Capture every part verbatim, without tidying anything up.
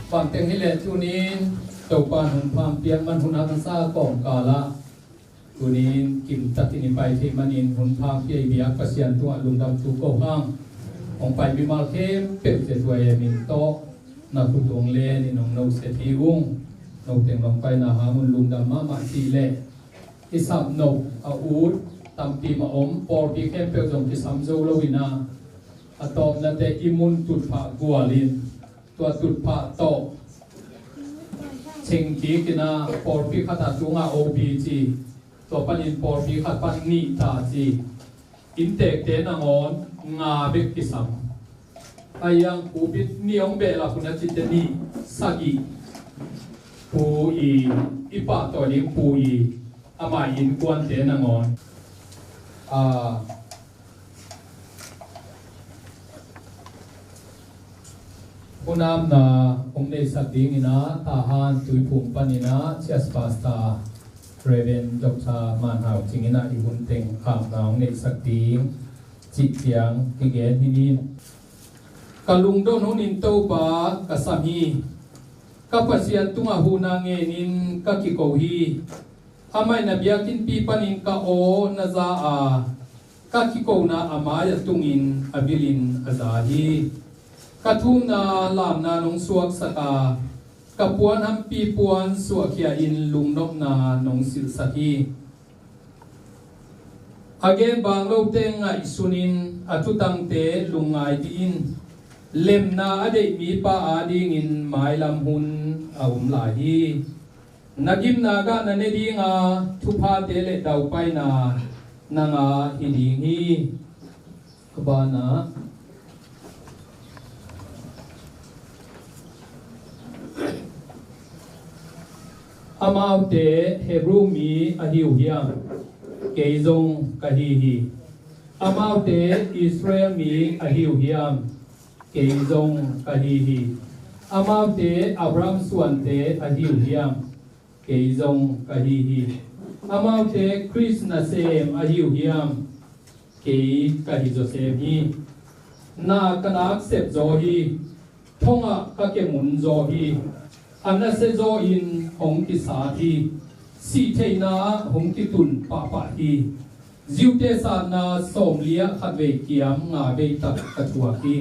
Bangteng hileh tunin Topa in hun pha hong piak man hun a kan sa kawmkal ah tunin kimtakin i pai theih manin hun pha hong pia i biak Pasian tungah lungdam tu ko hang. Hong pai mimal khempeuh ciat huai a min tawh na khut hong len in hong noset hi ung. Noteng nong paina hang un lungdam mahmah cih leh i sap nop a ut tampi mah om, pawlpi khempeuh zong kisam zo lo in a, a tawpnate i mun tutphah gual in tua tutphah tawh ching kik in a, pawlpi khat a tungah O B ci, tua panin pawlpi khat pan nih ta ci, inntekte nangawn nga bek kisam. Ahi hang Pu Bit nih hong behlap hun a cite nih sagih Pu I, i pahtawi ding Pu I, ama innkuante nangawn, a, hunamna hong neihsak ding in a, Tahan Tuiphum pan in a, Chias Pastor Reverend Doctor Man Hau Cing in a i hun teng apna hong neihsak ding cih ciang kigen hi ni. Ka lungdon hunin Topa ka sam hi. Ka Pasian tungah huhna ngenin ka kiko hi. Amah in a biakinnpi panin ka aw na za a, ka kikona a mai-ah tungin a vilin a za hi. Ka thumna lamna nong suaksak a, ka puanhampi puan suahkhia in lungnopna nong silhsak hi. A gen bang lote ngaihsunin a thutangte lungngai dihin lemna a deih mipa adingin mailam hun a om lai hi. Na gimna gah na ne dinga thuphate le daupaina na ngah hi ding hi. A banah amaute Hebru mi ahi uh hiam? Kei zong ka hi hi. Amaute Israel mi ahi uh hiam? Kei zong ka hi hi. Amaute Abraham suante ahi uh hiam? Kei zong ka hi hi. Amaute Khrist nasem ahi uh hiam? Kei ka hi zawsem hi. Na ka nak sep zaw hi. Thongah ka kemun zaw hi. A nasia zaw in hong kisat hi. Sih theihna ah hong kitun pahpah hi. Ziute satna sawmli ah khatvei kiam nga vei tak ka thuak hi.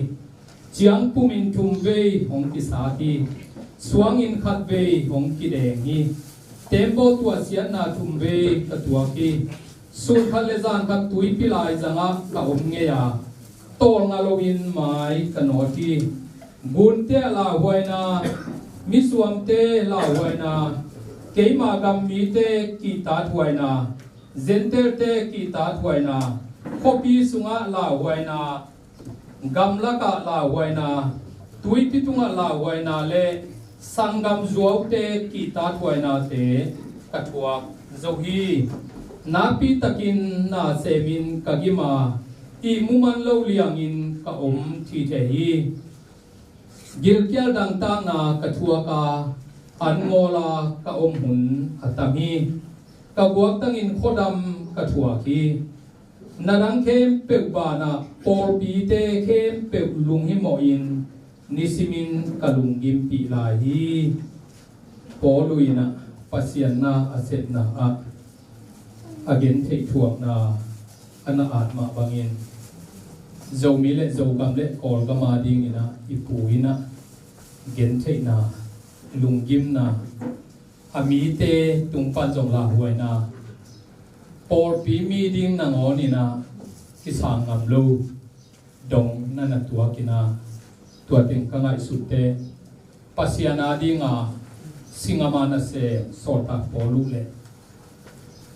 Ciang pumin thum vei hong kisat hi. Suangin khatvei hong kideng hi. Tembaw tuahsiatna thum vei ka tuak hi. Sun khat le zan khat tuipi laizangah ka om ngei a, tawlnga loin mai ka nawt hi. Gunte ah lauhuaina, misuamte lauhuaina, keima gam mite kihtathuaina, Gentailte kihtathuaina, khuapi sungah lauhuaina, gamlakah lauhuaina, tuipi tungah lauhuaina le sanggam zuaute kihtathuainate ka thuak zo hi. Nakpitakin na semin ka gim a, ihmu man lo liangin ka om thitheh hi. Gilkial dangtakna ka thuak a, an ngawl a ka om hun a tam hi. Ka guaktangin khuadam ka thuak hi. Na dang khempeuh banah pawlpite khempeuh lunghimawhin nisimin ka lunggimpih lai hi. Paul in ah Pasian na a sepna ah a gentheih thuakna a na at mah bangin Zomi le Zogam le Kawlgam adingin ah i Pu in ah gentheihna, lunggimna, a mite tung pan zong lauhuaina, pawlpi mi ding nangawnin ah kisang ngam lo dong na na tuakin ah, tua teng ka ngaihsutte, Pasian adinga singama nasem sawltak Paul uh le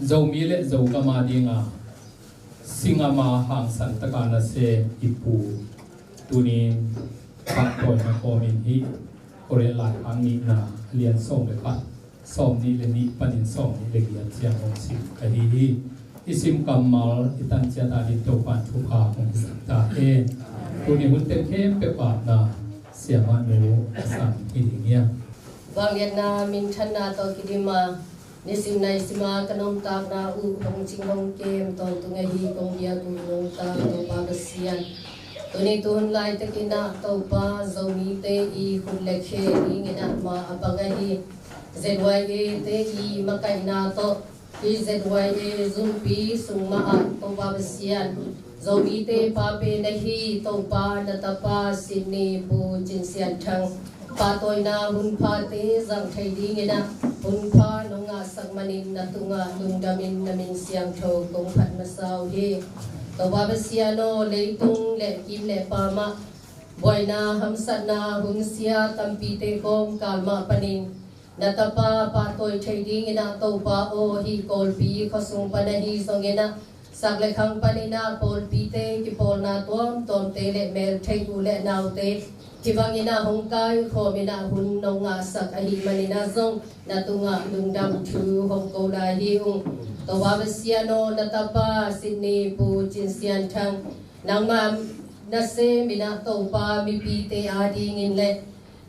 Zomi le Zogam adinga singama hangsan taka nasem i Pu tunin pahtawi na kawmin hih Korin laikhak nihna a lian sawm le khat, sawm nih le nih panin sawm nih le giat ciang hong sim ka hi hi. I sim kammal i tan ciat ading Topa'n thupha hong hisak ta hen. Tuni hun teng khempeuh apna Siamah Nu a sang hi ding hiam? Vangliatna minthanna tawh kidim a, nisim nai sima ka nuntakna uh hong cing hong kem tawntung ahi kong biak uh nuntak Topa Pasian, Tuni tuhun laitakin ah Topa, Zomite i khut le khe dingin ah ma a pang ahi Z Y A te i makaihna tawh, i Z Y A zumpi sung mah ah Topa Pasian, Zomite pa pen ahi Topa na tapa Sydney Pu Cin Sian Thang pahtawina hun phate zang thei dingin ah hun pha nong ngahsak manin na tungah lungdamin na min siangtho kong phat masa uh hi. Topa Pasian aw, leitung le kim le pam ah buaina hamsatna hun sia tampite kawmkal mah panin na tapa pahtawi thei dingin ah Topa aw, hih Kawlpi khuasung pan ahi zongin ah sak le khang panin ah pawlpite kipawlna tuamtuamte le meltheih u le naute hih bangin ah hong kaikhawmin ah hun nong ngahsak ahih manin ah zong na tungah lungdam thu hong ko lai hi ung. Topa Pasian aw, na tapa Sydney Pu Cin Sian Thang, nangmah na semin ah Topa mipite adingin le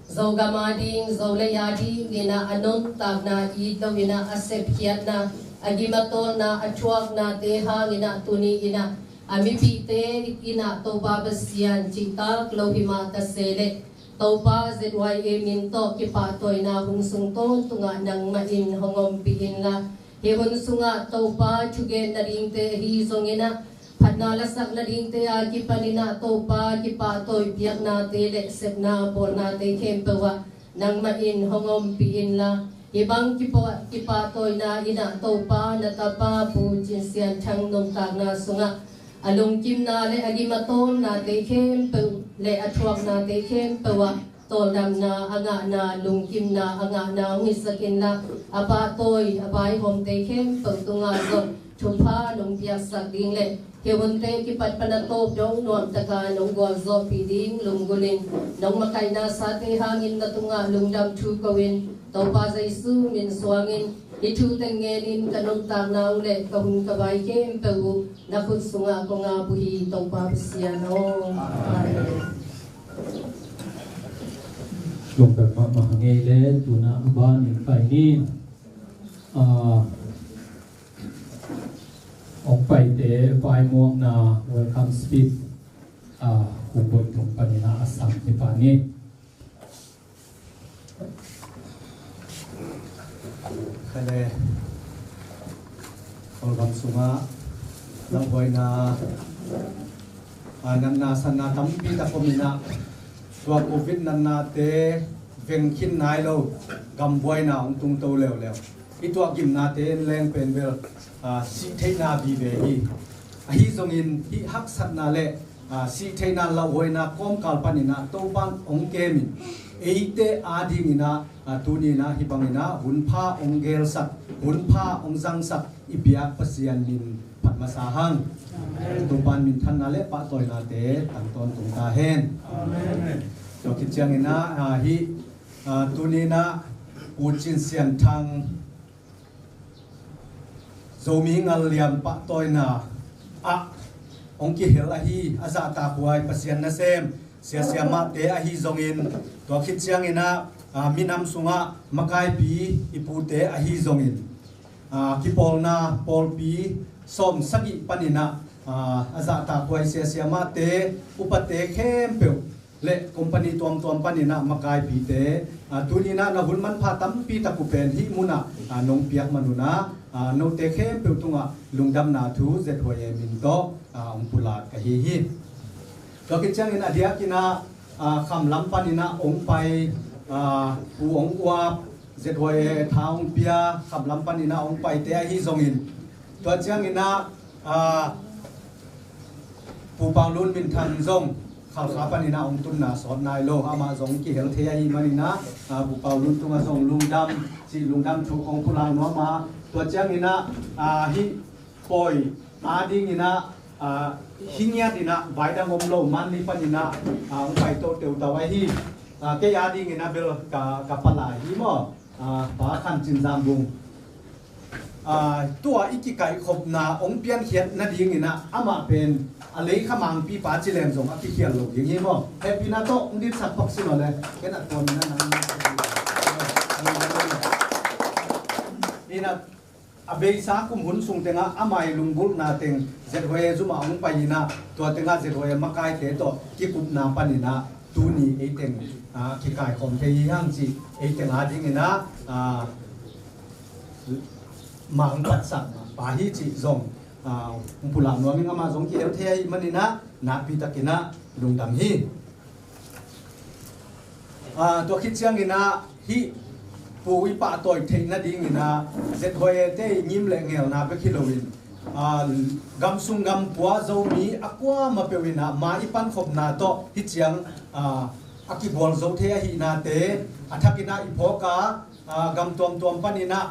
Zogam ading, Zolei adingin ah a nuntakna it loin ah a sepkhiatna, a gimatawlna, a thuaknate hangin ah tuni in ah a mipite in ah Topa Pasian cihtak lo hi mah ta se leh Topa Z Y A min tawh kipahtawina hun sung tawntungah nangmah in hong ompih inla, hih hun sungah Topa thugen nadingte ahi zongin ah phatna lasak nadingte a kipanin ah Topa kipahtawi piaknate le sepna bawlnate khempeuh ah nangmah in hong ompih inla, hih bang kipa- kipahtawina in ah Topa na tapa Pu Cin Sian Thang nuntakna sungah a lungkimna le a gimatawlnate khempeuh le a thuaknate khempeuh ah tawldamna a ngahna, lungkimna a ngahna hong hisak inla, a pahtawi a vaihawmte khempeuh tungah zong thupha nong piaksak ding le hih hunte kipat pan a tawp dong nuamtaka nong gualzawhpih ding lunggulhin nong makaihna sate hangin na tungah lungdam thu ko-in Topa Jesu min suangin hih thu teng ngenin ka nuntakna uh le ka hun ka vai khempeuh uh na khut sungah kong ap uh hi Topa Pasian aw. Amen. Lungdam mahmah ngei le tuna a banin pai ni. Ah, hong paite vaimuakna welcome speech, ah, Pu Boi Thum panin ah a sam hi pah ni. Kale Kawlgam sungah lauhuaina, ah, natna satna tampi tak om in ah, tua Covid natnate veng khin nai lo gambuaina hong tungto leuleu. I tuah gimnate en leng pen bel, ah, sih theihna vive hi. Ahi zongin hih haksatna le, ah, sih theihna lauhuaina kawmkal panin ah Topan hong kemin eite adingin ah, ah, tuni in ah hih bangin ah hun pha hong gelsak, hun pha hong zangsak i biak Pasian min phat masa hang. Amen. Topan minthanna le pahtawinate tang tawntung ta hen. Amen. Tua khit ciangin ah, ah, hih, ah, tuni in ah Pu Cin Sian Thang Zomi ngalliam pahtawina ah hong kihel ahi a zahtakhuai Pasian nasem sia siamahte ahi zongin, tua khit ciangin ah, ah, minam sungah makaipi i pute ahi zongin, ah, kipawlna pawlpi sawm sagih panin ah, ah, a zahtakhuai sia siamahte, upate khempeuh le company tuamtuam panin ah makaipite, ah, tuni in ah na hun manpha tampi tak uh pen hih munah, ah, nong piak man un ah, ah, note khempeuh tungah lungdamna thu Z Y A min tawh, ah, hong pulak ka hi hi. Tua khit ciangin a diakin ah, ah, khamlam panin ah hong pai, ah, Pu Ong Uap, Z Y A tha hong pia, khamlam panin ah hong paite ahi zongin, tua ciangin ah, ah, Pu Pau Lun minthan zong Khalkha panin ah hong tunna sawt nai lo, amah zong kihel thei ahih manin ah, ah, Pu Pau Lun tungah zong lungdam, cih lungdam thu kong pulak nuam a, tua ciangin ah, ah, hih pawi adingin ah, ah, hi ngiat in ah vaidang om lo, Manli panin ah, ah, hong pai to teutau ahi, ah, kei adingin ah bel ka, ka palai hi maw, ah, Pa Khan Cin Zam Bung. Ah, tua i kikaihkhopna hong piankhiat nadingin ah amah pen a lei khamangpi pa ci leng zong a kikhial lo ding hi maw? Hehpihna tawh hong ditsak pak sin aw le, ken a tuamin ah nang in ah, A beisa kum hun sung tengah ama i lunggulhna teng Z H Y A zum ah hong pai inah, tua tengah Z H Y A makaite tawh kikupna paninah tuni ei teng, ah, kikaikhawm thei hi hang cih ei teng adinginah, ah, mang patsak pa hi cih zong, ah, hong pulak nuam ing. Amah zong kihel thei ahih maninah nakpi takinah lungdam hi. Ah, tua khit cianginah hih pu i pahtawi theih nadinginah Z H Y A te i ngim le ngelna bek hi loin, ah, gam sung gam pua Zomi a kuamah peuh inah ma i pankhopna tawh hih ciang, ah, a kibual zo thei ahihnate a thakinah i phawk a, ah, gam tuamtuam paninah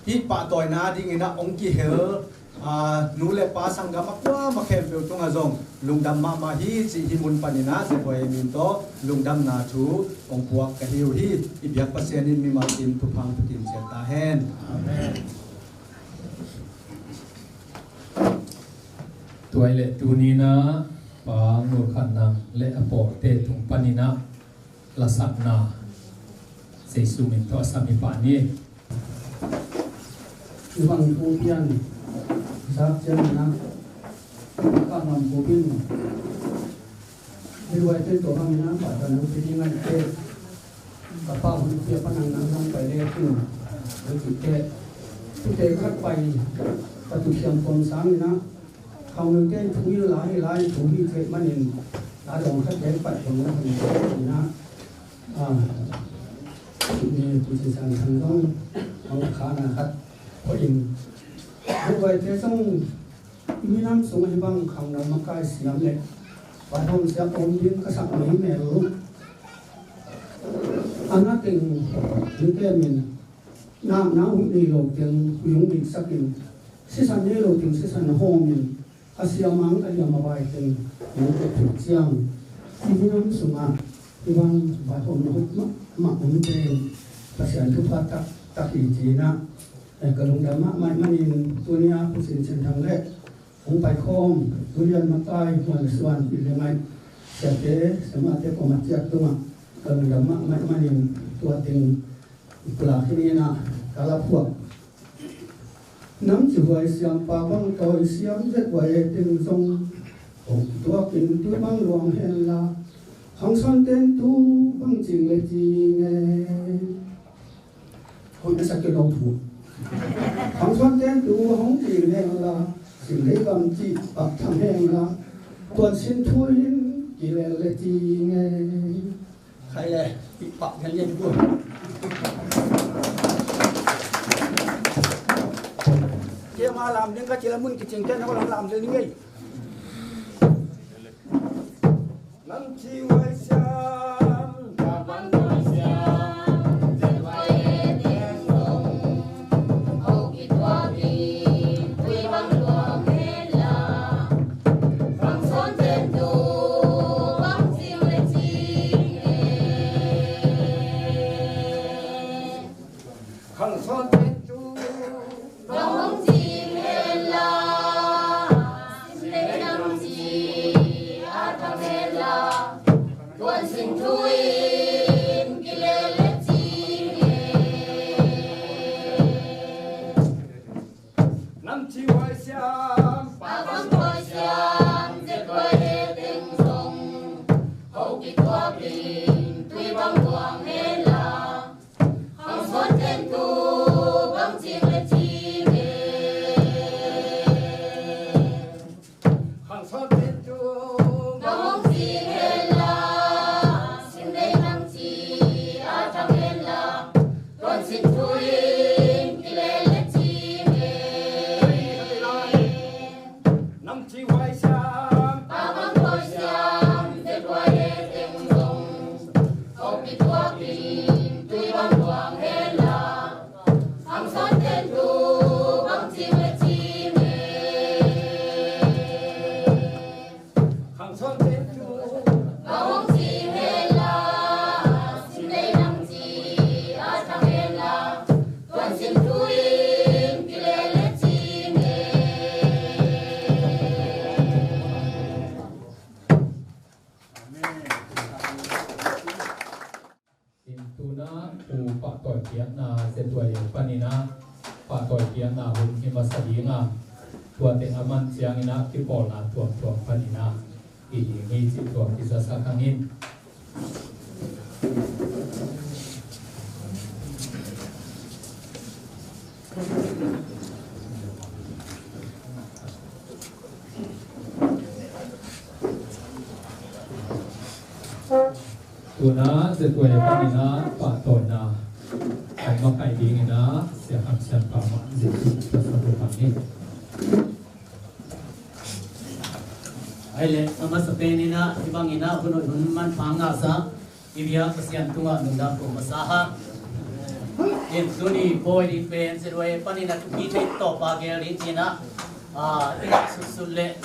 hih pahtawina dinginah hong kihel, ah, nu le pa sanggam a kuamah khempeuh tungah zong lungdam mahmah hi cih hih mun paninah Z H Y A min tawh lungdamna thu hong puak ka hi uh hi. I biak Pasian in mimal in thupha hong pia ciat ta hen. Amen. Tua ahih leh tuninah Pa Ngul Khan Nang le a pawlte tung paninah lasakna Jesu min tawh a sam hi pah ni. Hih bang thu pian zak ciangin ah ka ngam ko pin. Hih ruai pen tua bangin ah pahtawi nang pia ding a i teh, ka pa hun pia pa nang nang zong pai le kin a i teh. Tute khat pai ka tu siam pom sangin ah Khangnote thu in lai lai thu hi thei manin a dong khat kei pai kong na hun na a ni pu ci san san dong hong kha na khat ko in. Hong vai te song i minam sung hi bang khangno makai siam le vai hong siam om ding ka sak mai mel lu. Ana teng ni te min Nakna uh nei lo teng hui hong diksakin, sisan nei lo teng sisan hawmin, a siamang a liam a vai teng hong kepphut ciang, i minam sungah i bang vaihawmna hoih mahmah om teng Pasian thupha taktak hi cinah, eh, ka lungdam mahmah manin tuni-a Pu Sin Cin Thang le hong paikhawm Tulian makai Muan le Suan i le ngaih siate siamate pawmah ciat tungah ka lungdam mahmah manin tua teng Pulak hi ni na ka la phuak. Nam ci huai siam pa bang tawi siam zet huai e teng zong hong tuakin tui bang luang hen la. Hong son ten tu bang cing le cing e. Hong na sak ke lo phu. Hong son ten tu hong cing hen la. Cing le bang ci bak tham hen la. Tuan sin thu in ki le le cing e. Khai le, i pak ngan ngen ku. Kia ma lam ding ka cila mun kicing kia na ko lam lam ding ngai. Lam ci wai siam, ka bang wai siam, zet wai e ding dong. Nam ci huai siam, pa bang huai siam, zet huai e teng zong. Ho kituak ding, tui bang luang hen la. Hong son ten tu, bang cing le cing e. Hong son ten tu, bang hong cing hen la. Cing dei nang ci, a thang hen la. Tuan sin thu in, ki le le cing e. Nam ci huai siam, pa bang huai siam, zet huai e teng zong. Kong kituak ding, tui bang luang hen la. Hong son ten tu, bang cing le cing e. Hong son ten tu, bang hong cing hen la. Cing dei nang ci, a thang hen la. Tuan sin thu in, ki le le cing e. Amen. In tuna pu pahtawi piakna zet huai e paninah pahtawi piakna hun hi masa ding a, tuate a man ciangin ah kipawlna tuamtuam panin ah hi ding hi cih tua kizasak hang in. Tuna Z Y A panin ah pahtawina hong makaih dingin ah Sia Kham Sian Pa mah Jesuh tawh sa bup hang hi. Ai le, a masa penin ah hih bangin ah hun hoih hun manpha ngahsa i biak Pasian tungah nungdam ko masa hang. In tuni pawi ding pen Z Y A panin ah thupi thei tawpa gel ding ci-in ah, ah, i ngah sutsut leh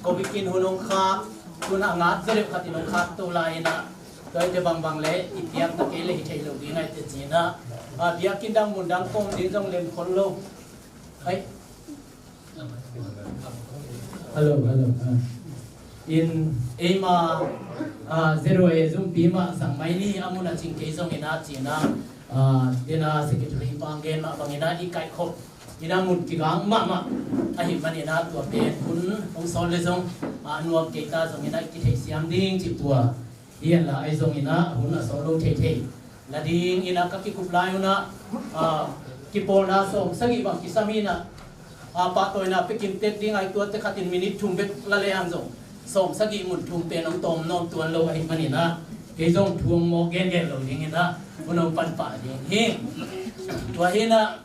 Covid in hun hong khak, tuna a ngat zaw deuh khat in hong khak to lai-in ah, tua hi te bangbang leh i piakna kei leh hi thei lo ding ahi te ci-in ah, ah, biakinn dang mun dang kawm ding zong lem khol lo. Ai. Hello, hello. Ah. In eima, ah, Z Y A zumpi mah zang mai ni, a mun a cing kei zongin ah ci-in ah, ah, dena secretary pa hong gen mah bangin ah i kaihkhop in ah mun kigang mahmah ahih manin ah tua pen hun hong sawl leh zong, ah, nuam kei ta zongin ah i kitheihsiam ding cih tua. Hi henla ahi zongin ah hun a sawl lo theithei la dingin ah ka kikup lai un ah, ah, kipawlna sawm sagih bang kisam hi-in ah, ah, pahtawina pia kim tek ding ahi tuate khat in minute thum bek la lehang zong sawm sagih mun thum pen hong tawm nawn tuan lo ahih manin ah kei zong thu hong mawk gengen lo dingin ah hun hong pan pah ding hi. Tua hi-in ah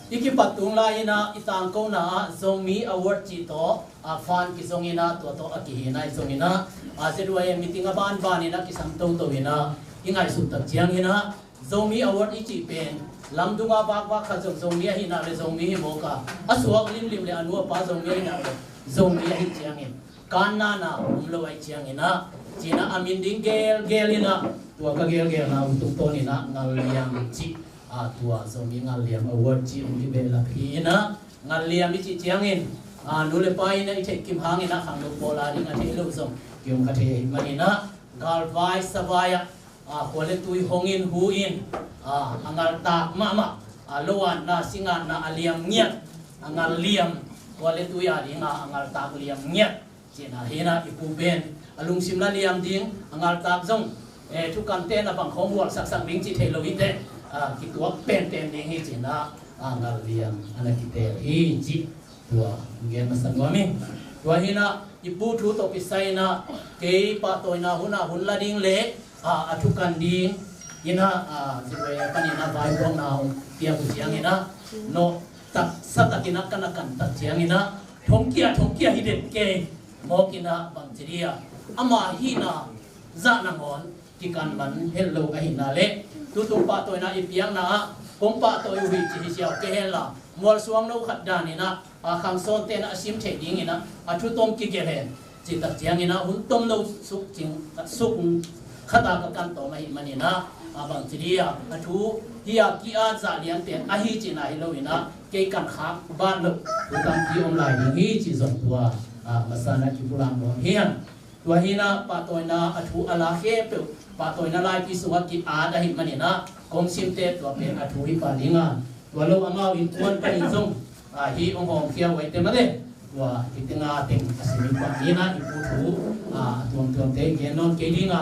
i kipat tung lai-in ah i tangkona ah Zomi Award cih tawh, ah, fund kizongin ah tua tawh a kihi-in ah ahi zongin ah, ah, Z Y A meeting a banbanin ah kisam toto-in ah i ngaihsut tak ciangin ah Zomi Award i cih pen lamdung a vakvak khat zong Zomi ahih nak leh Zomi hi mawk a, a suak limlim leh a nu a pa Zomi ahih nak leh Zomi ahih ciangin kanna na om lo ahih ciangin ah, ci-in ah a min ding gelgel in ah, tua ka gelgelna uh tungtawnin ah Ngal Liam cih, ah, tua Zomi Ngal Liam Award cih hong kibehlap hi-in ah, Ngal Liam i cih ciangin, ah, nu le pa in ah i theih kim hangin ah khangno pawl a ding a theih loh zong ki-om kha thei ahih manin ah, galvai savai ah, ah, khua le tui hongin hu-in, ah, a ngaltak mahmah, ah, lo-atna singatna a liam ngiat, a ngal liam, khua le tui a ding a, a ngaltak liam ngiat cihna hi-in ah i pu pen a lungsim la liam ding, a ngaltak zong, eh, thukan ten a bang khawng vualsaksak ding cih theih lo hi teh, ah, kituak penpen ding hi ci-in ah, ah, Ngal Liam a na kiteel hi cih tua gen masa nuam hi. Tua hi-in ah i pu thu tawh kisai-in ah kei pahtawina hun ah hun la ding leh, ah, a thukan dingin ah, ah, Z Y A panin ah vaipuakna hong piak uh ciangin ah, nawh taksa takin ah ka na kan tak ciangin ah, thongkia thongkia hi den kei mawk in ah bangci dia ama hihna zah nangawn kikan man het lo ahihna leh, tutung pahtawina i piakna ah kong pahtawi uh hi ci hi siau kei henla, mualsuang no khat danin ah, a khangsawnte in ah a sim theih dingin ah a thu tom kigelh hen. Cih tak ciangin ah hun tom no suk cing, suk khat a ka kan tawm ahih manin ah, a bangci dia a thu hi a ki-at zah lian pen ahi cihna hi lo-in ah kei kan khak bat loh thu tampi om lai ding hi cih zong tua, ah, masa-in ah kipulak nuam hi hang. Tua hi-in ah pahtawina a thu a la khempeuh pahtawina laipi sungah ki-at ahih manin ah kong simte tua pen a thu hi pah ding a, tua lo amau innkuan panin zong, ah, hih hong hawmkhia uh ahih teh mah leh, tua hih teng a teng a sim hi pah ding a, i pu thu, ah, a tuamtuamte gen nawn kei ding a,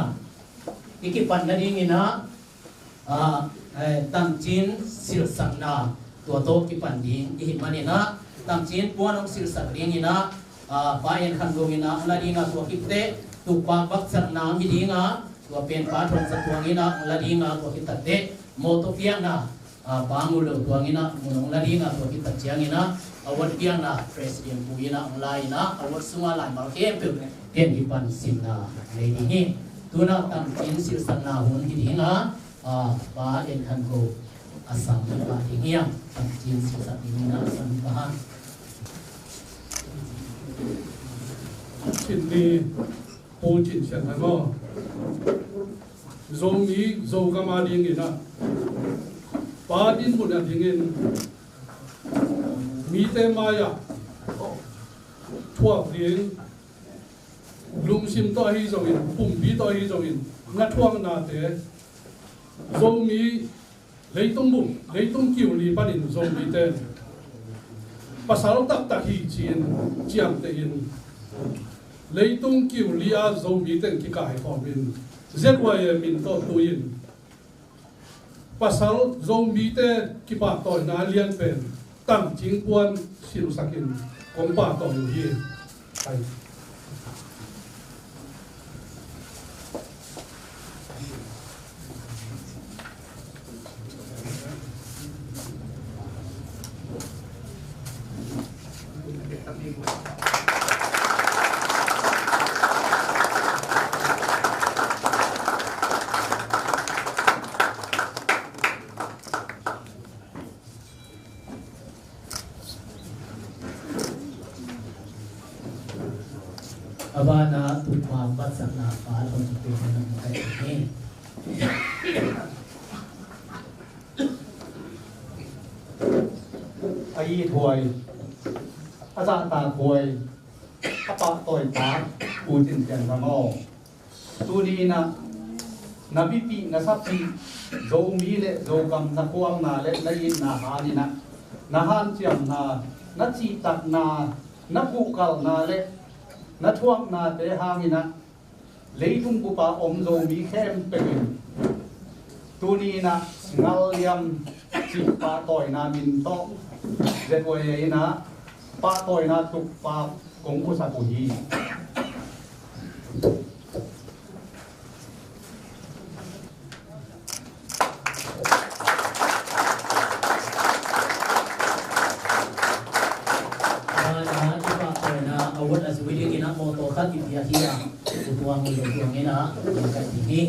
i kipat nadingin ah, ah, eh, tangcin silsakna tua tawh kipan ding i hih manin ah, tangcin puan hong silsak dingin ah, ah, Pa En Khan Go in ah hong la ding a, tua khit teh tukpak baksakna hong hi ding a, tua pen Pa Thawng Za Thuang in ah hong la ding a, tua khit tak teh mawtaw piakna, ah, Pa Ngu Lo Thuang in ah mun hong la ding a, tua khit tak ciangin ah award piakna President pu in ah hong la in ah award sungah laimal khempeuh ken hi pan simna nei ding hi. Tu-in ah tangcin silsakna hun hi ding a, ah, Pa En Khan Go a sang hi pah ding hi hang, tangcin silsak dingin ah a sang hi pah hang. Sydney Pu Cin Sian Thang aw. Zomi Zogam a dingin ah, pa dinmun a dingin mite mai-ah thuak ding, lungsim tawh ahi zongin, pumpi tawh ahi zongin, na thuaknate Zomi Leitung bup, leitung kiu li panin Zomite pasal taktak hi ci-in ciamteh in, leitung kiu li a Zomite kikaikhawm in Z Y A min tawh tu-in pasal Zomite kipahtawina lian pen tangcing puan silsakin kong pahtawi uh hi. Hai. A banah tutphah batsakna pa hong pia na makaih hi. A it huai, a zahtak huai, a pahtawi pa Pu Cin Sian Thang aw. Tuni inah na bipih, na sapih, Zomi le Zogam na khualna le na itna han inah na hanciamna, na cihtakna, na kuhkalna le na thuaknate hang inah leitung bupa om Zomi khempeuh in tuni inah ngal liam cih pahtawina min tawh Z Y A inah pahtawina tukpa kong pusak uh hi. Award a zui dingin ah mawtaw khat i piak hi a, Pu Tuang Lio Tuang in ah piak ding hi.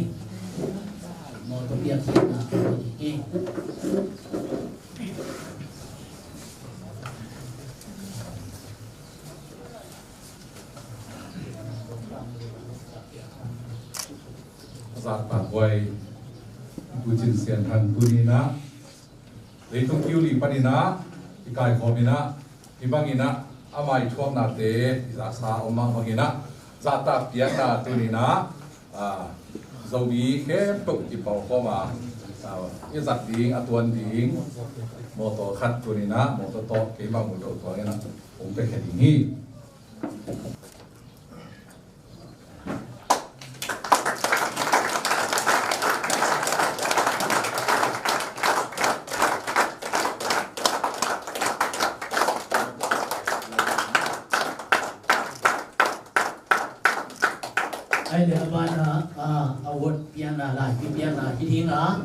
Mawtaw piak hi a, hi. Zahtak huai Pu Cin Sian Thang tuni inah leitung kiu li panin ah i kaikhawm inah, hih bangin ah ama i thuaknate i zaksa om mah bangin ah zahtak piakna tuni inah, ah, Zomi khempeuh i pau khawm a, ah, i zat ding, a tuan ding mawtaw khat tuni inah mawtaw tawh keimah Pu Lio Tuang in ah hong piakhia ding hi. Ai le a banah, ah, award piakna, laipi piakna hi ding a,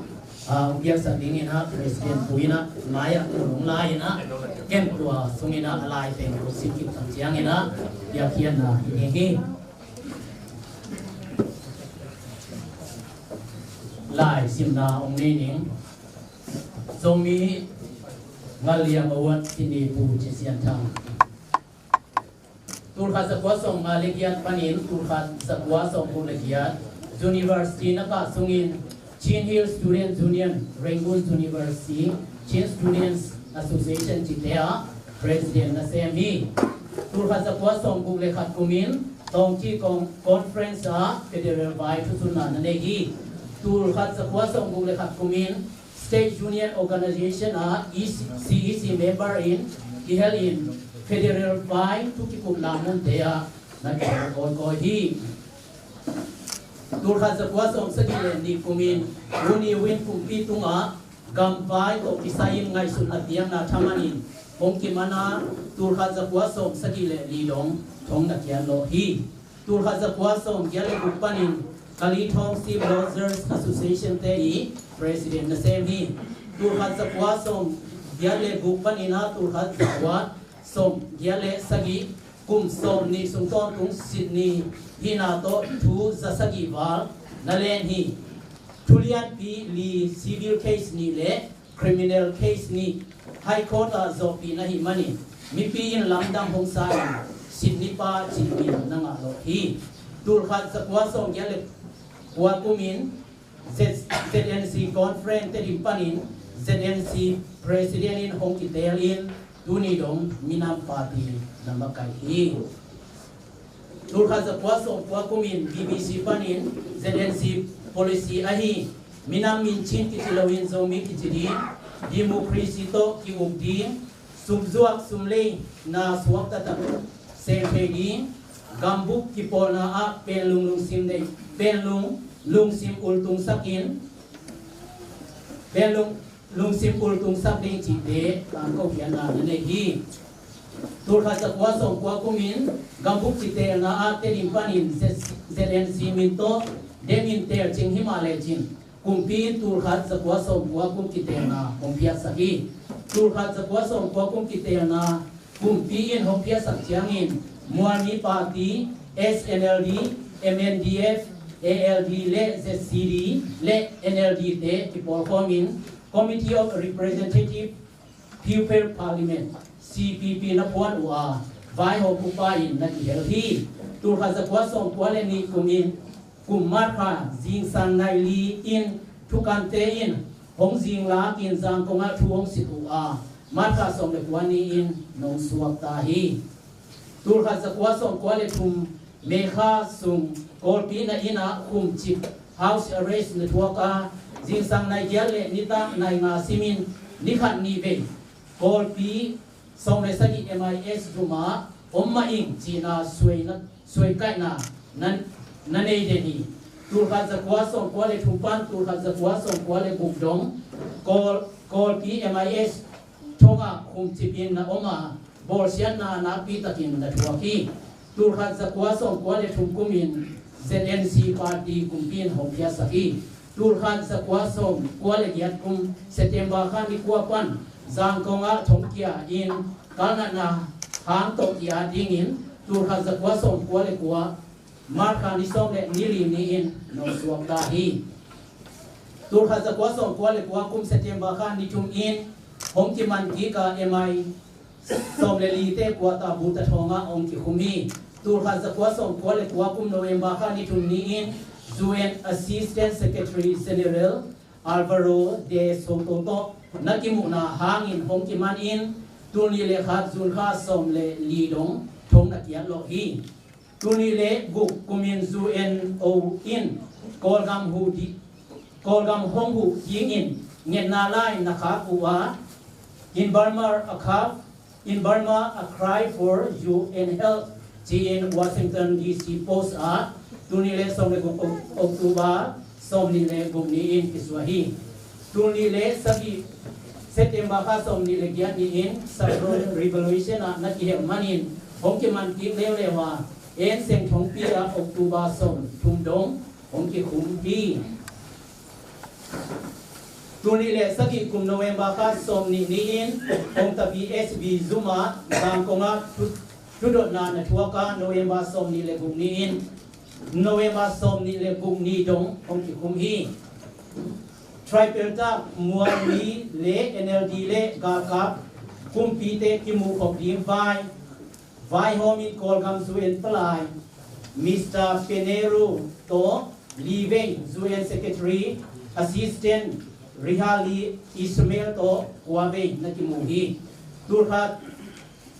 ah, piaksak dingin ah President Pu in ah mai-ah hong lai in ah, ken tua sungin ah a lai teng ko sim kik tak ciangin ah piakkhiatna hi ding hi. Lai simna hong nei ning. Zomi Ngal Liam Award, Sydney, Pu Cin Sian Thang. Tulkhat zakua sawmnga le giat panin tulkhat zakua sawmguk le giat University na kah sungin Chin Hill Students' Union, Rangoon University, Chin Students' Association cihte ah President na sem hi. Tulkhat zakua sawmguk le khat kumin Tawngci Con-, Conference ah Federal vai thusunna na nei hi. Tulkhat zakua sawmguk le khat kumin State Union Organization ah E C, C E C member in kihel in Federal vai thu kikupna munte ah na kihel kawikawi hi. Tulkhat zakua sawmsagih le nih kumin U Ne Win kumpi tungah gamvai tawh kisai-in ngaihsutna piakna thaman in hong kiman a, tulkhat zakua sawmsagih le li dong thong na kian lawh hi. Tulkhat zakua sawmgiat le guk panin Kali Thawng Sip Lodgers Association te i President na sem hi. Tulkhat zakua sawmgiat le guk panin a tulkhat zakua sawmgiat le sagih kum sawmnih sung tawntung Sydney hihna tawh thu za sagih val na len hi. Thu lianpi li civil case nih le criminal case nih High Court ah zawhpih na hih manin mipi in lamdang hong sa in Sydney pa cih min na ngah lawh hi. Tulkhat zakua sawmgiat le kua kumin Z-, Z N C Conference Tedim panin Z N C President in hong kiteel in tuni dong minam party na makaih hi. Tulkhat zakua sawmkua kumin B B C panin Z N C policy ahi Minam min Chin kici loin Zomi kici ding, democracy tawh ki-uk ding, sumzuak sumlei na suak taktak sem thei ding, gambup kipawlna ah Panglong lungsim nei, Panglong lungsim ultungsak in, Panglong lungsim ultungsak ding cihte tangko khiatna na nei hi. Tulkhat zakua sawmkua kumin gambup kitelna ah Tedim panin Z-, Z N C min tawh demin telcing himah lecin kumpi in tulkhat zakua sawmkua kum kitelna hong phiatsak hi. Tulkhat zakua sawmkua kum kitelna kumpi in hong phiatsak ciangin Mualmi Party, S N L D, M N D F, A L D le Z C D le N L D te kipawlkhawmin Committee of Representative People Parliament, C P P na phuan uh a, vaihawmpupa in na kihel hi. Tulkhat zakua sawmkua le nih kumin kum March kha zingsang nai li in thukante in hong zinglakin Zangkong ah thu hong sit uh a, March kha sawm le kua ni-in nong suakta hi. Tulkhat zakua sawmkua le thum May kha sung Kawlpi na inn ah khumcip house arrest na thuak a, zingsang nai giat le nitak nai nga simin ni khat ni vei Kawlpi sawm le sagih M I S zum ah om mah ing cihna suaina, suaikaihna na, na nei den hi. Tulkhat zakua sawmkua le thum pan tulkhat zakua sawmkua le guk dong Kawl, Kawlpi M I S thong ah khumcipin na om a, bawlsiatna nakpi takin na thuak hi. Tulkhat zakua sawmkua le thum kumin Z N C party kumpi in hong phiatsak hi. Tulkhat zakua sawmkua le giat kum September kha ni kua pan Zangkong ah thongkia in kalnatna hang tawh ki-at dingin tulkhat zakua sawmkua le kua March kha ni sawm le ni li ni-in nong suakta hi. Tulkhat zakua sawmkua le kua kum September kha ni thum in hong kiman kik a M I sawm le lite quarter Bhutan thong ah hong kikhum hi. Tulkhat zakua sawmkua le kua kum November kha ni thum ni-in U N Assistant Secretary General Alvaro de Soto tawh na kimuhna hangin hong kiman in, tul nih le khat June kha sawm le li dong thong na kiat lawh hi. Tul nih le guk kumin U N O in Kawlgam huh di, Kawlgam hong huh dingin ngetna lai na khak uh a, In Burma a Cry, In Burma a Cry for U N Help ci-in Washington D C post ah tul nih le sawm le guk Oc-, October sawm nih le guk ni-in kisuah hi. Tul nih le sagih September kha sawm nih le giat ni-in Saffron Revolution ah na kihel manin hong kiman kik leuleu a, En Seng Thongpi ah October sawm thum dong hong kikhum hi. Tul nih le sagih kum November kha sawm nih ni-in Kongtapi S B zum ah Zangkong ah thu-, thudotna na thuak a, November sawm nih le guk ni-in November sawm nih le guk ni dong hong kikhum hi. Tripartite Mualmi le N L D le galkap kumpite kimuhkhop ding vai, vaihawmin Kawlgam U N palai Mister Pinheiro tawh li vei, U N Secretary Assistant Rihali Ismail tawh kua vei na kimu hi. Tulkhat,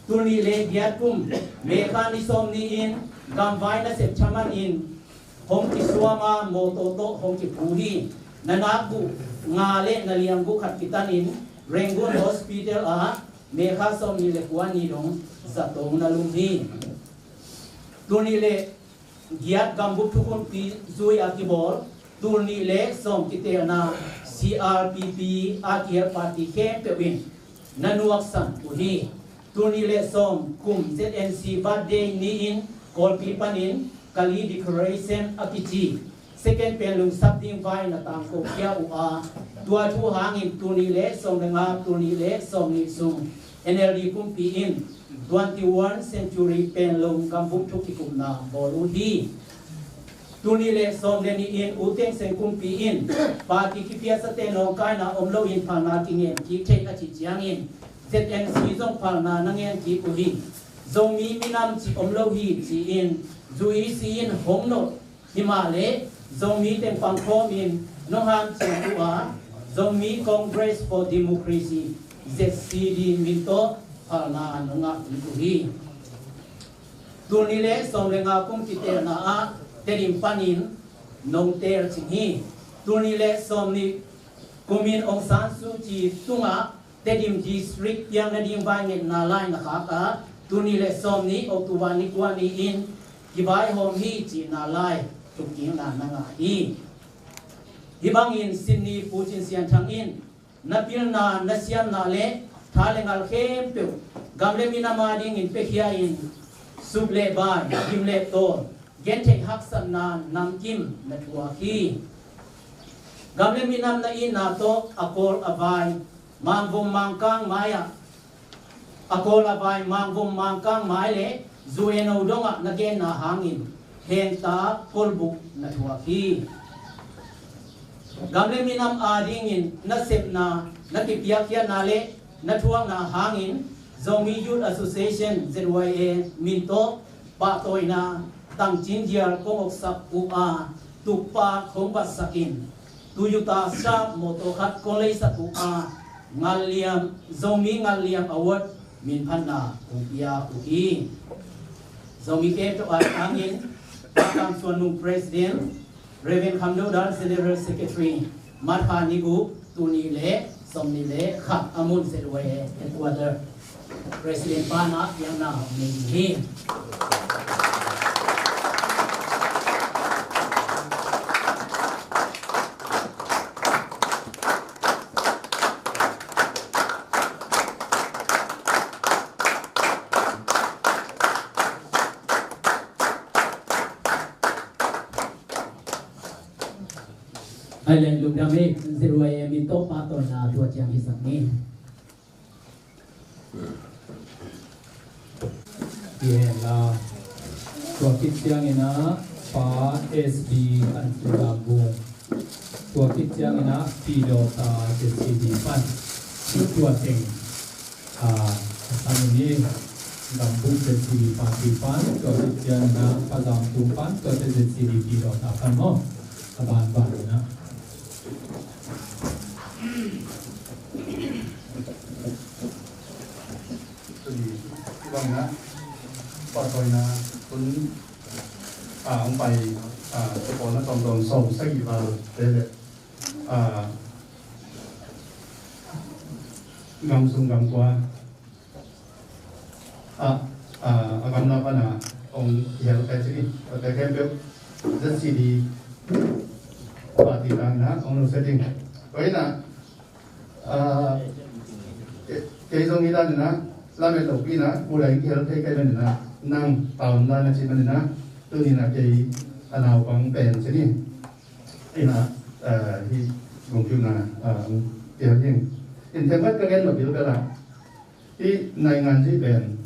tul nih le giat kum May kha ni sawm ni-in gamvai nasep thaman in hong kisuam a, mawtaw tawh hong kiphu hi. Na nakguh nga le na liangguh khat kitanin Rangoon Hospital ah May kha sawm nih le kua ni dong zato na lum hi. Tul nih le giat gambup thukhunpi zui a kibawl tul nih le sawm kitelna C R P P a kihel party khempeuh in na nuaksan uh hi. Tul nih le sawm kum Z N C birthday ni-in Kawlpi panin Kali Declaration a kici second Panglong sap ding vai na tangko khia uh a, tua thu hangin tul nih le sawm le nga, tul nih le sawm nih sung N L D kumpi in twenty-one century Panglong gambup thu kikupna bawl uh hi. Tul nih le sawm le nih in U Thein Sein kumpi in party kiphiatsate nawngkaina om loin phalna kingen kik thei a cih ciangin Z N C zong phalna na ngen kik uh hi. Zomi minam cih om lo hi ci-in U E C in hong nolh himah leh Zomi teng pangkhawmin nong hanciam uh a, Zomi Congress for Democracy, Z C D min tawh phalna nong ngah uh hi. Tul nih le sawm le nga kum kitelna ah Tedim panin nong telcing hi. Tul nih le sawm nih kumin Aung San Suu Kyi tungah Tedim District piang nading vai ngetna lai na khak a, tul nih le sawm nih October ni kua ni-in kivaihawm hi cihna lai thukkikna na ngah hi. Hih bangin Sydney Pu Cin Sian Thang in na pilna, na siamna le tha le ngal khempeuh gam le minam adingin piakhia in, sup le bai, gim le tawl, gentheih haksatna namkim na thuak hi. Gam le minam na itna tawh a kawl a vai, mangvom mangkang mai-ah, a kawl a vai, mangvom mangkang mai le zu eno dongah na genna hangin henta kolbuk na thuak hi. Gam le minam adingin na sepna, na kipiakkhiatna le na thuakna hangin Zomi Youth Association, Z Y A, min tawh pahtawina tangcin dial kong oksak uh a, tukpa kong batsakin Toyota Sharp motor khat kong leisak uh a, Ngalliam, Zomi Ngalliam Award minphatna kong pia uh hi. Zomi Camp tawh a hangin Pakam Suan Nung President, Reverend Kham Do Dal General Secretary, March kha ni guk, tul nih le sawm nih le khat a mun Z Y A Headquarter President pa na piakna hong nei ding hi. Ai le lungdam hi. Z Y A min tawh pahtawina tua ciang hisak ni. Tua khit ciangin ah Pa S B Khan Sui Lam Vung, tua khit ciangin ah Pi Dawta Z C D pan, tua teng, ah, a san in hi. Gambuk Z C D party pan, tua khit ciangin ah Pa Zam Tung pan, tua teng Z C D Pi Dawta pan maw. A banban in ah Tuni bangin ah pahtawina hun, ah, hong pai, ah, kipawlna tawmtawm sawm sagih val te le, ah, gam sung gam kua, ah, ah, a gamla pana hong hial kai cini, a te khempeuh Z C D party tangin ah hong nusia ding. Tua in ah, ah, ke-, kei zong hi dan in ah, lamet lopi in ah, kulai in kihel thei kei manin ah, nang tawn dan a ci manin ah, tuni in ah kei a naupang pen ci ni. In ah, ah, hih gongkiuna, ah, kihel ding. In themkhat ka gen lo bilbel ah, hih naingan ci pen,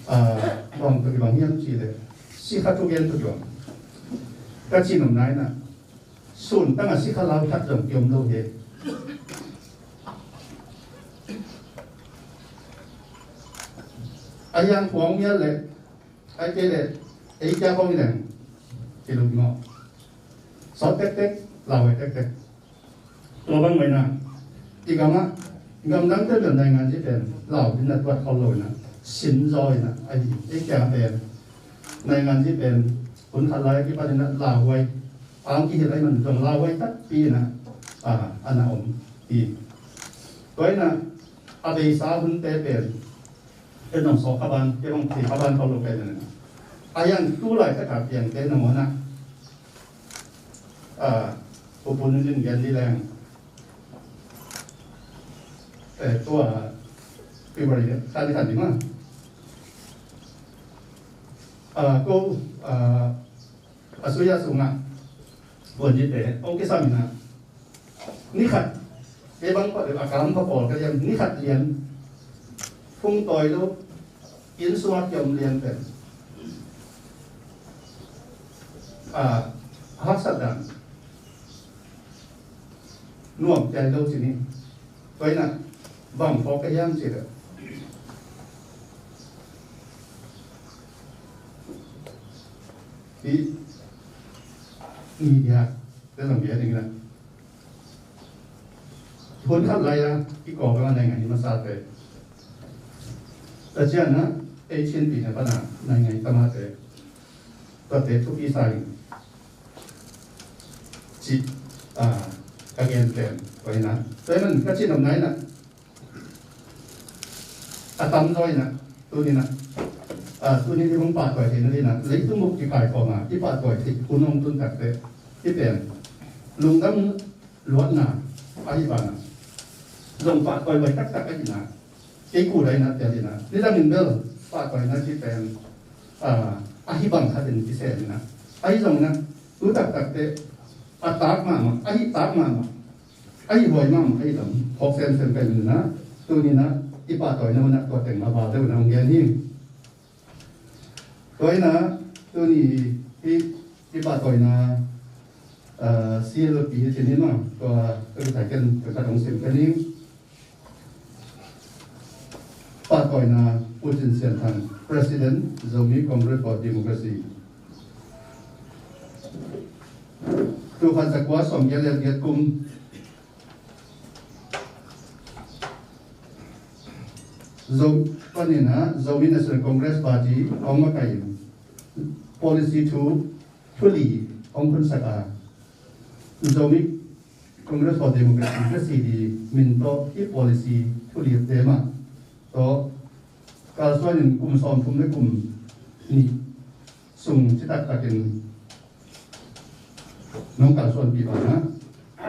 ah, bang tawh kibang hiam cih leh, sikha thugen tawh kibang. Ka cih nopna in ah, sun tangah sikha lau khat zong kiom lo hi. A hiang khuang mial le, ai kei le, ei kia kong i leng, kiluk ngawh. Sawt tektek, lau ai tektek. Tua bang mah in ah, i gamah, gamdangte bel naingan ci pen, lau ding na tuat khol lo in ah, sin zaw in ah, ahi, ei kia pen, naingan ci pen, hun khat lai a kipan in ah, lauhuai, a hong kihilh ahih man zong lauhuai takpi in ah, a, a na om hi. Tua in ah, a beisa hunte pen, ken zong sawk kha ban, ken zong thei kha ban khol lo pen in ah. A hiang tu laitak a piangte nangawn ah, ah, Pu Pu Nun in gen dih leng. Eh, tua, February, khan khan ding a. Ah, ko, ah, a sui a sungah, buan dite, ong kisam in ah. Ni khat, kei bang pha, a kam pha pawl ka liam, ni khat lian, phung tawi lo, inn sungah kiom lian pen. Ah, haksat dan. Nuam kiai lo ci ni. Tua in ah, bang phawk ka hiam cih leh. Hih media te zong bia ding in ah. Hun khat lai a, i kawk a naingan i masate. Tua ciang a, ei Chin pi na pan a naingan i tamate. Tuate thupi sa in. Ci, ah, ka gen pen, tua hi na. Tua hi man ka cih nopna in ah, a tamzaw in ah, tuni in ah, ah, tuni in i hong pahtawi theihna ding in ah, leitung bup kikaikhawm a, i pahtawi theih hun hong tun tak teh, hih pen lungdam luatna ahi banah, zong pahtawi huai taktak ahihna, kei kul a in ah tel in ah, nidang in bel pahtawina cih pen, ah, ahi bang khat in kisem in ah, ahi zongin ah, tu taktak teh a tak mahmah, ahi tak mahmah, ahi huai mahmah, ahi lam phawk semsem ka hi in ah, tuni in ah i pahtawina hun ah tua teng a val deuh in ah hong gen hi. Tua hi na, tuni hih i pahtawina, ah, C L P hi ci ni maw, tua, tua kisai ken, tua ka dong sim ka ning. Pahtawina Pu Cin Sian Thang, President, Zomi Congress for Democracy. Tul khat za kua sawmgiat le giat kum, Zo, panin ah Zomi National Congress Party hong makaih in policy thu, thu li hong khunsak a, Zomi Congress for Democracy, Z C D min tawh hih policy thu li te mah tawh kalsuan in kum sawmthum le kum nih sung citak takin nong kalsuanpih banah,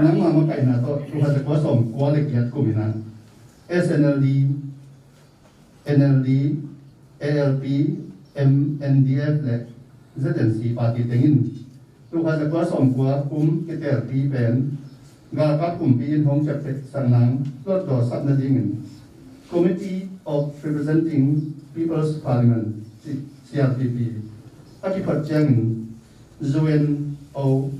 nangma makaihna tawh tul khat za kua sawmkua le giat kum in ah S N L D, N L D, A L P, M N D F le Z N C party teng in tul khat za kua sawmkua kum kitelpi pen galkap kumpi in hong ciaptehsak nang hlutdaw sak nadingin Committee of Representing People's Parliament, C R P P, a kiphot ciangin U N O,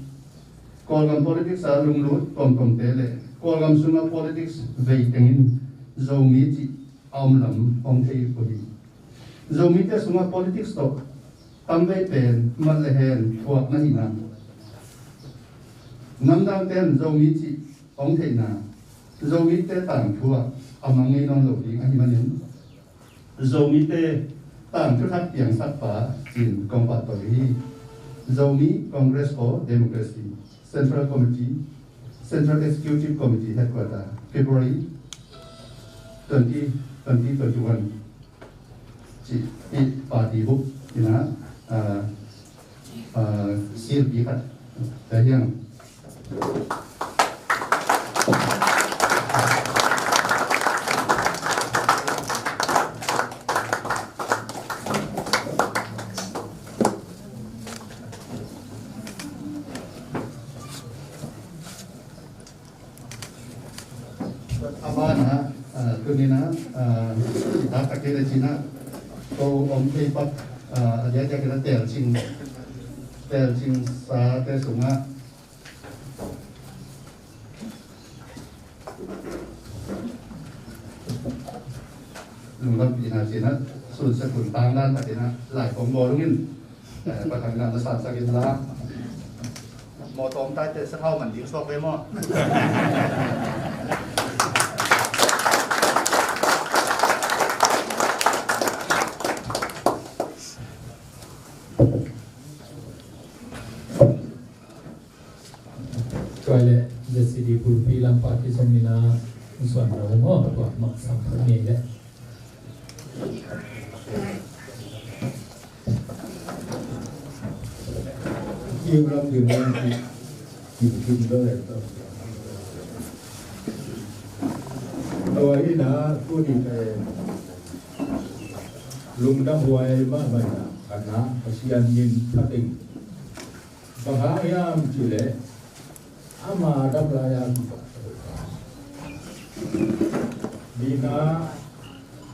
Kawlgam politics a lunglut tuamtuamte le Kawlgam sunga politics vei tengin Zomi cih a om lam hong thei uh hi. Zomite sunga politics tawh tamvei pen mat le hen thuak na hihna, namdangte in Zomi cih hong theihna, Zomite tangthu ah a mang ngei nawn lo ding ahih manin, Zomite tangthu thak piangsak pa ci-in kong pahtawi hi. Zomi Congress for Democracy Central Committee, Central Executive Committee Headquarter, February twenty, twenty twenty-one. Ci, i party book in ah, ah, ah, silpi khat ka hiang. A banah, ah, tuni in ah, ah, i taktak kei le cih in ah, ko om thei pak, ah, a diakdiak in ah telcing, telcing sate sungah lungdampihna ci-in ah, sunset hun tangdan takin ah, lai kong bawl ung in, eh, Pathian in ah na sansak in la. Mawtaw om tai teh, sathau man ding suak ve maw? Tua le Z C D bulpi lampa kizom in ah, suan lo maw, tua mak sam phot ngei le. Kiu lam ding lam ki, kiu kim do le to. Tua hi na, tuni te lungdam huai mahmah in ah, khatna, Pasian min phat ing. Bang hang hiam cih leh, ama dam lai-a kipat, mi na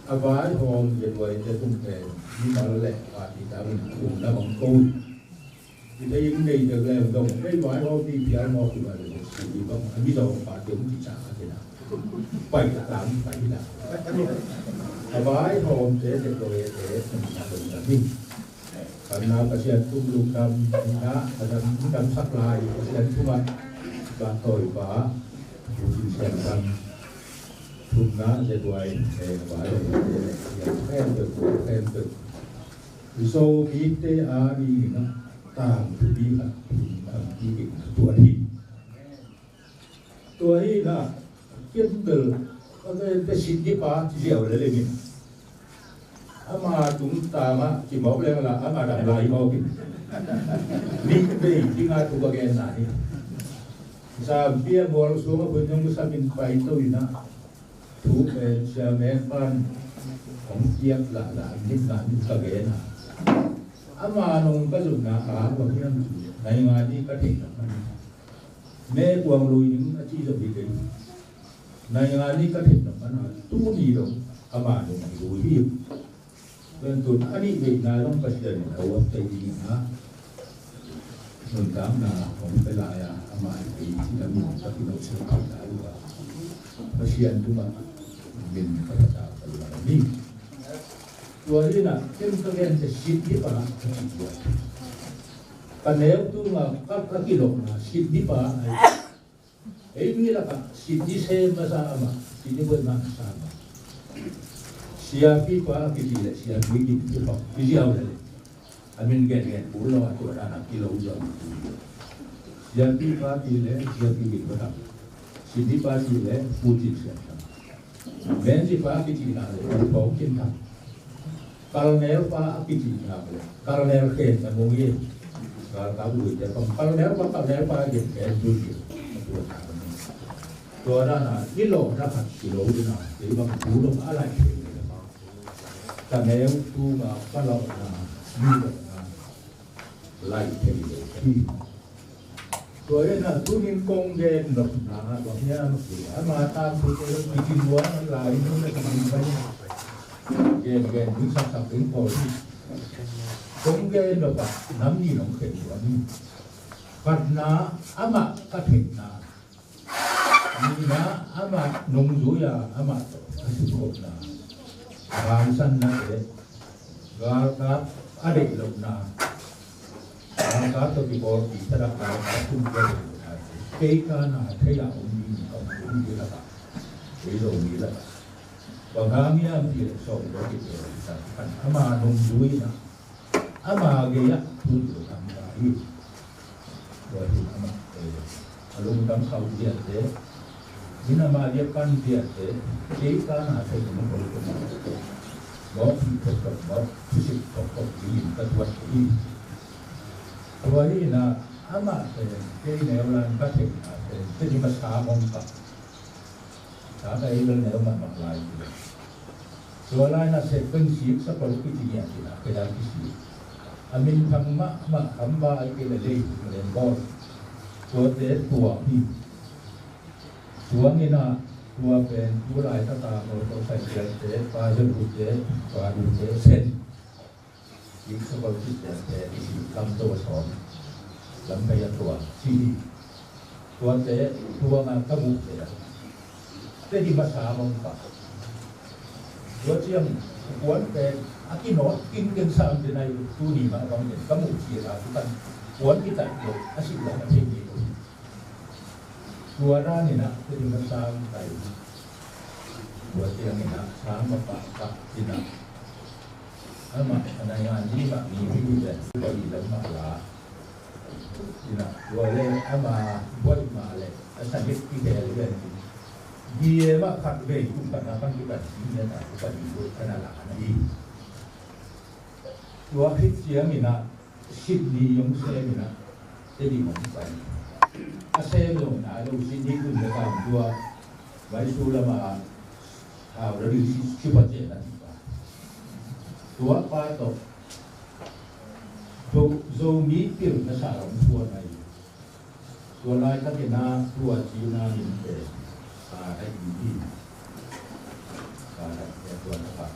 a vaihawm Zeduai te tung pen mimal le party dang in tung na bang ko. Hih teng in nei deuh leng dong, kei vaihawm ding phial mawk hi mah leh, sui bang a mi dawng party hong kica a kina. Pai tak lam pai hi na. A vaihawm te Zeduai te tung na bang ding. Khatna, Pasian thu lungdam, nihna, a dam, damsak lai Pasian thu mah, ka tawipa, Pu Cin Sian Thang, thumna, Zeduai, eh, vai, eh, eh, eh, khempeuh, khempeuh. Zomite a dingin ah tangthu ding ah, tangthu ding ah tuan hi. Tua hi na, kian bel, ka gen te sit ni pa ci ziau le lengin. Ama tung tama ci mawk leng la, ama dam lai mawk in. Nik bei dinga tu ka gen na hi. Sa pia mual suang a bun nung sa min pai to ina. Thu pen sia me pan hong piak la la, nik na nik ka gen na. Ama nung ka zun na a, wa hiam tu. Nai nga ni ka thei na. Me kuang lui ning a ci zong hi kei. Nai nga ni ka theih nop a na tu ni dong ama nung hi lui hi. Tuan tun a nih veina dong Pasian in a uap tei ding a nuntakna hong pe lai a ama hi kei ci a min ka kinawh sia thei lai uh a Pasian tungah min ka pata ka lua ni. Tua hi na ken ka gen te sit hi pa ka ci tua. Ka neu tunga ka, ka kilawhna sit ni pa ai. Ei mi laka sit ni sem masa ama, sit ni buai masa ama. Siapi pa kici le, siapi kici pa kici au le. A min gen gen pu lo a tua dana kilo zong. Siapi pa kici le, siapi kici pa. Sit ni pa kici le, pu kici le. Benzi pa kici na le, Pau Kin Thang. Kalnel pa a kici na le, Kalnel Khen na mung ye. Kal ka bui te pam Kalnel pa, Kalnel pa ye, Khen bui ye. Tua na na, i lo na khat i lo na, i bang tu lo a lai khen le. Ka neu tu ma ka lo na, mi lo na, lai khen le. Tua hi na tunin kong gen nopna bang hiam cih leh ama tangthu te kici lua lai nu le kici bai gen gen ding saksak ding pawl hi. Kong gen nop ah nam nih nong khen lua ni. Khatna amah ka theihna. Nihna amah nungzui a amah tawh a sukkhopna. Hangsanna te galkap a deih lohna. Galkap tawh kibawlpih thadah galkap tung kei a deih lohna. Kei ka na thei a om ding ka om ding lakah kei lo mi lakah bang hang hiam ti le sawm dawh kei lo. Ama nungzui na ama gei ah thu tu tam ta hi. Tua hi amah, eh, a lungdam khauh ziate, min ama dia pan ziate, kei ka na thei nung bol ko. Mawk hi thok thok, mawk hi sik thok thok, hi in ka tuat hi. Tua hi na, amah pen, kei neu lan ka thei na pen, kei ni ka sa mong ka. Sa ka ei bel neu mahmah lai hi. Tua lai na sek pen sik sa pal kici nia ci na, kei lai kici. A minthang mahmah kham ba ai kei le lei, len bawl. Tuate tuang hi. Tuang ina, tua pen, tu lai tata, motor cycle te, pa zan u te, pa du te, sen. Dik sa bal kit te, te, isi lam to a sawm. Lam kai a tua, si hi. Tua te, tua nga ka mu te. Te hi masa mong ka. Tua ciang, kuan te, a kinawt, kin ken sam te nai, tu ni ma bang te, ka mu ci a tu kan. Kuan ki tai lo, a si lo, a te ni lo. Tua dan ina, te ni ma sam tai. Tua ciang ina, sam ma pa, pa, ina. Amah a nai ngan ding mah mi hi hi ven, tua hi lam mah la. Ina, tua le ama buai mah le a sa ngek ki hel ven. Bia mah khat vei kum khat na pan ki pan si ne ta ku pan i buai ka na la na hi. Tua khit ciang ina Sydney hong sem ina, te ding hong pai. A sem lo na lo Sydney kun le kam tua. Vai su lama hau la ding si, si pa ce na ti pa. Tua pa to. Zo, Zomi pil na sa rong tua nai. Tua lai ka kena tua ci na min te. Sa dai in ti. Sa dai te tua na pa.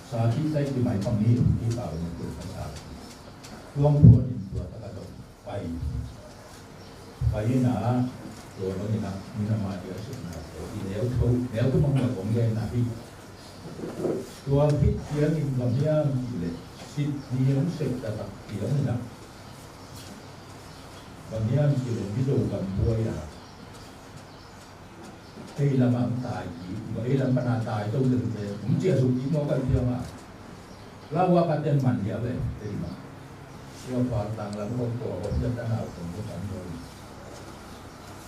Sa ci tai ti mai pang ni ti pa na tua ka sa. Tuang tua ni tua ta ka dong. Pai. Pai na, tua bang ina, mina ma dia sik na, tua i neu tho, neu tho bang na kong dia na hi. Tua khit ciang in bang hiam ci le, sit ni ang sek ta tak ciang ina. Bang hiam ci le, Mizo gam buai a. Ei lam ang tai ki, ei lam pana tai to ding te, um cia suk ki mo kan piang a. Lawa ka ten man dia ve, ei ma. Tua pa tang lam ko ko ko ja ta na ko ko kan do.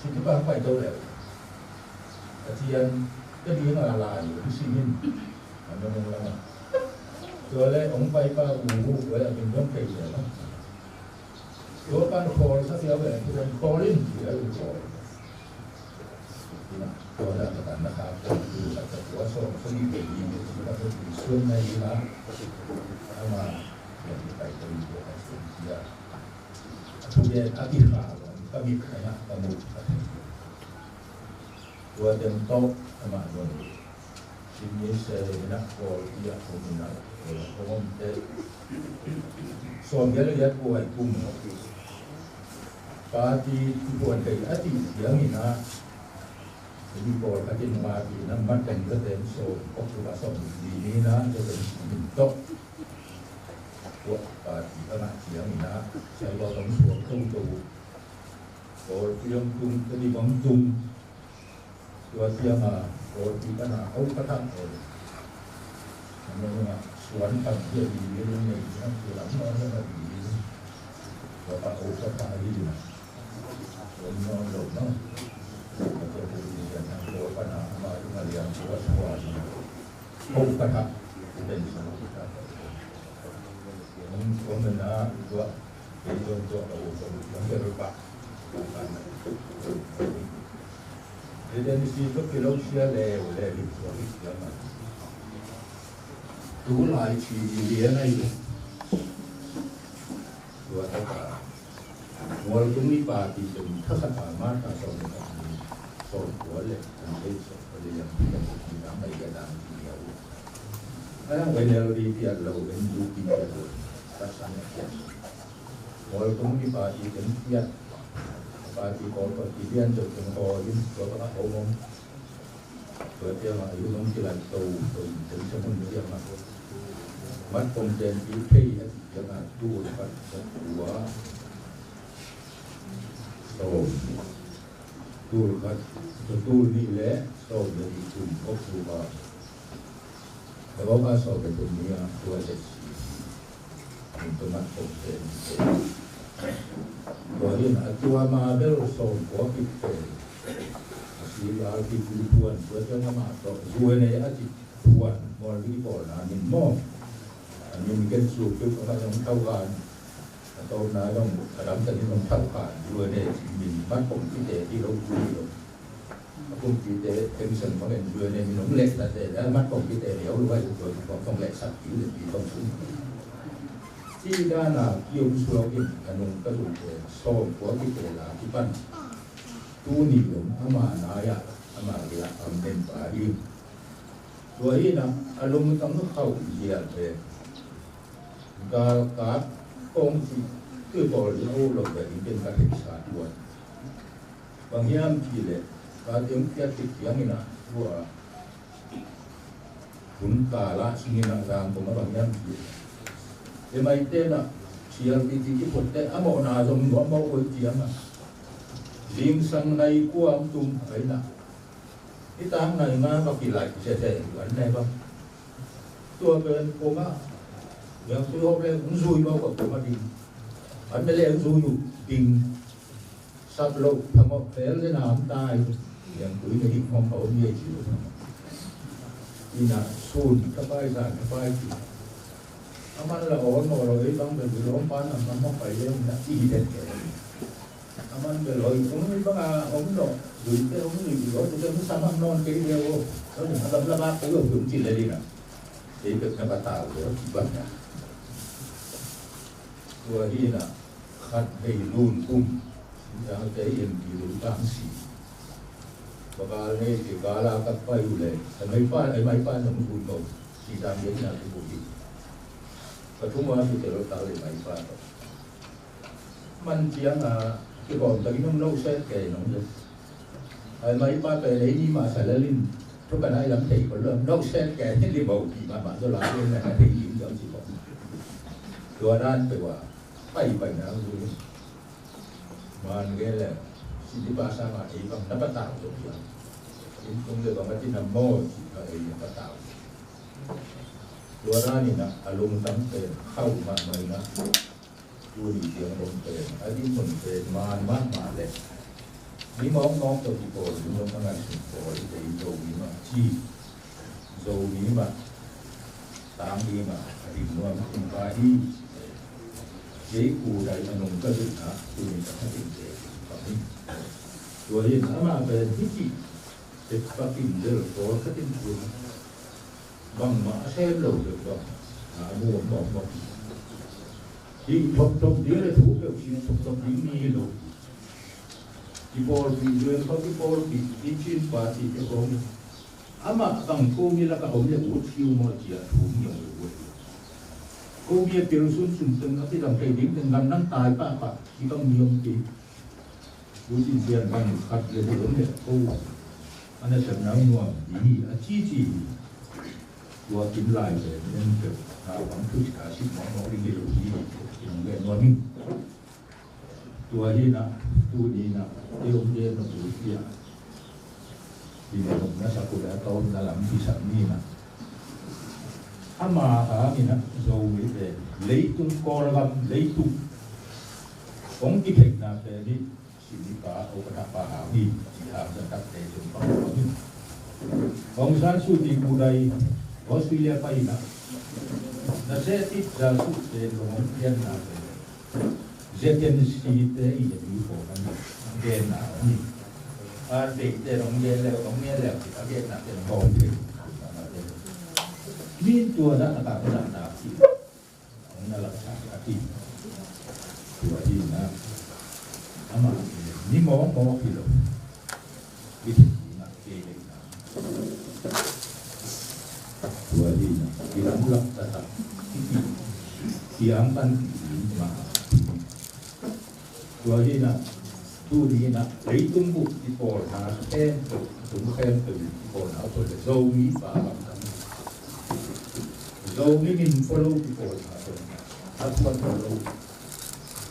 City Park pai to le. A cian ka ding a lai, a si min. A nong lang a. Tua le ong pai pa u hu, tua le a min dong kei le. Tua pan khawl sa sia ve, tua pan khawl in, sia u khawl. Ina, tua na ka pan na ka khawl, tua sa tua sawm, sa ni kei ni, sia ka tua sun na ina. Ama, sia ni pai tua tua ka sun sia. A tu gen, a ti kha, ka mit ka na, ka mu, ka ti. Tua tem to, ama don. Sydney se ina Kawlpi a om ina, eh, om te. Sawm gel a yat kuai kum. Party tuan kei a ti siang ina. Ini Kawl ka tin party na mat kei ka ten so, kok tu ka sawm ni ni na, so ten min tok. Kuak party ka na siang ina, sai lo tong suak tong tu. Kawlpi ang tung, ka ni bang tung. Tua ciang a, kawlpi pan a, au ka tak e. Ano nga, suan pan dia di dia nei, dia lam no dia di. Tua pa au ka tak di na. Tua no lo no. Tua dia di dia na, tua pan a, ama ina liang tua suan. Au ka tak. Tua sa. Tua na, tua. Tua tua, tua tua, tua tua. Eden si tua kilo sia le, le, tua sia ma. Tu lai ci di dia nai. Tua ta ka. Mual tung ni party tung ta sa ka ma ta so ni ka ni. So tua le, an le so tua le yang pi yang pi ta mai ka dang pi ya. Ana wai le ri pi ya lo ben du pi ya lo. Ta sa ne ya. Mual tung ni party tung pi ya. Party ko ko ti dian jok tung ko in tua ka ko mong. Tua ciang a, yu nong kilat to, to, to, to, to, ciang a. Mat kong ten pi pei a ti ciang a, tul khat, tul kua. So, tul khat, so, tul nih le, so, le di tul, October. Tua ka so, le tul nih a, tua le si. Tua mat kong ten, tua. Tua hi a, tua ma bel sawm kua kik pen a si a kik phuan, tua ciang amah tawh U N A a ci phuan mawl ding i pawlna min maw? A min ken suk tuk a, amah zong thau khan, a tawpna zong a dam takin zong thau khan, U N A ci min mat kong kite hi lo, U N A lo. A kumpite pension bangin U N A min hong lehsate le a mat kong kite le a uluai tuk tua tuk bang kong lehsak kik le pi kong sung. Ci dana ki-om suak in a nung ka zungte sawm kua kite la kipan tuni zong ama nai-ah ama gei-ah am den pa hi. Tua hi a, a lungtang khauh zial pen galkap kong ci tui pawl in a uh lo ve in ken ka theihsa tuan. Bang hiam cih leh ka teng piat tik ciangin a, tua hun kal ah sungin a zang kong a bang hiam cih leh, e maite na C R P T kiphuatte a mawhna zong nuam mawh koi ciang a, zingsang nai kua ang tung a ina, i tang nai nga ka kilaih sese an nai bang. Tua pen kong a yang tui hop le hong zui mawh ka kong a ding. An le hong zui uh ding. Sap lo, thangawh pel le nam tai. Yang tui na hik hong hau ni ei ci lo. Ina sun ka pai, zan ka pai ci. A man la awn maw lo ei bang bel zui lo pan a man maw pai le na ci hi den ke. A man bel lo ei kong ei bang a om lo. Zui te om zui lo te te mu sa man non kei le o. Lo ni a gam la ba ko lo kong ci le li na. Ei bek na ba ta lo ci bang na. Tua hi na. Khat hei lun kum, dang te in ti lun tang si. Bakal nei ti kala ka pai u le, a mai pa, a mai pa nong kun ko, si dang ye na tu hi. Pathum a tu te lo ta le mai pa ko. Man ciang a, ki bom ta ki nong lo se ke nong le. Ai mai pa pe lei ni ma sa la lin. Thu ka nai lam thei ko lo. Nok set ke ni li bau pi ma ma zo la lin na ka thei lim zo ci ko. Tua dan pe wa. Pai pai na zo. Man ge le. Si di pa sa ma ei bang na pa ta zo ya. In tung le bang ma ti na mo ci ka ei na pa ta. Tua dan ni na a lung tam pe khau ma mai na. Tuni ciang bawm pen a dinmun pen man mahmah leh mi mawkmawk tawh kipawl ding zong a ngaihsun pawl hi teh, Zomi mah ci, Zomi mah tang ding mah a dim nuam kum pa hi. Kei ku dai a nung ka zutna tuni ka khatin te pa hi. Tua hi amah pen hi cih tep pakin bel pawl khatin tun bangmah a sem lo deuh bang a mu mawkmawk. Hih thokthok ding le thu peuh sin thokthok ding mi hi lo. Kipawlpih zuel khawng kipawlpih i cin party te khawng amah bang ko mi lakah om le ut fiu maw cia thu ngiau lo uh. Ko mi a pil sunsun teng a kidang thei ding teng gam nang tai pahpah kibang mi om kei. Putin pian bang khat le deuh om le ko a nasepna nuam ding hi a cici hi. Tua kin lai pen en peuh a bang thu a sik mawkmawk ding hi lo hi. Kin hong gen nuam hi. Tua hi na, tuni na, i hong gen na pu hi a. Kin hong na sa pu le a tawm na lam hi sak ni na. Ama hang in a Zomi pen leitung Kawlgam leitung hong kitheihna pen hi. Sinipa, o ka thapa hau hi, ci hau sa tak te zong pang hau hi. Aung San Suu Kyi kudai Australia pai na. Na se tit za su te long hong pian na te. Zeten si te i ya ni ko kan gen na ni. An te te long gen le, long gen le, a gen na te long hong te. Min tua na ta ka na na ki. Hong na laksak a ki. Tua hi na. Amah ni mawkmawk hi lo. Hi theihna kei leina. Tua hi na. Hi lam lak taktak. Hi ki. Hi ang pan ki. Hi ma. Tua hi na, tuni na, leitung bup i pawlna khempeuh, tung khempeuh i pawlna pawl le Zomi pa bang tam. Zomi min pua lo i pawlna pawl. A phuan pua lo.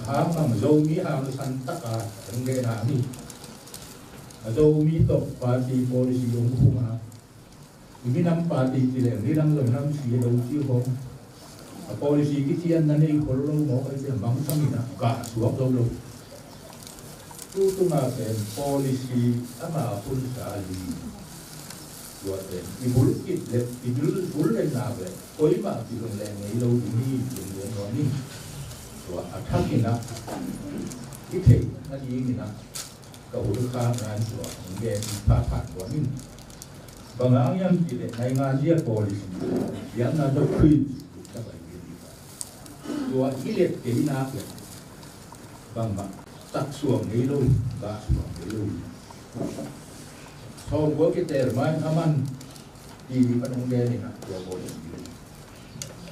Hang bang Zomi hang san taka, hang le na mi. A Zomi tawh party policy hong khum a. I minam party ci leng, ni dang zong nam si lo ci khong. A policy kician na nei khol lo mawk ai cian bang sam in a gah suak zo lo. Tu tunga pen policy ama hun sa li. Tua pen i bul kit le i bul bul le nak le koimah kilung le ngei lo ding hi, ding le nuam in. Tua a thak in ah i theih nading in ah ka hun kha ngan tua hong gen i pha pha nuam in. Bang hang hiam cih leh naingan dia policy, biakna doctrine, tua i let kei nak leh bangmah tak suak ngei lo, gah suak ngei lo. Sawmkua kitel mai a man ti pan hong den in ah tua policy.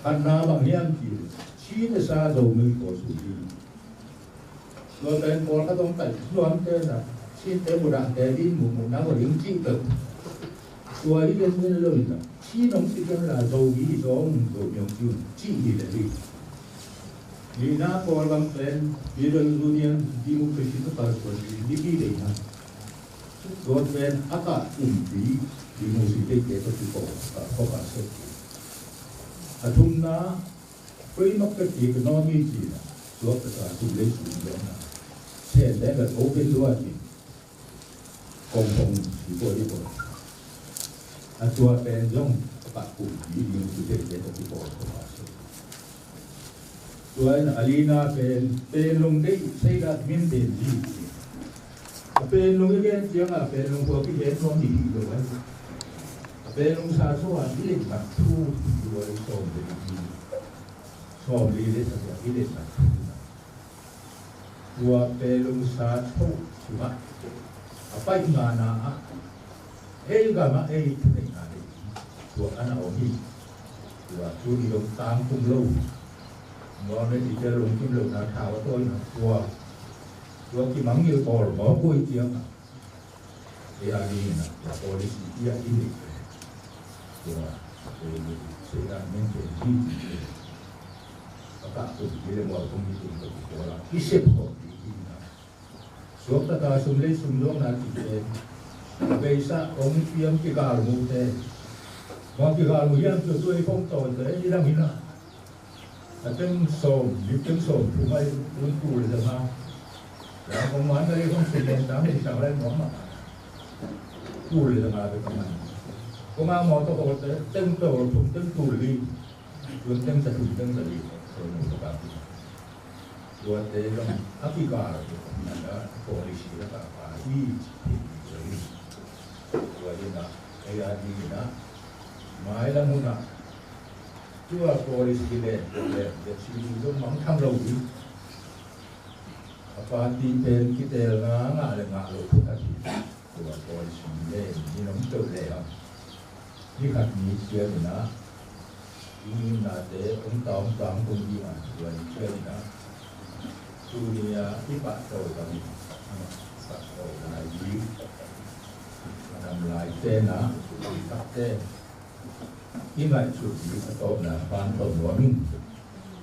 Khatna bang hiam cih leh Chin le sa Zomi ko su hi. Tua pen pawlkhat hong kaih nuamte na, Chinte mudahte din muhmuhna ko ding cih peuh. Tua hi pen min lo in la, Chin hong si ken la, Zomi zong, Zomi hong si un cih hi le hi. Nihna Kawlgam pen Federal Union Democracy to Palestine Unity deihna. Tua pen a kah kumpi Democracy deihte tawh kikawm, kah kawk a sek. A thumna Free market economy cihna, suak taka sum le sum lianna, sen le ka ko pen lua cih kong kong si ko i ko. A tua pen zong ka kum i ding si te te ko i ko ko a so. Tua in a lina pen, pen long dei sei dat min den ji. A pen long i gen ciang a pen long ko ki gen ko ni lo ai. A pen long sa so a i le mat thu tua i so de ji. Sawmli le sagih a i letna. Tua pen lungsa tho sungah a paih ngana ah ei gam ah ei thuneihna ding tua a na om hi. Tua tu i lungtang kum lo. Nuam le i tel lungkim lo na thau a tawina tua. Tua kimangngilh bawl mawk uh i ciangah. Ei a dingin ah tua policy i a i neih pen tua, eh, sedan mente hi ti pen a kah kum hi le mual kum hi tum tua tua la i sep khawm ding hi na. Suak taka sum le sum luakna ti pen a beisa hong piam kigal mu te. Mual kigal mu hiam tua tua i phong tawi te i dam hi na. A teng sawm, lim teng sawm, thum ai, un tul le dang a. Yang kong man ai kong sum len tang, i tang lai mawk mah. Tul le dang a, be kong man. Kong a mawk tawh kawk te, teng tawh, thum teng tul li. Tun teng sa thum teng sa li. Sawm mawk tawh kawk. Tua te zong, a kikal, a policy la ka pa hi, hi, hi. Tua hi na, ei a di na, mai la mu na, Tua policy le le le si lu mang tham lo hi. A party pen kitel nga nga le nga lo thu a ti. Tua policy le ni nom to le a. Ni khat ni sia ni na. Ni na te ong ta ong ta ong tung di a. Tua ni sia ni na. Tu ni a i pa to ka ni. Pa to na i. Nam lai te na. I tak te. I ngaihsut ding a tawpna van tawh nuam in.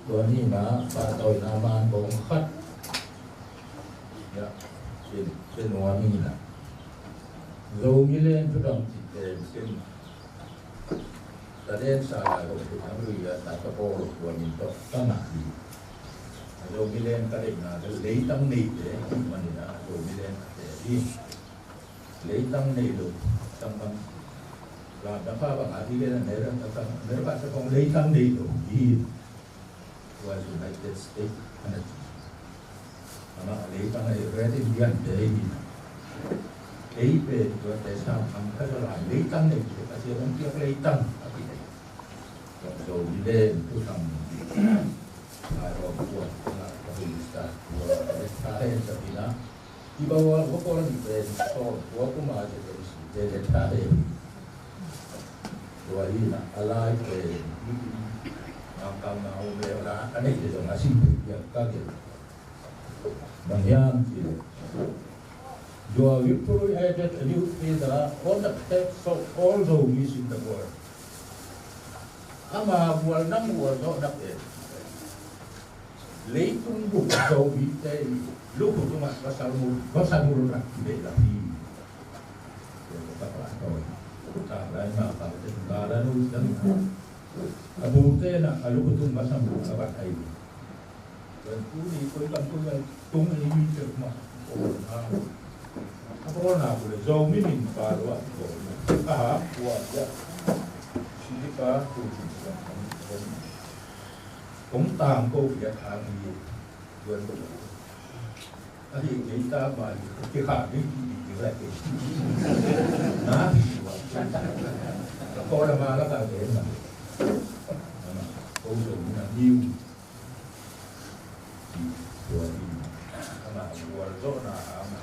Tua nihna pahtawina man bawng khat. Ya, pen, pen nuam in a. Zomi len thudang cihte pen. Ka den sa lai bawng thudang lui a ta ka bawl tua min tawh ka ngah hi. Zomi len ka deihna leitang neite manin a Zomi len a te hi. Leitang nei lo, tangkam. Lam dang kha bang a ti gen a, nei ram tangkam, nei ram tangkam leitang nei lo hi. Tua United States ana ti. Amah leitang a Red Indian te hi na. Ei pen tua te sam ang kha lai leitang nei lo, a sia bang piak leitang a ti nei. Tua Zomi len tu tang. Ai tua tua, tua tua, tua tua, tua tua, tua tua, I bawa ko ko ni pen so ko ko ma je pen si te le ta de. Tua hi na a lai pen ni na kam na o le la a nei le na si ya ka ke. Bang hiam ci le. You are victory headed and you is the on the steps of all the ways in the world. Ama bual nam bual no na pen. Leitung bup Zomite i lukhu tungah pasal mul, pasal mul rak kibeh la hi. Ka pa tawh, ka lai ma pa te ka la nu dang. A bu te na a lukhu tung pasal mul ka bat ai. Kan tu ni koi kam koi tung ni mi te ma. A bawlna bule Zomi min pa lo a bawlna a ha kua ya. Sidi pa tu tu. Kong tang ko ya thang ni. Duan ko. A hi kei ta ma hi ki ha ni ki ni ki la kei. Na hi wa. Ka ko la ma la ka kei na. Ko Zomi na niu. Tua hi, ama gualzawhna hang a,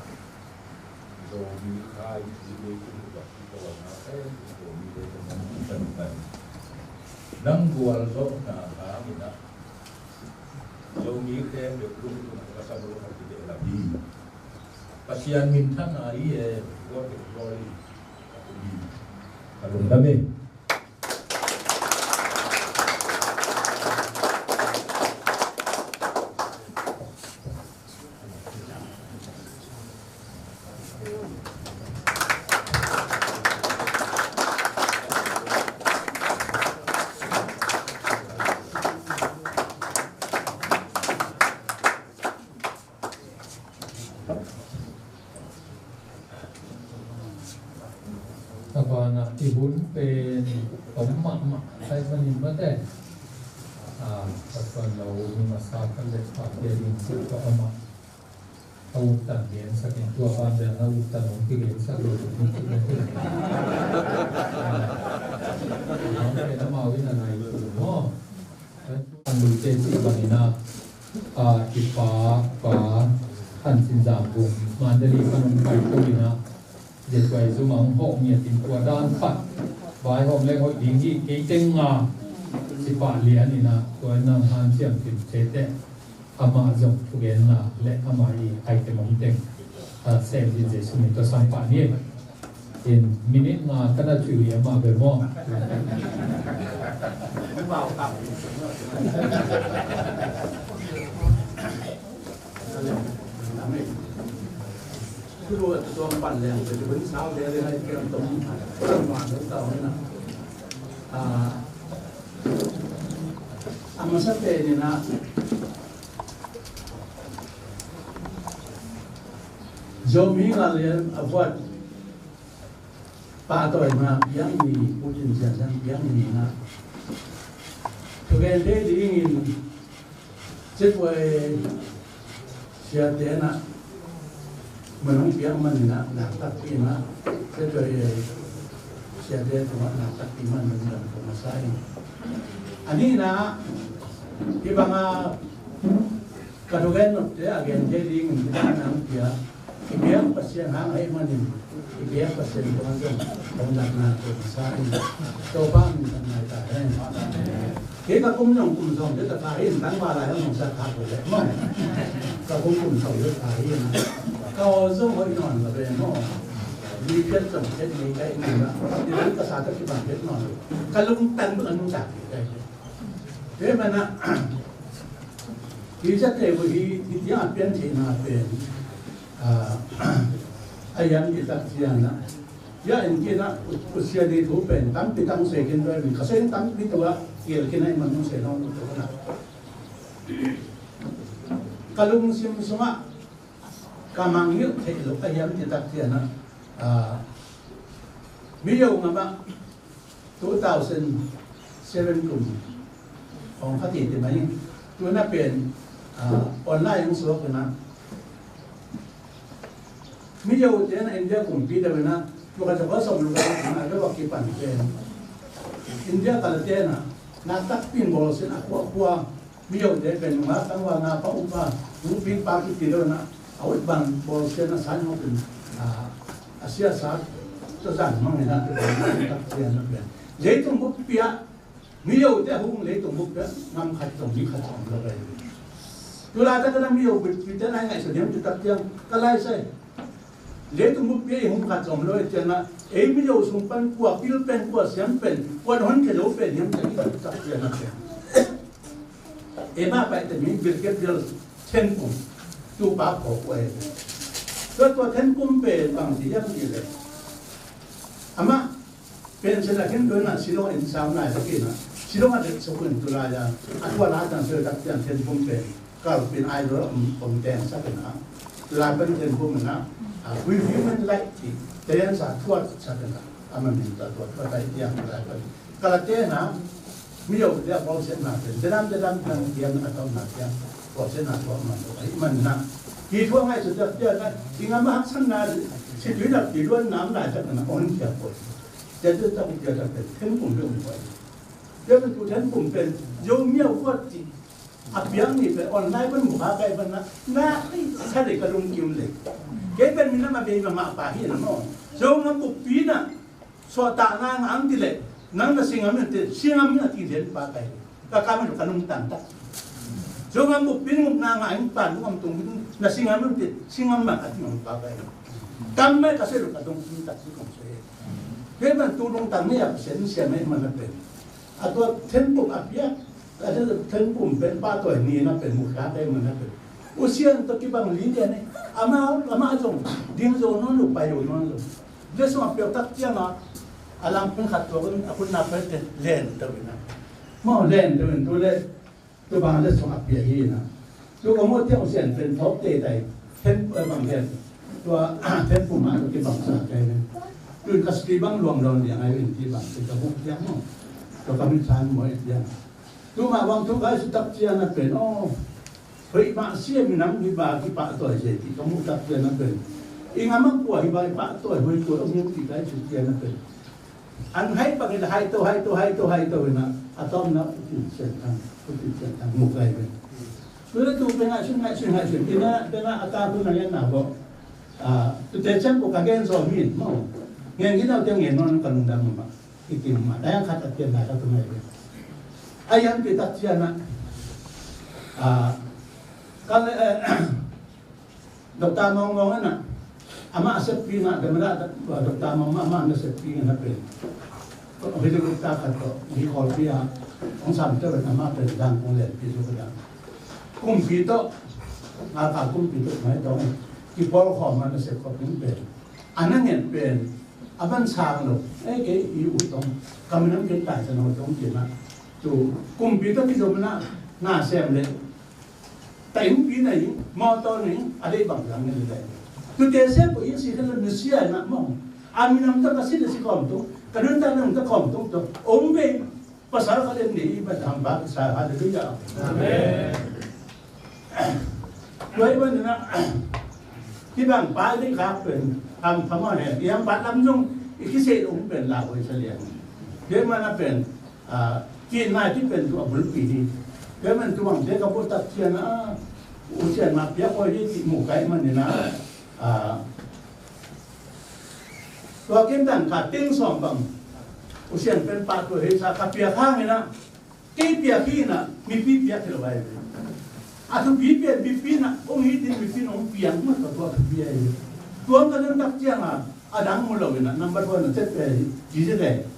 Zomi khai Zomi leitung tua hi tua na khen Zomi leitung na kan kan. Nang gualzawhna hang in a, Zomi khen deuh lungtung a ka sam lo ka ti deuh la hi. Pasian minthanna hi e, God is glory. Ka kum hi. Ka lungdam hi. A banah i hun pen om mahmah ahih manin mate. A, a tuan lo ni masa khat le pahpia ding sia tua amah a uttan gensak in tua pan pen a uttan hong kigensak lo ni cih na hi. A, a pen amau in a nai tu maw. An lui te cih bangin ah, a, i pa, pa, Han Sin Zam Bung, Mandalay pan hong pai ko in ah, Zia Tuai Zum ah hong hawh ngiat in tua dan khat, vai hawm leng hoih ding hi, kei teng nga, sipah lian in ah, tua in nang hanciam kim cete, amah zong thugenna le amah i item hong teng, a, sem din Jesu min tawh sam pah ni. In minute nga ka na cui a mah bel maw. A masa pen in ah Zomi Ngah Lian a vuat pahtawina piang ni, Pu Cin Sian Sian piang ni na. Thugen thei dingin Zia Tuai siate na mun hong piak man na, nakpi takpi na, Zia Tuai siate tungah nakpi takpi man na, na kong masa in. A nihna, hih banga ka thugen nopte a gen thei dingin hih banga nang pia. I biak Pasian hang ahih manin, i biak Pasian tungah zong hong natna tawh masa in, Topa min thang ngai ta hen. Kei ka kum zong kum sawm te ta ka hi in, tangval lai hong sa kha ko leh maw. Ka kum kum sawm te ta hi in. Ka aw zong hoih nawn lo ve maw. Mi phiat zong phiat ngei ka hih manin ah, i lung ka sa tawh kibang phiat nawn lo. Ka lungtang bek a nungta kei ka hi. Tua ahih manin ah, hi zate uh hi, hi tiang a pian theihna pen, a, a hiam cih tak ciangin ah, hia in khin ah, u, usia ding thu pen tampi tak hong sei khin tua hi, ka sei tampi tua, kil khin ah i man hong sei nawn tua na. Ka lungsim sungah ka mangngilh theih loh a hiam cih tak ciangin ah, a, miyo ngam ah two thousand seven kum hong kha titi mai. Tu in ah pen, ah, online hong suak in ah, miyote in ah India kumpi deuh in ah, tua ka tawh ka sawm luk ah, ah, deuh a kipan pen India kalate in ah, nakpi takin bawlsia in a kuakua miyote pen nungak tangval, naupang, upa, nupi, pa kiti lo in ah, a ut bang bawlsia in a sanhawk in, a, a siasa tawh zan mang in ah, tak ciang in ah pen leitung buppi ah miyote a hong, leitung buppi ah ngam khat zong, mi khat zong om lo ve. Tu laitak in ah miyo buppi te in ah i ngaihsun hiam cih tak ciang, ka lai sai. Leitung buppi ah i hong khat zong om lo hi ciangin ah, ei miyo sung pan kua pil pen, kua siam pen, kua honkhia zo pen hiam cih tak ciang ah pen, ei mah paite mi Brigadier Thenkum, tu pa khawk uh ahi. Tua, tua Thenkum pen bang ci hiam cih leh, amah pension ah khin tua in ah Shillong in sam lai sak in ah, Shillong ah dek suk in tu lai ah, a tua lai tang sui tak ciang Thenkum pen kalpin ai lo om, om teng sak in ah. Lai pan ten bu mana, a, we human like ti, te yan sa thuat sa ten a, ama min ta thuat pa tai tiang lai pan. Kalate na, mi yo dia bau sen na ten, te dam te dam nang tiang na tau na tiang, bau sen na thuat man, ai man na. Ki thuat ngai su dia dia na, si ngam hak san na, si tui na, ki luan nam na sa na, on kia ko. Dia tu ta ku dia ta ten, ten kum be um ko. Dia tu ten kum pen, yo mi yo ko ti, a piang ni pen online pan mu kha kai pan na, na, ai, sa le ka lungkim le. Kei pen minam a bei ma ma pa hi na maw. Zong a buppi na, sawhtakna ngah ang ti le, nang na singam in te, singam in a ti zen pa kai. Ka kam in ka nungtang tak. Zong a buppi na ngah ang pan, nung am tung, na singam in te, singam ma a ti ngam pa kai. Kam mai ka se lo ka dong tung tak si kong se. Kei pan tu nungtang ni a sen sia mai man na pen. A tua ten kum a piak, a tua ten kum pen pa tua ni na pen mu kha kai man na pen. U Sian tua kibang li lian e. Ama, ama zong, ding zong non lo, pai lo non lo. Le sung a piak tak ciang a, a lang pen khat tua kun, a kun na pen te, len tua ina. Mau len tua in tu le, tua bang le sung a piak hi na. Tua ka mu tiang U Sian pen thok te tai, ten, eh, bang ten. Tua, ten kum a tua kibang sa kai ne. Tua in ka spi bang luang luang liang ai in ti bang, ti ka buk tiang mo. Tua ka min san mo e tiang. Tuma bang tu kai su tak ciang na pen, oh. Hoih mah sia minam hi ba kipahtawi sia ti ka muh tak ciang na pen. I ngam a kua hi ba kipahtawi hoih kua ong hi ti kai su ciang na pen. An hai bang in hai to, hai to, hai to, hai to hi na. A tom na u tin sian thang, u tin sian thang mu kai pen. Tu le tu pen ngai sun, ngai sun, ngai sun. Ina, pen a ta tu na ngen na bo. A, tu te ciang ko ka gen so min, mo. Ngen gin au te ngen non ka lungdam ma. Kikim ma, dayang khat a pian lai ka tumai pian. A yan pi tak ciang na. A, kan le, eh, Doktor Mawng Mawng na. Ama a seppi na, dama da, Doktor Mawng Mawng ama na seppi na pen. Ko hili doktor khat ko, hi khol pi a. Ong sam te na ama pen dang kong len pi su ka dang. Kumpi to, a ka kumpi to mai to. Ki pol khom ma na sep ko pen pen. A na ngen pen, a ban sang lo, eh, kei i u tong, ka minam kei tai sa no tong kei na. Tu, kumpi to ki zom na, na sem le. Ta in pi na i, motor ni, a dei bang lang ni le. Tu te se ko i si ka lo ni sia na mo. A minam to ka si le si khom tong, ka nun ta nang ta khom tong to. Ong be, Pasal ka den ni, i ba dang ba sa, hallelujah. Amen. Tua i ba na, kibang pa i ding kha pen, am pa ma he, i am pa lam zong, i kise ong pen la oi sa liang. Kei ma na pen, a, ki na ki pen tu a bulpi ni. Kei ma tu bang te ka bul tak ciang na, u ciang ma pia ko i ti mu kai ma ni na. A, Tua ken dan ka teng sawm bang. U Sian pen pah tua hei sa ka piak hang ina. Kei piak hi ina, mipi piak hi lo ai. A thupi pian mipi na, ong hi tin mipi na ong piang ma tua tua thupi ai. Tua ka dan tak ciang a, a dang mu lo ina, number one na chet pe hi, ji je le.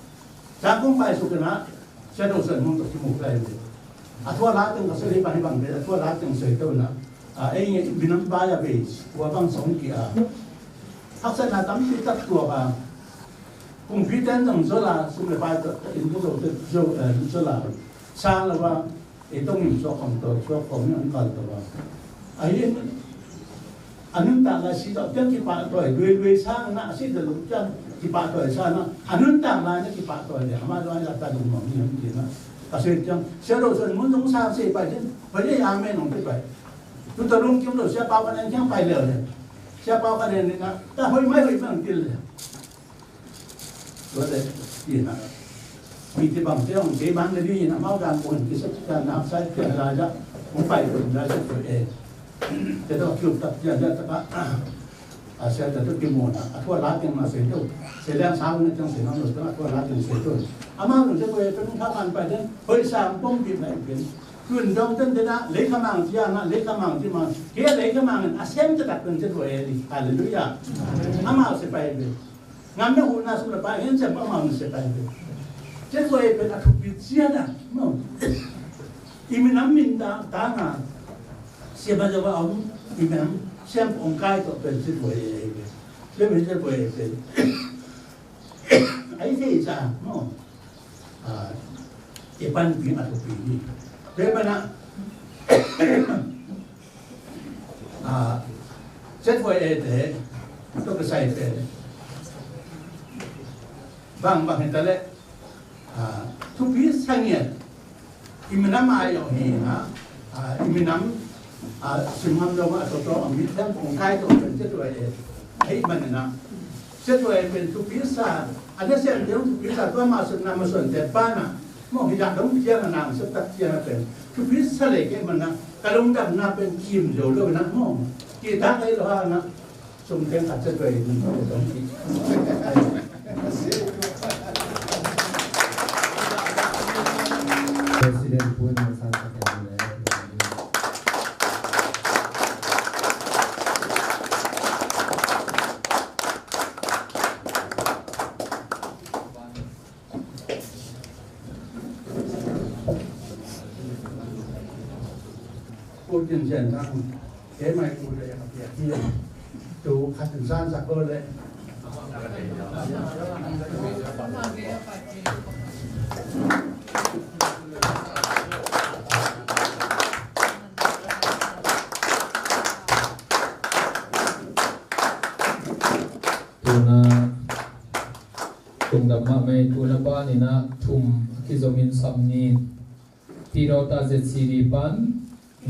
Sa kong pai suk ina, Sia Do Suan Mun tawh kimu kai ve. A thua la teng ka soi hi bang hi bang ve, a thua la teng soi to na. A, ei nge, minam bai a ve, tua bang song ki a. Haksatna tampi tak tua ka. Kumpi ten zong zola, sum le pai to, in to zo te zo, eh, zola. Sang la ba, ei tong in so kong to, so kong in ang kal to ba. A hi, a nuntak lai si tawh piang kipahtawi, luai luai sang na, a si tawh luk piang kipahtawi sang na, a nuntak lai na kipahtawi le, ama lai la ta lung mawng ni hong ti na. Ka sui piang, Sia Do Suan Mun zong sang si pai den, pai le amen hong ti pai. Tu ta lungkim lo, Sia Pau Ka Nen kiang pai le le. Sia Pau Ka Nen ni na, ta hoih mai hoih mai hong ti le. Tua te, ti na. Mi ti bang te hong te bang le ni na, mau dan ko hong ti sa ti na, sai ti la ja, hong pai ko la ja ko e. Te to kiu tak ti ja ta ka. A sia ta to kimu na, a tua la teng ma se to. Se liang sa na teng se na lo ta, a tua la teng se to. Ama lo se ko e, pe nung tha man pai den, hoi sang pom pi na i pen. Kun dong ten te na, lei kha mang ti a na, lei kha mang ti ma. Ke lei kha mang a sem te tak pen se ko e li. Hallelujah. Ama se pai pen. Ngam na hu na sum la pai, hen sem pa ma se pai pen. Se ko e pen a thupi sia na. No. I minam min ta, ta na. Sia ba ja ba om, i minam sem ong kai to pen se ko e pen. Se pen se ko e pen. Ai se sa, no. A, i pan pi a thupi ni. Pe ba na. A, Tet huai e te, tua ka sai te. Bang bang hi ta le. Ah, thupi sa ngiat. I minam a yong hi na. Ah, i minam, ah, sim ham dong a to to a mi thiam kong kai to pen tet huai e. Hei man na. Tet huai pen thupi sa. A na sian dong thupi sa tua ma sun na ma sun te pa na. Mo hi dak dong piang na sa tak piang pen. Thupi sa le ke man na. Ka lungdam na pen kim zo lo na mo. Ki tak ai lo ha na. Sum teng khat sia tuai in. President Pu Nang San Sak Khen le. Pu Cin Sian Thang, kei mai pu le a piak hi. Tu khat in san sak ko le. Tuna tungdam mah mei, tuna panin ah thum a kizomin sam ni. Pilota Z C D pan,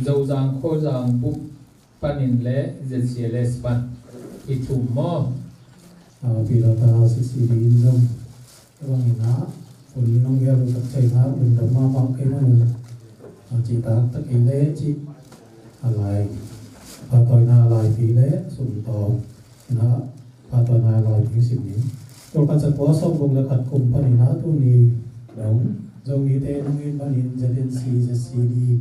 Zozang Khozang Bup panin le Z C L S pan. I thum maw? Ah, Pilota Z C D in zong. Bangin ah, un nong gel tak thei na, un dam mahmah kei mah un. Ah, ci tak tak kei le ci. A lai. Pahtawina laipi le, sum tawm. Na, pahtawina laipi sim ni. Tul khat za kua sawm guk le khat kum panin ah tuni dong Zomite nong it manin Z N C, Z C D,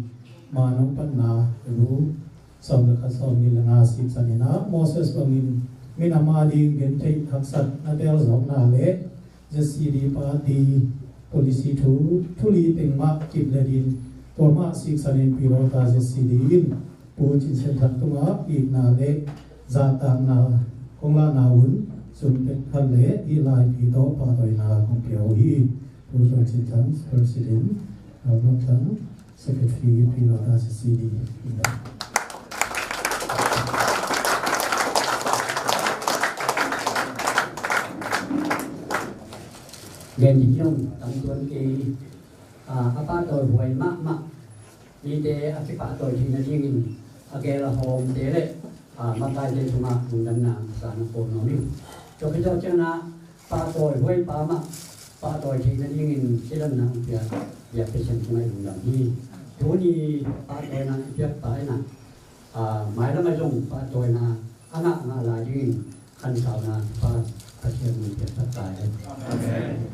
ma nong patna, lu, sawm le khat sawm nih le nga siksan in ah Moses bangin minam ading gentheih haksat na tel zawkna le Z C D party policy thu, thu li teng mah kip le din, tua mah siksan in Pilota Z C D in Pu Cin Sian Thang tungah itna le zahtakna kong lahna un, sum tek khat le hih laipi tawh pahtawina kong pia uh hi. Pu Cin Sian Thang, President, Ram Thang, Secretary, Pilota Z C D. Gen ding zong tam tuan kei, ah, a pahtawi huai mahmah. Mite a kipahtawi theih nadingin a gel a hawmte le, ah, makaite tungah lungdamna sa na ko nuam ing. Tua khit tawh ciangin ah pahtawi huai pa mah pahtawi theih nadingin cidamna hong piak biak Pasian tungah i lungdam hi. Tuni pahtawina i piak pa in ah, ah, mailam ah zong pahtawina a ngah ngah lai dingin khansauna pa Pasian min piak tak ta hen. Amen.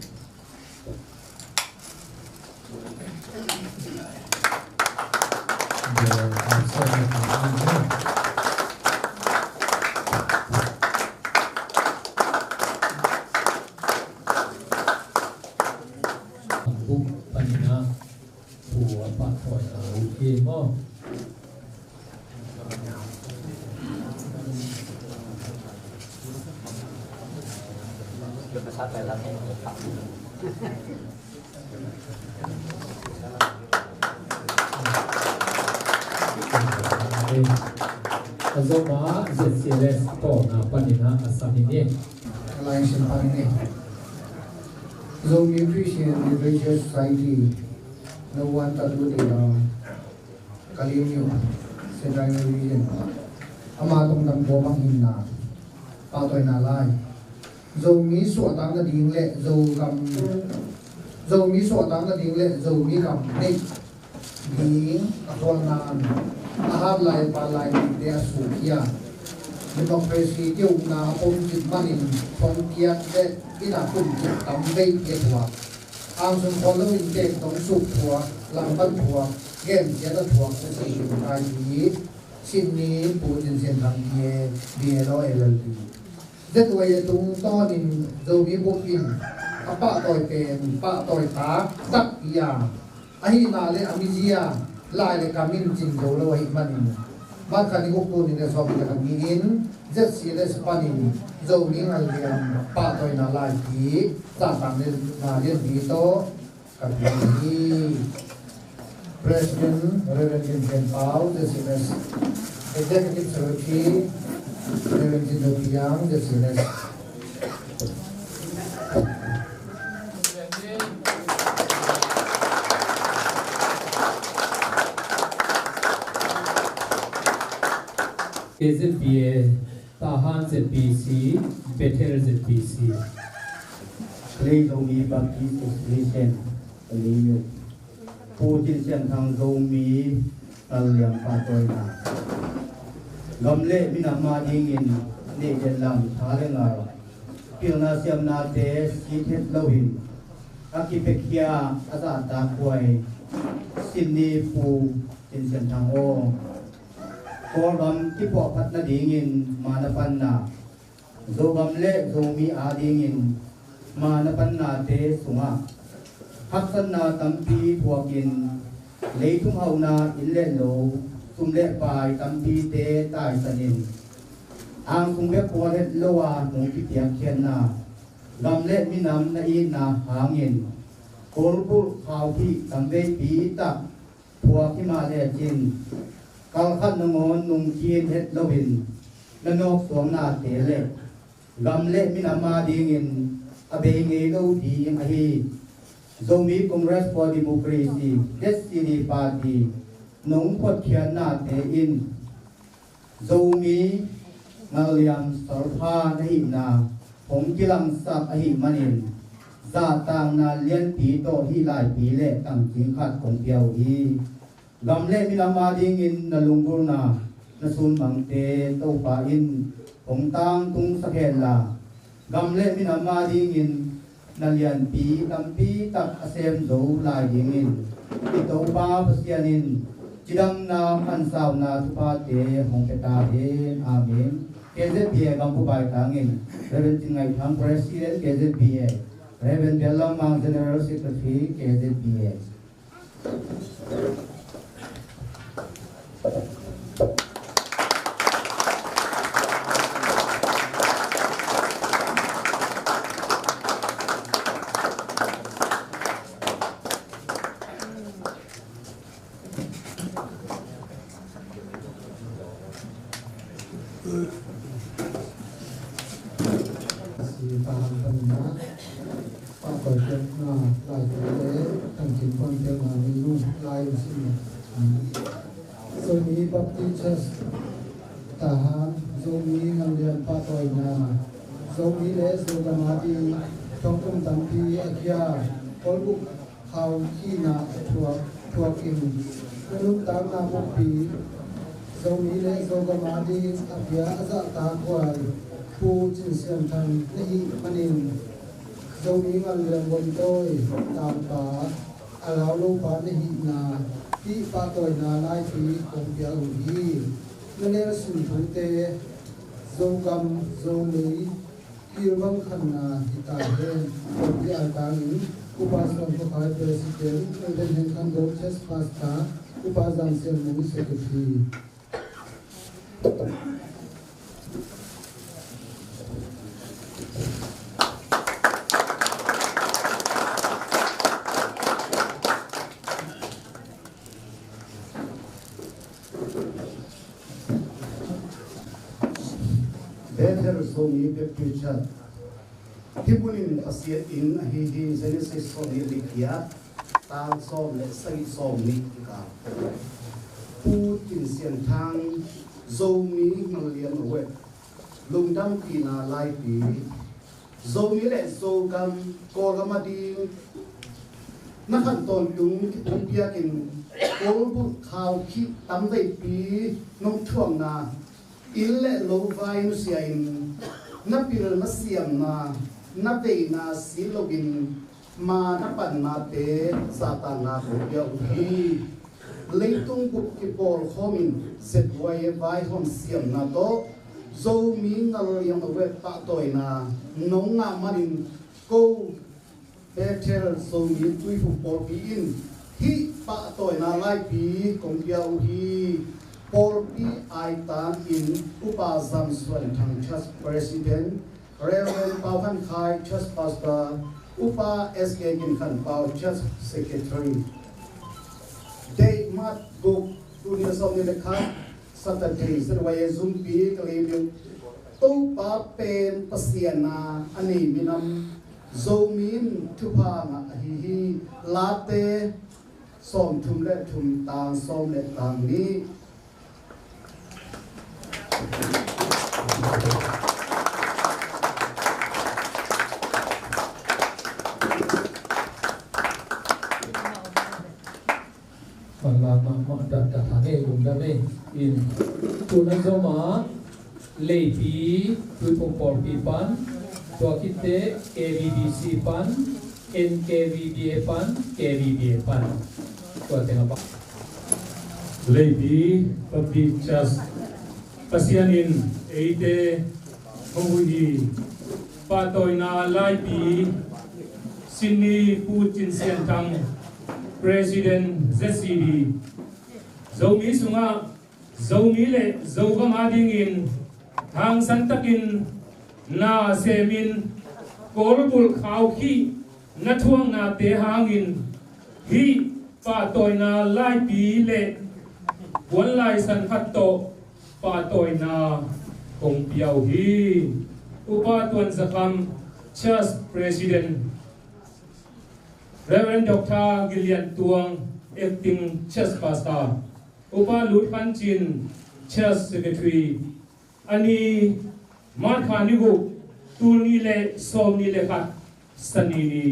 Buk panin ah pu a pahtawi a uh hi maw? A Zoma Z C L S tawna panin ah a sam hi ni. Lai sin panin eh. Zomi Christian Literature Society, no one tatu de la Kalim New Central Region. Ama tungdam kua bang hinna pahtawina lai. Zomi suahtak nading le Zogam, Zomi suahtak nading le Zomi gam neih ding a khualna a hat lai pah lai dingte a suk hi a, democracy kiukna a pom cih manin thongkiat le inn a kum cih tam veite thuak, angsung khawl lo in teng tong suk thuak, lamban thuak, gensiat a thuak a si hi. Sydney Pu Cin Sian Thang T A, B L O L L B. Z Y A tungtawnin Zomi bup in a pahtawi pen pahtawi taktak hi a, ahihna le a mizia lai le kam in cin zo lo ahih manin, March kha ni guk, tul nih le sawmnih le khat ni-in Z C L S panin Zomi ngallian pahtawina laipi zahtakna lianpi tawh ka pia hi. President Reverend Lim Thian Pau, Z C L S, Executive Secretary Reverend Tino Piang, the senior. K Z B A, Tahan Z B C, Bethel Z B C. Kalay Zomi Baptist Association, Kalay Youth. Pu Cin Sian Thang Zomi Ngal Liam pahtawina. Gam le minam adingin neih den lam tha le ngal, pilna siamnate sit het loin a kipiakhia a zahtakhuai Sydney Pu Cin Sian Thang aw, Kawlgam kipuahphat nadingin ma na panna, Zogam le Zomi adingin ma na pannate sungah haksatna tampi thuakin, leitung hauhna inn le lo, sum le pai tampite taisanin, angsung bek pual het lo a nung kipiakkhiatna, gam le minam na itna hangin, Kawl bulh khaukhih tamveipi tak phuak hi mah lecin, kalkhat nangawn nungkhin het loin na nawksuaknate le gam le minam adingin a bei ngei lo ding ahi Zomi Congress for Democracy, Z C D Party, nong photkhiatnate in Zomi Ngal Liam salpha na hihna hong kilangsak ahih manin, zahtakna lianpi tawh hih laipi le tangcing khat kong pia uh hi. Gam le minam adingin na lunggulhna, na sunmangte Topa in hong tangtungsak henla, gam le minam adingin na lianpi tampi tak a sem zo lai dingin, i Topa Pasian in cidamna, khansauna thuphate hong pia ta hen. Amen. K Z B A gam pu baitangin Reverend Cin Ngaih Thang, President K Z B A, Reverend Bial Lam Mang, General Secretary K Z B A. Si Tahan panin ah, pahtawi piakna laitute, tangcing puanpiakna nei nung lai in sim. Zomi Baptist Church Tahan, Zomi Ngal Liam pahtawina. Zomi le Zogam ading thongkum tampi a khia, Kawl bulh khaukhihna a thuak, thuakin, na nuntakna buppi, Zomi le Zogam ading a pia a zahtakhuai Pu Cin Sian Thang na hih manin, Zomi Ngal Liam vontawi tangpa, a lau lopa na hihna hih pahtawina laipi kong pia uh hi. Na nelsun thute, Zogam, Zomei, kilvang khanna hi ta hen. Kong pia tangin, Upa Suan Khaw Khai, President, Reverend Hen Khan Go, Church Pastor, Upa Zang Sian Mung, Secretary. Bethel Zomi Baptist Church. Hih mun in Pasian inn ahi hi. Genesis sawmnih le giat, tang sawm le sagih, sawmnih kikal. Pu Cin Sian Thang, Zomi Ngal Liam Award, lungdampihna laipi. Zomi le Zogam, Kawlgam ading na khan tawntung kipumpiakin, Kawl bulh khaukhih tamveipi nong thuakna, inn le lo vai nusia-in, na pil na siamna, na veina si loin, ma na pannate zahtakna kong pia uh hi. Leitung bup kipawlkhawmin Z Y A vaihawm siamna tawh Zomi Ngal Liam Award pahtawina nong ngah manin, ko Bethel Zomi Tuiphum Pawlpi in hih pahtawina laipi kong pia uh hi. Pawlpi aitangin Upa Zam Suan Thang, Church President, Reverend Pau Han Khai, Church Pastor, Upa S K Gin Khan Pau, Church Secretary. Date March guk, tul nih le sawmnih le khat, Saturday, Z Y A Zumpi, Kalaymyo, Topa pen Pasian a, a nei minam Zomi in thupha ngah ahi hi. Late sawmthum le thum, tang sawm le tang nih. Mah, mah, mah, mah, dah, dah, dah, ngei, lungdam ei. In, tun a zom a, Leipi, Tuiphum Pawlpi pan, tua khit teh K B B C pan, N K V B A pan, K B B A pan. Tua teng a pan. Leipi Baptist Church, Pasian in eite hong huh hi. Pahtawina laipi, Sydney Pu Cin Sian Thang, President Z C D. Zomi sungah Zomi le Zogam adingin hangsan takin na semin, Kawl bulh khaukhih na thuaknate hangin hih pahtawina laipi le puanlai san khat tawh pahtawina kong pia uh hi. Upa Tuan Za Kham, Church President, Reverend Doctor Gin Lian Tuang, Acting Church Pastor, Upa Lut Khan Cin, Church Secretary, a ni, March kha ni guk, tul nih le sawmnih le khat, Sani ni.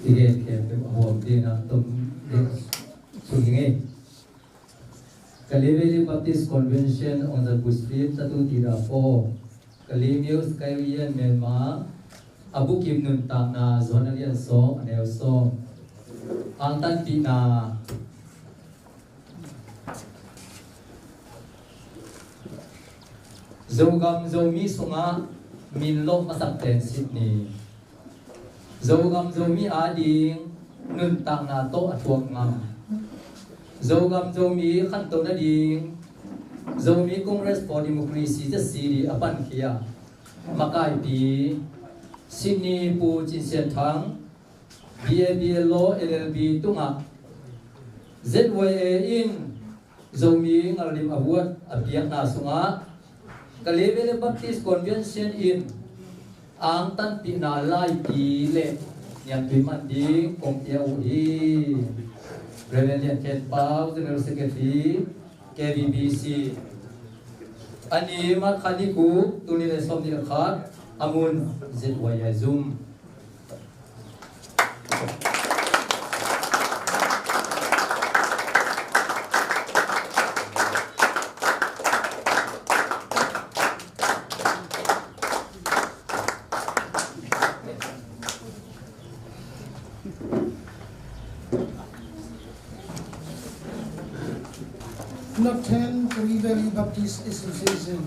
I gen khempeuh a hawm dingin a tom ding sung hi ngei. Kalay Valley Baptist Convention, Ongzabu Street, Tatu Tira four, Kalay Myo, Sky Riyan, Myanmar, a bukim nuntakna, Johan a lian sawm, a neu sawm. Angtanpihna. Zogam Zomi sungah min lawh masak ten sit ni. Zogam Zomi ading nuntakna tawh a thuak ngam, Zogam Zomi khanto nading Zomi Congress for Democracy Z C D a pankhia makaipi Sydney Pu Cin Sian Thang, B A, B A Law, L L B tungah Z Y A in Zomi ngallim a huat a piakna sungah Kalay Valley Baptist Convention in angtanpihna laipi le niamtui man ding kong pia uh hi. Reverend Lian Khen Pau, General Secretary, K B B C. A ni, March kha ni guk, tul nih le sawmnih le khat, a mun Z Y A Zoom. Northern Kalay Valley Baptist Association,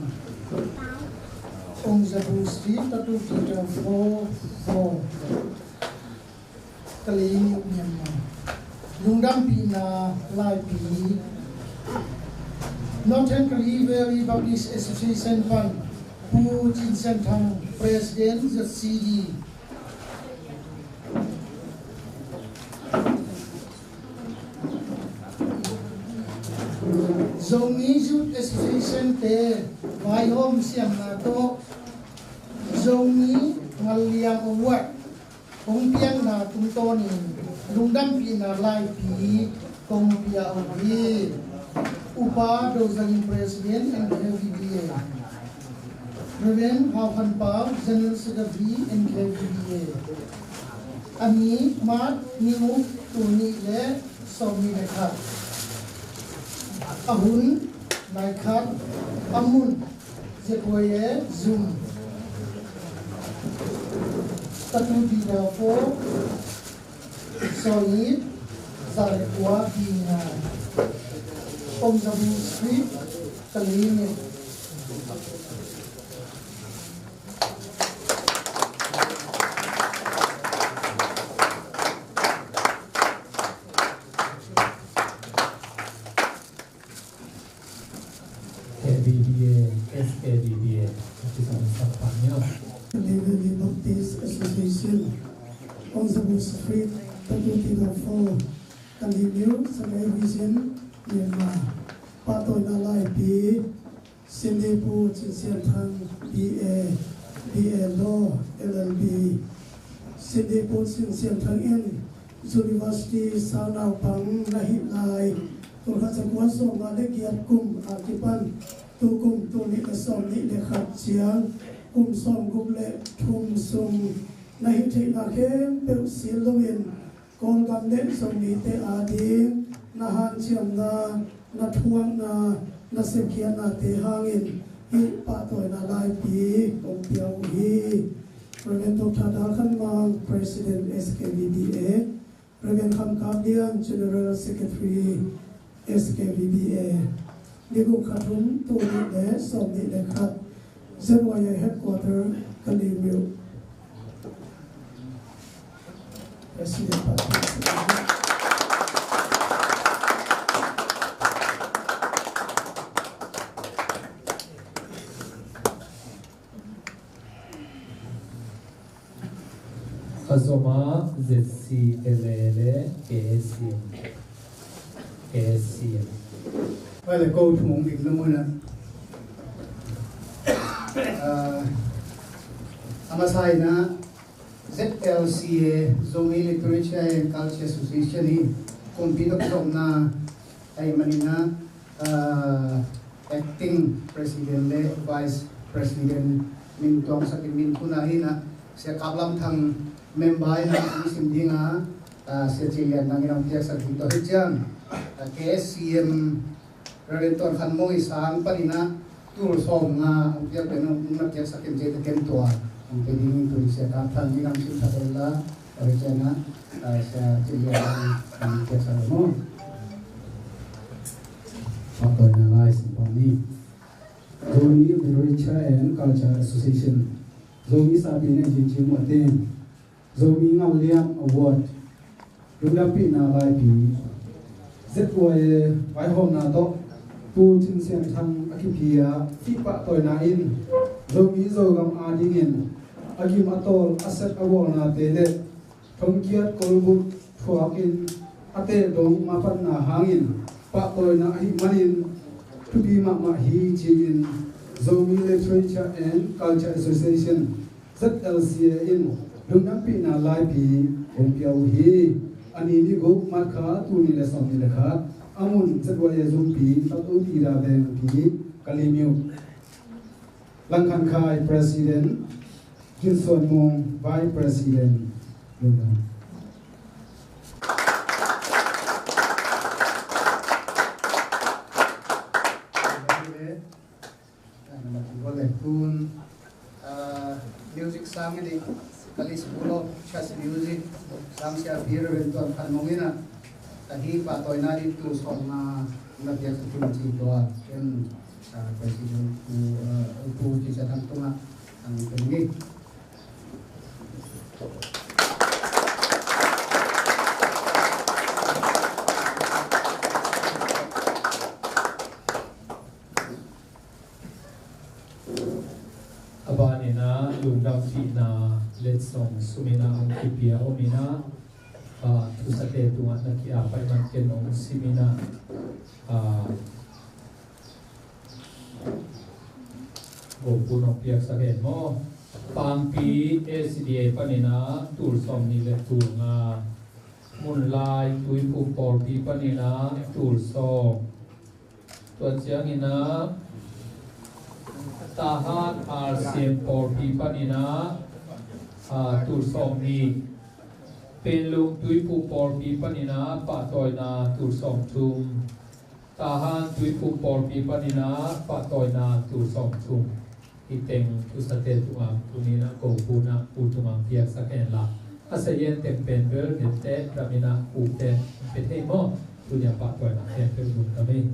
Ongzabu Street, Tatu Tira four four, Kalay Myo, Myanmar. Lungdampihna laipi. Northern Kalay Valley Baptist Association pan Pu Cin Sian Thang, President Z C D. Zomi Youth Association te vaihawm siamna tawh Zomi ngalliang award hong piakna tungtawnin lungdampihna laipi kong pia uh hi. Upa Do Za Ging, President, N K V B A. Reverend Hau Khan Pau, General Secretary, N K V B A. A ni, March ni guk, tul nih le sawmnih le khat. A hun, nai khat. A mun, Z Y A Zoom. Tatu Tira four, sawmnih, za le kua, B nine. Ongzabu Street, Kalay Myo. Sin, Kong Zabu Street, Tatu Tito Four, Kalimiu, Sagai Vision, Myanmar, Pahtawina Laipi, Cindy Pu Cin Sian Thang, B A, B A Law, L L B, Cindy Pu Cin Sian Thang in University sang naupang na hih lai, tul khat za kua sawmnga le giat kum a kipan, tu kum tul nih le sawmnih le khat ciang, kum sawmguk le thum sung na hih theihna khempeuh sil loin, Kawlgam le Zomite ading na hanciamna, na thuakna, na sepkhiatnate hangin hih pahtawina laipi kong pia uh hi. Reverend Doctor Dal Khan Mang, President S K V B A, Reverend Kham Kap Lian, General Secretary, S K V B A, ni guk kha thum tul nih le sawmnih le khat, Z Y A Headquarter, Kalimiu. President Party. A zom a Z C L A le K A C M. K A C M. Pai le ko thum ong dik na mun a. Ah, a masa in a Z L C A, Zomi Literature and Culture Association hi kumpi tawh zomna ahih manin a, ah, acting president le vice president min tuangsak in min tun a hi na, Sia Kap Lam Thang member in a hong sim ding a, ah, Sia Cin Lian Nang in hong piaksak ding tawh hi ciang, ah, K S C M Reverend Tuan Khan Mong i sang panin a tul sawmnga hong piak pen hong na piaksak in ciang te ken tua hong pe ding in tun Sia Kap Thang in hong sim thak en la, ah, hi ciang a, ah, Sia Cin Lian Nang hong piaksak en maw. Pahtawina lai sim pah ni. Zomi Literature and Culture Association, Zomi Sapi Nei Cincin Muatin, Zomi Ngalliam Award, lungdampihna laipi, Z Y A vaihawmna tawh Pu Cin Sian Thang a kipia hih pahtawina in Zomi Zogam adingin a gim a tawl a set a bawlnate le thongkiat kolbut thuakin a teh dong mapatna hangin pahtawina ahih manin thupi mahmah hi ci-in Zomi Literature and Culture Association, Z L C A in lungdampihna laipi hong pia uh hi. A ni ni guk March kha tul nih le sawmnih le khat, a mun Z Y A zumpi, Tatu Tida vengpi, Kalimiu. Langkhan Khai President, Gin Suan Mung Vice President. Tun, ah, music sang in, Kali School of Church Music sang siapi Reverend Tuan Khan Mong in a, ka hi pahtawina ding tul sawmnga na piaksak in ci tua ken, ah, President Pu, ah, Pu Cin Sian Thang tungah ang pen ni. A ban in a lungdampihna letsong sum in a hong kipia om in a, ah, thusate tungah na ki-ap ahih man ken hong sim in a, ah, Go Pu in hong piaksak hen maw. Pangpi A C D A panin a tul sawmnih le tul nga. Munlai Tuiphum pawlpi panin a tul sawm. Tua ciangin a Tahan R C M pawlpi panin a, a, tul sawmnih. Penlung Tuiphum pawlpi panin a pahtawina tul sawmthum. Tahan Tuiphum pawlpi panin a pahtawina tul sawmthum. Hih teng thusate tungah tuni in a Go Pu in a U Tum Mang piaksak hen la, a sayen teng pen bel nette dam in a U Tum Mang pia thei maw. Tuni a pahtawina khempeuh lungdam hi.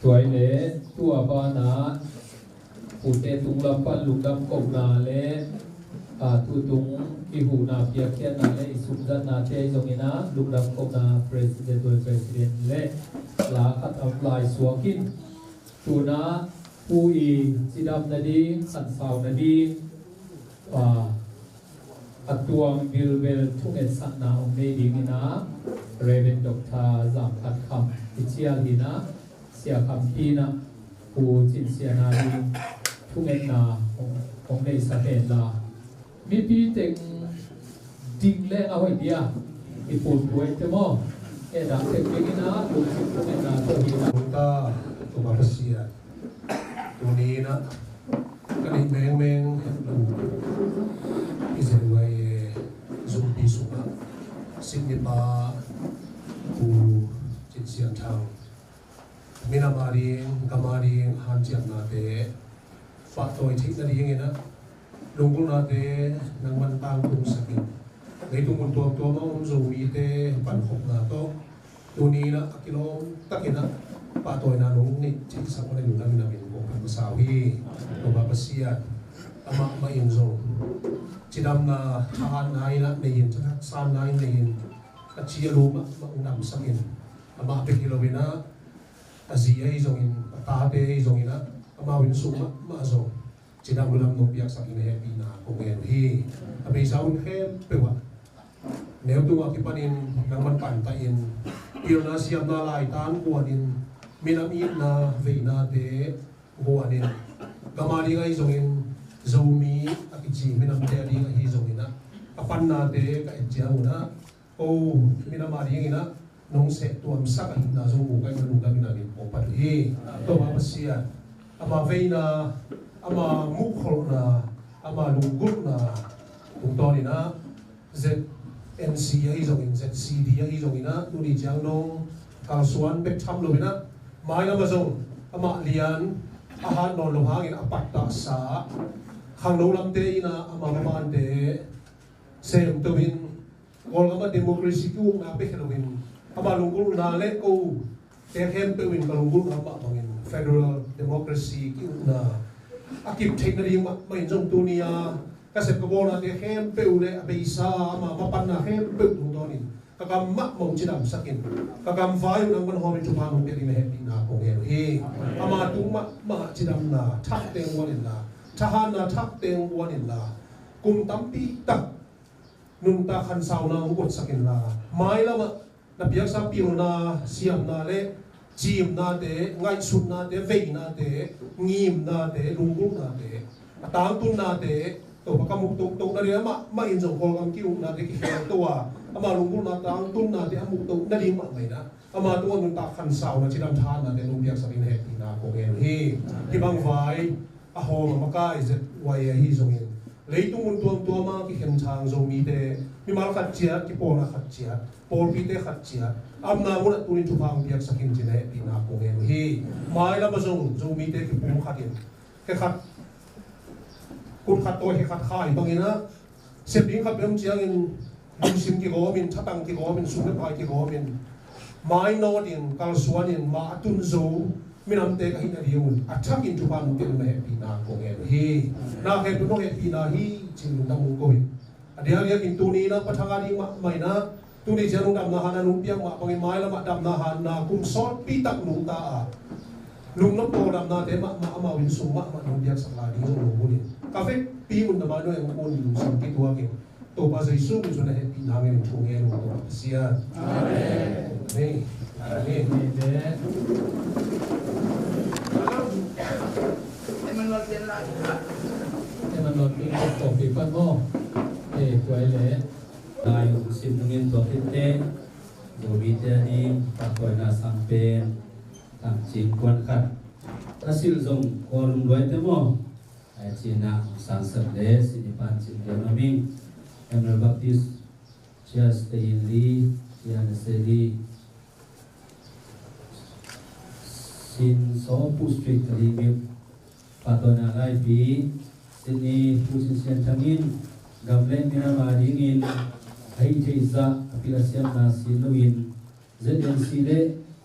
Tua hi leh tua banah pute tunglam pan lungdam kohna le, Tutung i huhna piakkhiatna le i sumzatnate zongin ah lungdam kohna President, Vice President le la khat a hong laisuak in, tuna pu i cidam nading, khansau nading, a, a tuam bilbel thungetsakna hong nei dingin ah Reverend Doctor Zam Khat Kham i cial hi in ah, Sia Kham Pi in ah Pu Cin Sian a ding thungetna hong, hong neihsak hen la, mipi teng ding leng a hoih dia, i pun buai te maw? E dak teng dingin ah lungsim thungetna tawh hi in ah. Lungta, Topa Pasian, tuni in ah ka neih mengmeng het lo i Zen Y A zumpi sungah Sydney pa Pu Cin Sian Thang, minam a ding, gam a ding hanciamnate pahtawi theih nadingin ah lunggulhnate nangman tangtungsak in, leitung mun tuamtuam a om Zomite pankhopna tawh tuni in ah a kilawm takin ah pahtawina nong neih theihsak mah na lungdam in ah min kong phat masa uh hi. Topa Pasian, amah mah in zong cidamna thahatna in ah nei in, thahatna in nei in, a ci a lo mahmah hong damsak in, amah bek hi lo in ah a zi ahi zongin, a tate ahi zongin ah, amau inn sung mahmah zong cidam ludam nong piaksak in hehpihna kong ngen uh hi. A beisa hun khempeuh ah neu tungah kipanin nangman pantah in, pilna siamna laitan guanin, minam itna veinate guanin, gam a ding ahi zongin, Zomi a kici minamte a ding ahi zongin ah, a pannate ka et ciangun ah, ko minam a dingin ah nong seh tuamsak ahihna zong uh ka inn a lungdam in ah min kong phat uh hi. Topa Pasian, ama veina, ama muhkholhna, ama lunggulhna tungtawn in ah Z N C ahi zongin, Z C D ahi zongin ah, tuni ciang nong kalsuan bek tham lo in ah, mailam ah zong amah lian a hat nawn lo hangin a pattahsa khangno lamte in ah ama mapante semto in, Kawlgam ah democracy ki-ukna bek hi loin, ama lunggulhna le kote khempeuh in ka lunggulhna mah bangin federal democracy ki-ukna a kip theih nading mahmah in zong tuni a ka sep ka bawlnate khempeuh le a beisa ama mapanna khempeuh tungtawnin ka gam mahmah hong cidamsak in, ka gam vai uh nangman hawmin thupha nong pia ding na hehpihna kong ngen uh hi. Ama tung mahmah cidamna thak teng guan inla, thahatna thak teng guan inla, kum tampi tak nuntak khansauna hong guatsak inla, mailam ah na piaksa pilna siamna le cimnate, ngaihsutnate, veinate, ngimnate, lunggulhnate, a tangtunnate, Topa ka muk tohtoh nading amah mah in zong Kawlgam ki-uknate kikhelto a, ama lunggulhna tangtunnate a muk toh nading mahmah in ah, ama tungah nuntak khansauna cidam thahatnate nong piaksak in hehpihna kong ngen uh hi. Hih bang vai a hawm a makai Z Y A ahi zongin, leitung mun tuamtuam a kikhen thang Zomite, mimal khat ciat, kipawlna khat ciat, pawlpite khat ciat, a omna munah tunin thupha hong piaksak in ci-in hehpihna kong ngen uh hi. Mailam ah zong Zomite kipum khat in, khe khat kut khat tawi, khe khat khai bangin ah, sep ding khat peuh om ciangin lungsim kigawmin, thatang kigawmin, sum le pai kigawmin, mainawtin, kalsuanin, mah a tun zo minamte ka hih nadingun a thakin thupha nong piak na hehpihna kong ngen uh hi. Na khempeuh nong hehpihna hi ci-in lungdam hong ko hi. A diakdiakin tuni in ah Pa Thang a ding mahmah in ah, tuni ciang nong damna hatna nong piak mah bangin mailam ah damna hatna kum sawtpi tak nungta a, lungnop tawldamnate mahmah amau inn sung mahmah nong piaksak lai ding zong nong hun in, ka vekpi un na mai nuai hong kun in lungsim kituakin, Topa Jesu min suang na hehpihna ngen in thu ngen uh, Topa Pasian. Amen. Amen. Amen. Emmanuel Pi Kok Tawh Pi Pan maw? Eh, tua hi leh. Lai lungsim nungin tua khit teh Zomite a ding pahtawina sang pen tangcing kuan khat a silh zong kua lungduaite maw? Ai cina sang sak le sinipan cin dia maming Emmanuel Baptist Church te in li, Sia na se li, Sin Saw Pu Street ka ding bik. Pahtawina laipi, Sydney Pu Cin Sian Thang in gam le minam a dingin a hih theih zah a pilna siamna sin loin Z N C le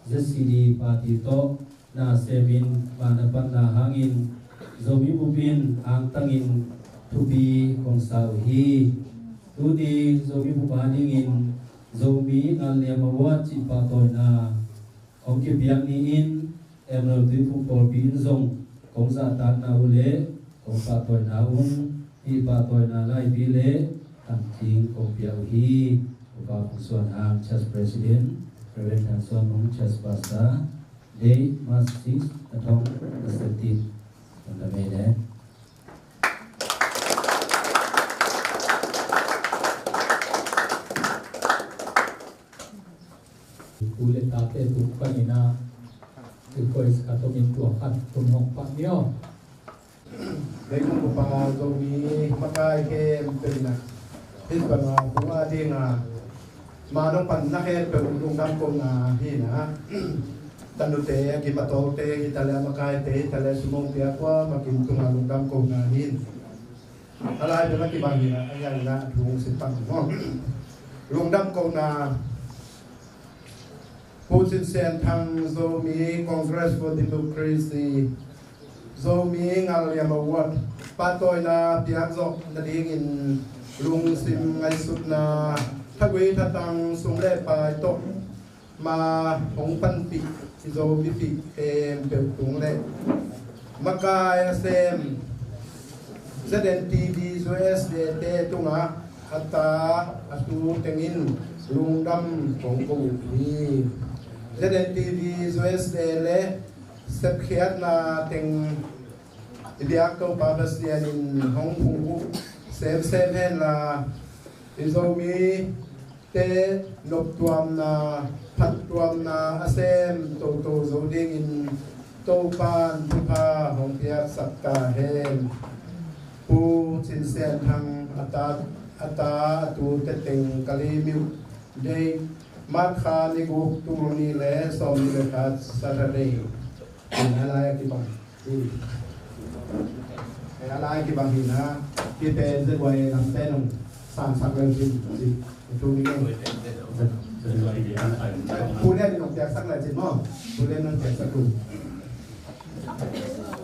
Z C D party tawh na semin mah na patna hangin Zomi bup in angtangin thupi kong sa uh hi. Tuni Zomi Bup a dingin Zomi Ngalliam Award cih pahtawina hong kipiak ni-in, Emerald Tuiphum Pawlpi in zong kong zahtakna uh le kong pahtawina un, hih pahtawina laipi le tangcing kong pia uh hi. Upa Phung Suan Hang, Church President, Reverend Thang Suan Mung, Church Pastor, date March six, two thousand seventeen. Tangda mei le. Tu le tate tung panin ah, tu koi sa ka tong in tua khat tung hong pah ni aw. Leitung Upa Zomi makai khempeuh in ah, hih bang a bung a ding a, ma nong pan na khempeuh lungdam kohna hi na. Tanute, a gim a tawlte hi ta le, a makaite hi ta le, sum hong piak kuamah kim tungah lungdam kohna hi. A lai bel a kibang hi na, a ngian na thu hong sin pang maw. Lungdam kohna. Pu Cin Sian Thang, Zomi Congress for Democracy, Zomi Ngalliam Award pahtawina piak zawh nadingin lungsim ngaihsutna, thagui thatang, sum le pai tawh ma hong panpih i Zomipih khempeuh tung le makai a sem Z N T V U S A te tungah a ta a tu tengin lungdam kong ko uh hi. Z N T V U S A le sepkhiatna teng i biak Topa Pasian in hong phung uh semsem henla, i Zomi te noptuamna, phattuamna a sem toto zo dingin Topa'n thupha hong piaksak ta hen. Pu Cin Sian Thang a ta, a ta a tute teng ka limit date March kha ni guk, tul nih le sawmnih le khat, Saturday. Inn a lai a kibang. Hmm. Eh, a lai kibang hi na, kite Z Y A lam te nong sangsak leu cin, ci. Thu ni nge. Pu Lian nong piaksak leu cin maw. Pu Lian nong piaksak tu.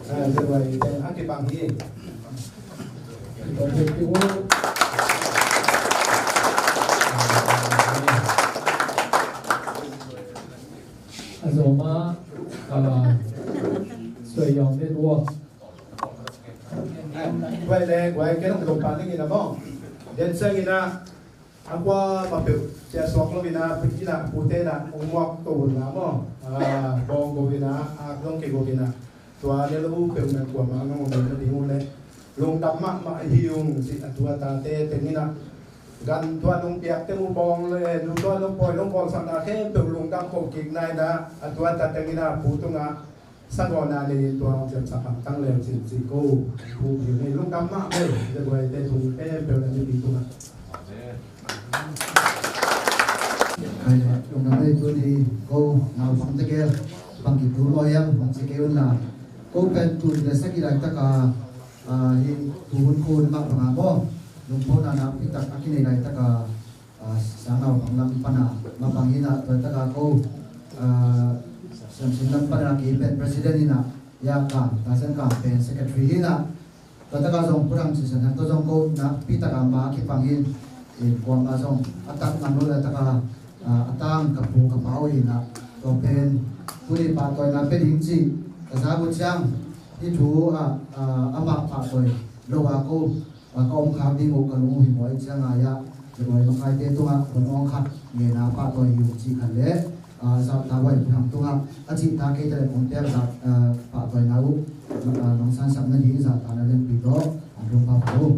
Eh, Z Y A te a kibang hi. A Zoma, ah, Suai Yong Network. Guai le, guai, kei nong dong pa ning ina mong. Den seng ina, a kua ma peuh, cia suak lo ina, put ina, pute ina, ong muak to ina mong. Ah, bong go ina, ak dong ke go ina. Tua le lo peuh na kua ma nong ong na ding u le. Lungdam mahmah hi ung ci a tua tate teng ina. Gan tua nong piak te mu bawng le, nu tua nong pawi nong bawngsakna khempeuh lungdam ko kik nai na, a tua ta teng ina pu tungah sagawhna nei in tua hong ciamsak hamtang leu cin ci ko. Pu piu nei lungdam mah mel, ze guai te tung khempeuh na ni pi tungah. Kai le, lungdam nei tu ni ko, nau bang te gel, bang ki tu lo yang, bang ci ke un na. Ko pen tu le sa ki lai ta ka, Ah, hi tu hun khun mah banga maw. Lungphona nakpi tak a kinei laitak a, ah, sangau bang lam pana mah bang hi na, tua taka ko, ah, siamsin lam pana ki pen president hi na, ya ka, ta sen ka pen secretary hi na. Tua taka zong pudang sisan han to zong ko nakpi tak a ma kipang hi. In kuama zong a tak ngam lo laitak a, ah, a tang ka pu ka pau hi na. Tua pen tuni pahtawina pe ding ci ka za bu ciang. Hih thu ah, ah, amah pahtawi lo a ko, ah, ka om khak ding uh ka lung uh hi maw i ciang ai ah, ka dawi makaite tungah hun awng khat ngeina pahtawi hi uh cih khat le, ah, zahta huai phunang tungah a cihta keita le kong piak zah, ah, pahtawina uh, ah, nong sansam nading zahta na lianpi tawh, ah, lungpha pha uh.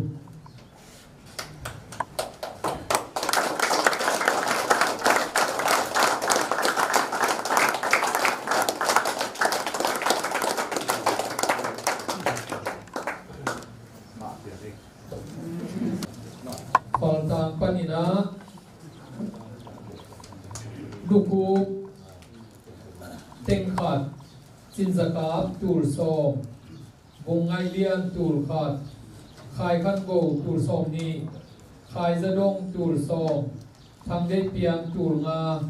Faltang panin ah, Lukhup teng khat, Cin Za Kap tul sawm, Bung Ngaih Lian tul khat, Khai Khan Go tul sawm nih, Khai Za Dong tul sawm, Thang Deih Piang tul nga,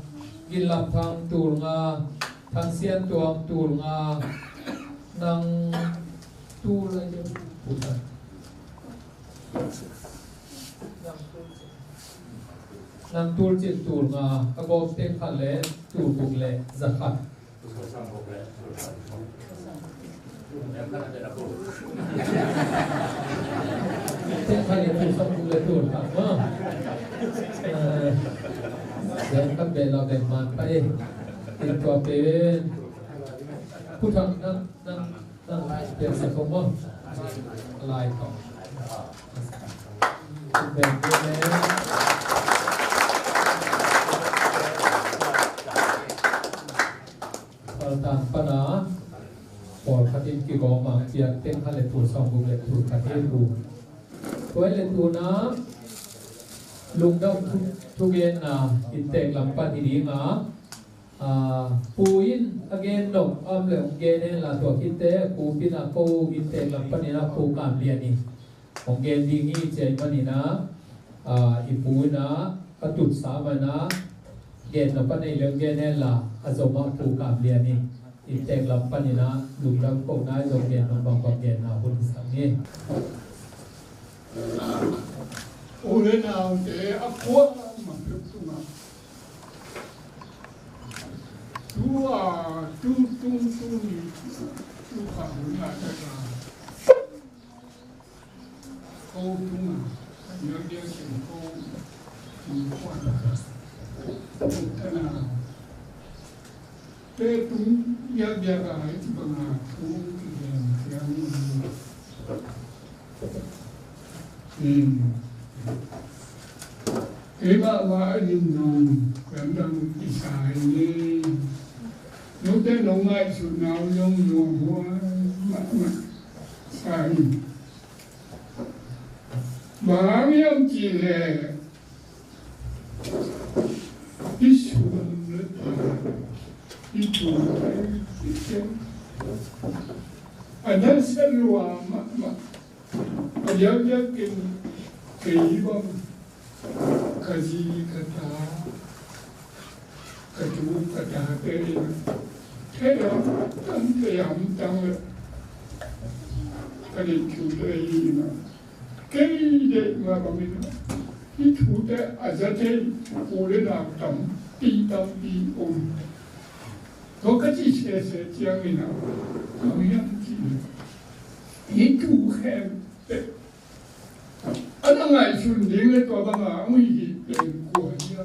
Gin Lam Thang tul nga, Thang Sian Tuam tul nga, nang tul a, tul khat. Nang tul cin tul nga, a gawp teng khat le tul guk le za khat. Teng khat le tul sawm guk le tul khat maw? Eh, teng khat beh la beh man pa e. Tin tua pen. Pu Thang nang, nang, nang lai piaksak ko maw? Lai ko. Pen pen. Paltan pana pawlkhat in kigawm a piak teng khat le tul sawm guk le tul khat hi pu. Tua le tuna lungdam thu, thugenna inntek lam pan hi ding a, a, pu in a gen nop a om le hong gen hen la tua khit teh pu pina ko inntek lam panin a Pu Kam Lian in hong gen ding hi ci ahih manin a, a, i pu in a, a tutsa manin a, gen nop a nei leng gen hen la, a zom a Pu Kam Lian in, inntek lam panin a, lungdam kohna i zom gen nop bangbang genna hun i sang hi. U le naute a kuamah peuh tungah tua, tu, tu, tu ni, tu kha hun a, ko tung a, a diakdiak in ko tung kuan a, ko tana. Te tung diakdiak a, hih bang a thu kigen ciang in. Keimah mah a dim nung lamdang kisa hi. Note nong ngaihsutna uh zong nuam huai mahmah sa hi. Bang hang hiam cih leh i sum le pai, i thu, i khen, a na sa lua mahmah. A diakdiak in kei bang ka zi ka ta, ka tu ka tate in thei a tang, thei a tang le ka deih thute hi in a, kei deih mah bangin a, hih thute a za thei u le nau tampi tampi om. Tua ka cih sese ciangin a, a miang cih le hih thu khempeuh a na ngaihsun ding le tua banga a ngui hi pen kua hi a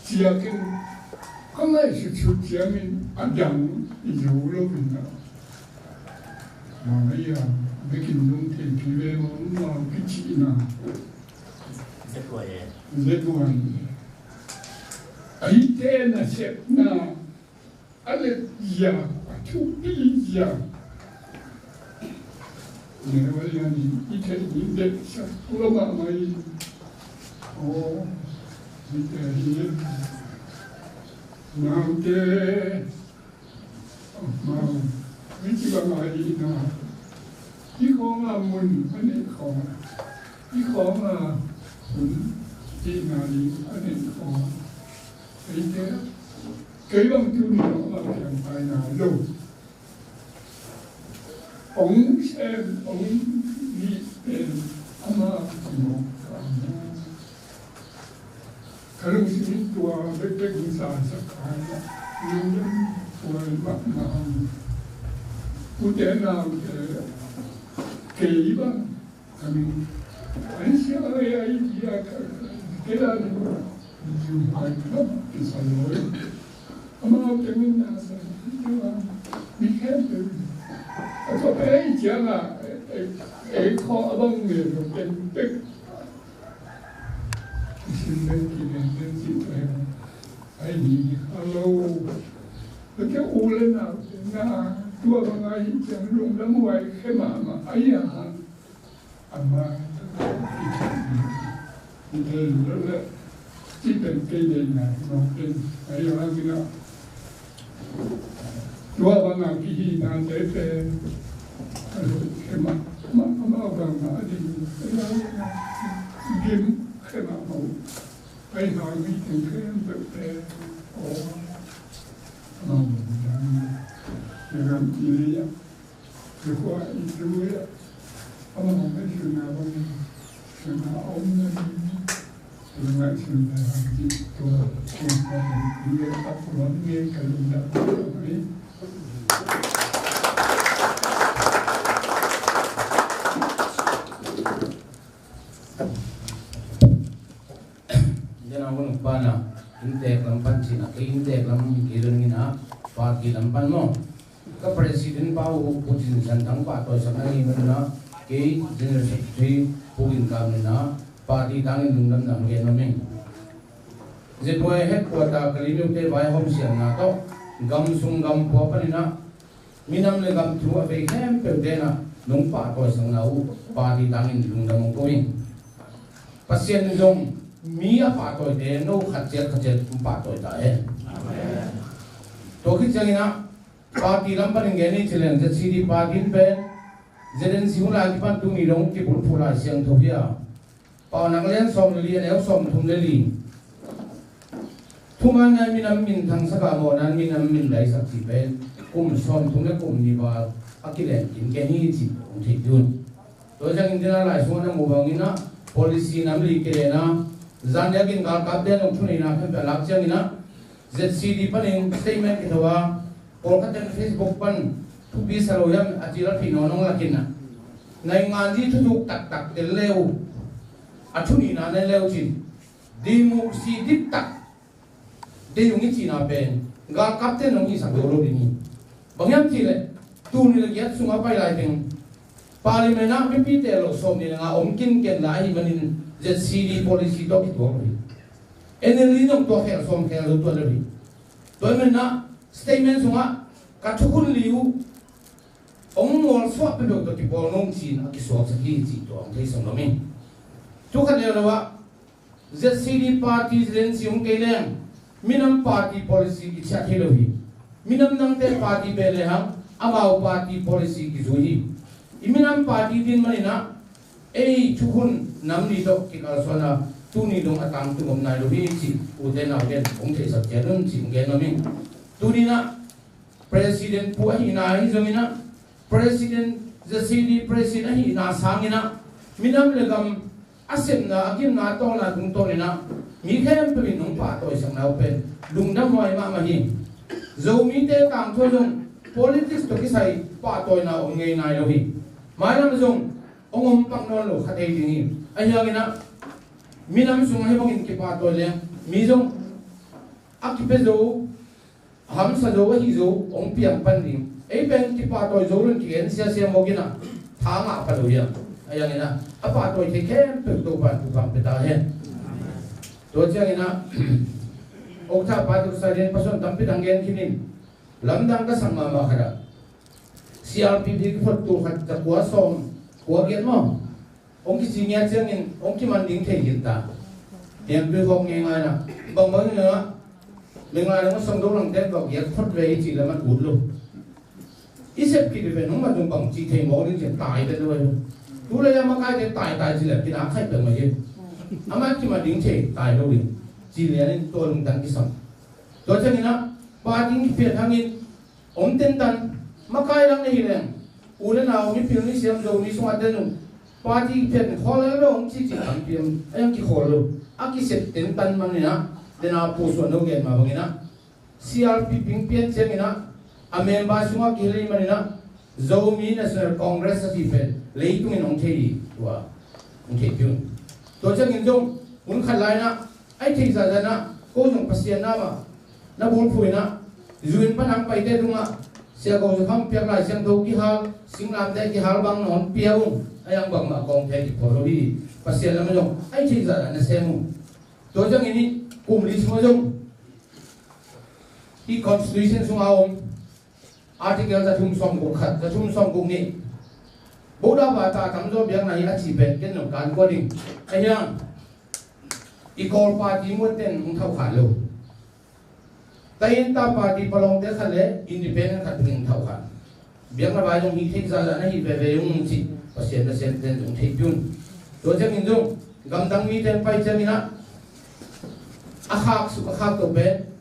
ciakin ka ngaihsutsut ciangin a dang i zo lo in a. Mangaiya bekin zong thei pi ve mong mau kicihna. Zetuan. Ahi te nasepna a let zia, a thupi zia. Neu a lian in i theih ding deihsak kul mahmah in. Aw, hihte hi. Naute, amau, hih ci bang a hihna. Hih khawng a mun a neih khawng, hih khawng a hun hihna ding a neih khawng. Eite, kei bang tuni nong a piang pai nai lo. Ong sem, ong nih pen ama kino ka ama. Ka lungsim in tua bekbek hong sansak ai. Lungdam huai mahmah. Ute naute, kei bang Amen. An sia ai ai dia ka kela ni. Yu ai ka kisa loi. Ama tengin na sa. Mi khen pe. A to pe ai cia na. E ko abang ne lo pen pe. Sin ben ki ben ben si pe. Ai ni hello. Pe ke u le na na. Tua bang ai cia lung lam wai ke ma ma ai ya. Ama, i thei lo le, i pen kei deihna, i mawk pen, a i hang ina. Tua banga kihihna te pen, a lo khema, ma, ma, ma banga a ding, a i hang ina, gim khema mo. A i hang i teng khem pe pe, o, ma mo dang, i ram i lia, i khua i tu lia. Dena hun pana inntek lam pan cina, kei inntek lam hi kei ding ina, party lam pan maw. Ka president pa uh Pu Cin San Thang pahtawisakna hi manin ah, kei General Secretary Pu Gin Kam ina, party tangin lungdamna hong gen nuam ing. ZYA headquarter Kalimyo te vaihawm siamna tawh, gam sung gam pua panin ah, minam le gam thu a vei khempeuh te in ah nong pahtawisakna uh party tangin lungdam hong ko ing. Pasian in zong mi a pahtawite no khat ciat khat ciat hong pahtawi ta hen. Tua khit ciangin ah party lam panin gen ni ci leng, ZCD party in pen ZNC hun lai kipan tuni dong kibulphuh Lai Siangtho hi a, Paunak lian sawm le li, a neu sawm thum le li. Thuman nai minam min thangsak a, mawhna minam min daisak cih pen kum sawm thum le kum nih val a kilen kin ken hi cih hong thei dun. Tua ciangin dena lai sungah na muh bangin ah policy nam li kilen a, zan diakin galkapte nong thuneihna khempeuh a lak ciangin ah ZCD panin statement kitho a, pawlkhat in Facebook pan thupi sa lo hiam a ci lal phih nawn hong lakin ah, naingan zi thuthuk taktak tel le uh, a thunihna nei le uh cin, democracy diktak dei ung i cihna pen galkapte nong hisak lo lo ding hi. Bang hiam cih leh tul nih le giat sungah pai lai teng Parliament ah mipite lo sawm nih le nga om kinken lai ahih manin ZCD policy tawh kituak lo hi. NLD zong tua khel sawm khel lo tua lo hi. Tua ahih manin ah statement sungah ka thukhun li uh hong mualsuah peuhpeuh tawh kipawl nong ci-in a kisuaksak hi cih tua hong theisak nuam ing. Thu khat leuleu ah ZCD party ZNC hong kei leng minam party policy kiciah thei lo hi. Minam dangte party beh lehang amau party policy kizui hi. I minam party din manin ah ei thukhun nam ni tawh kikalsuan a, tuni dong a tangtung om nai lo hi cih ute nau gen hong theisak ciat un cih hong gen nuam ing. Tuni in ah President pu ahihna ahi zongin ah, President, ZCD President ahihna sangin ah, minam le gam a sepna, a gimna, a tawlna tungtawnin ah mi khempeuh in hong pahtawisakna uh pen lungdam huai mahmah hi. Zomite tangthu zong politics tawh kisai pahtawina om ngei nai lo hi. Mailam zong hong om pak nawn lo kha thei ding hi. Ahi hangin ah minam sungah hih bangin kipahtawi leng mi zong a kipia zo, a hamsa zo, ahi zo hong piang pan ding. Ei pen kipahtawi zo lo in kigen siasia mawk in ah, tha ngah pha lo hiam? Ahi hangin ah a pahtawi thei khempeuh Topa'n thupha pia ta hen. Tua ciangin ah okthapa tawh Saiden pasuan tampi dang gen khin in, lamdang ka sak mahmah khat ah CRPP kiphot tul khat za kua sawm kua giat maw, hong kici ngiat ciangin hong kiman ding thei hi ta. Niangtui khawk ngeingai na, bangbang in ah, mengla dang a sawm do langte vak giat phot ve hi cih le man ut lo. I sep khit i ven hong mat zong bang ci thei mawk ding ci tai vet lo. Tu le a makaite taitai ci le kinak khaih peuhmah hi. Amah kiman ding thei tai lo ding ci lianin tua lungtang kisam. Tua ciangin ah party kiphiat hangin om tentan, makai lang na hi leng, u le nau, mipil misiam, Zomi sungah ten uh, party kiphiat in khawl lo hong ci ci tampi om, a hong kikhawl lo. A kisep tentan manin ah, dena pusuan lo gen mah bangin ah, CRPP pian ciangin ah, a member sungah kihel hi manin ah, Zomi National Congress a ci pen leitungin hong thei hi, tua hong thei hi un. Tua ciangin zong hun khat lai-in ah, ai thei zahzah in ah, ko zong Pasian na mah na bulphuh in ah, zu-in pan hong paite tungah Sia Ko Za Kham piak Lai Siangtho kihal, singlamteh kihal bang na hong pia ung, a yang bangmah kawngte kiphawl lo hi. Pasian lam ah zong ai thei zahzah na sem ung. Tua ciangin hih kum li sungah zong hih constitution sungah om Article za thum sawm guk khat, za thum sawm guk nih. Buddha bata tamzaw biakna hi a ci pen ken zong kan kua ding. Ahi hang i Kawl party muat ten hong thauhkhan lo. Tayin ta party palawngte khat le independent khat bek hong thauhkhan. Biakna vai zong hi thei zahzah na hi veve ung ci, Pasian na sem ten zong thei tun. Tua ciangin zong gamdang mite pai ciangin ah a khak suk a khak to pen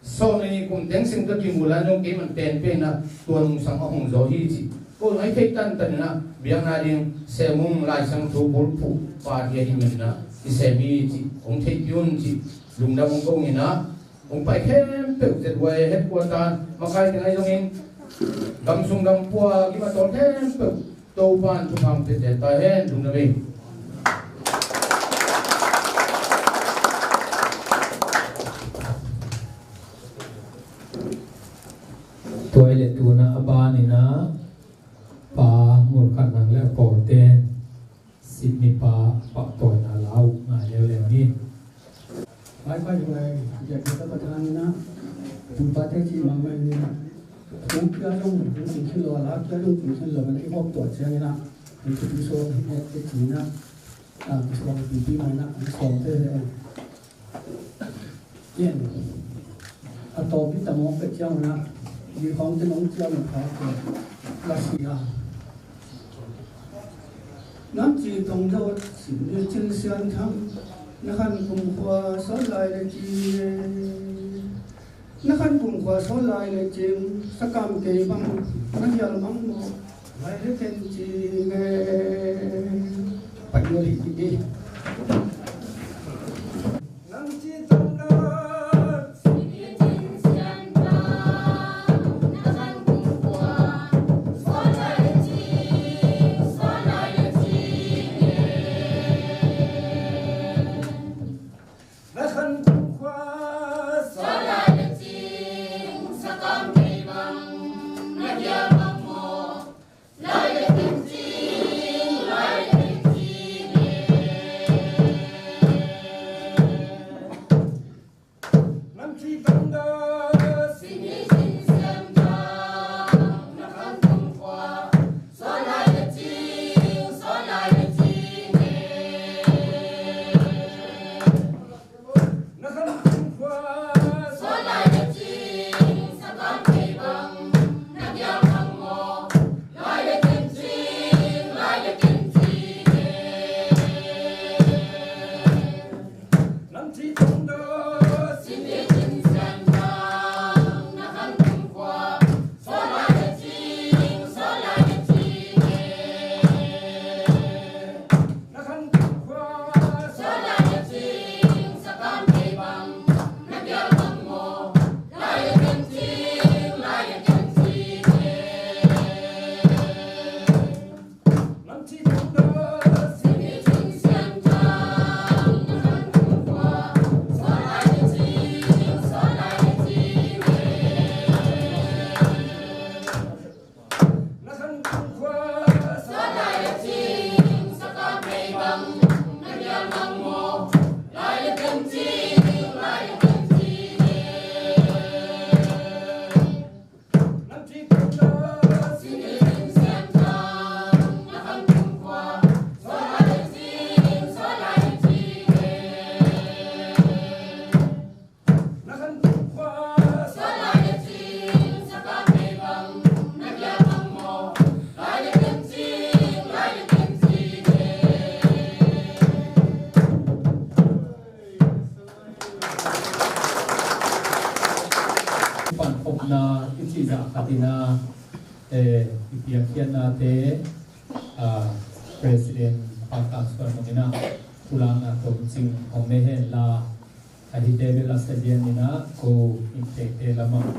sawm le nih kum teng sing ka kimu lai zong keiman ten pen ah tua nungsang a hong zaw hi ci. Ko ngai thei tantan inah biakna ding Semung Lai Siangtho bulphuh pa dia hi maninah i sem hi cih hong theihpih un cih lungdam hong ko inah hong pai khempeuh Z Y A headquarter makai teng ahi zongin gam sung gam pua gim a tawl khempeuh Topa'n thupha hong piakhia ta hen. Lungdam ei. Tua hi leh tu-in ah a ban inah Pa Murkhat Nang le a pawlte'n Sydney pa pahtawina la uh ngai leuleu ni. Bye bye, bye. Biakpiakpa Pathian inah, pu pate cih mangmang inah, thu kia zong hong tung khin lo, la kia zong tung khin lo, man i hawm tuah ciang inah, hong thupi suak hi et te ci inah, ah, kisuang pipi mah inah, hong sawm te ve. Ken a tawpna tawh mawk pek ciang unah, mi khawngte nong ciam a phak la si a. Nam ci tong dawt sin ni cin sian thang, na khan kum khua sawl lai le ci. Na khan kum khua sawl lai le cin, sakam kei bang, na hial mang maw, lai le ken ci nge. Pai lo hi ti. Pankhopna i cih zah khat in ah, eh, i piakkhiatnate, ah, President Pa Kam Suan Mung in ah pulakna tomcing hong nei hen la, a hihte bel a sazian in ah ko inntekte lamah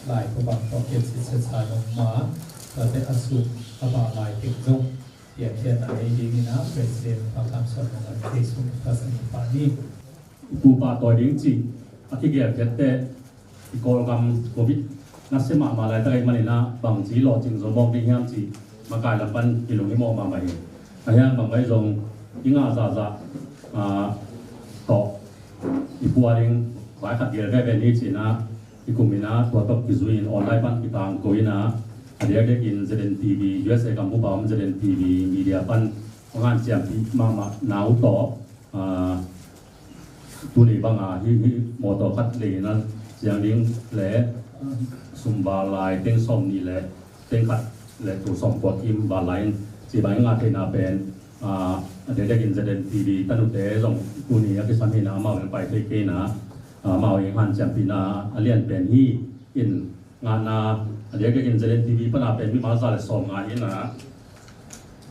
lai tawh bang tawh kiat sitset sa nong ma, tuate a sum a bang lai teng zong piakkhiatna nei dingin ah President Pa Kam Suan Mung a thei sung ka sa ni pa ni. Pupa tawi ding cih a kigelkhiat teh i Kawlgam Covid nasia mahmah laitak ahih manin ah bangci lawhcing zo mawk ding hiam cih makai lam pan i lung i mawh mahmah hi. Ahi hang bang mah zong i ngah zahzah, ah, tawh i pua ding vai khat gel veve ni ci-in ah i kum in ah tua tawh kizui in online pan kitangko in ah a diakdiakin Z N T V, U S A gam bup a om Z N T V media pan hong hanciampih mahmah na uh tawh, ah, tuni banga hih, hih mawtaw khat lei in ah ciang ding le, ah, sum val lai teng sawm nih le teng khat le tul sawm kua kim val lai in ci bang i ngah theihna pen, ah, a diakdiakin Z N T V tanute zong tuni a kisam hi in ah amau in pai thei kei in ah, ah, amau in hanciampihna a lian pen hi in Ngana a diakdiakin Z N T V pana pen mimal za le sawm nga hi na.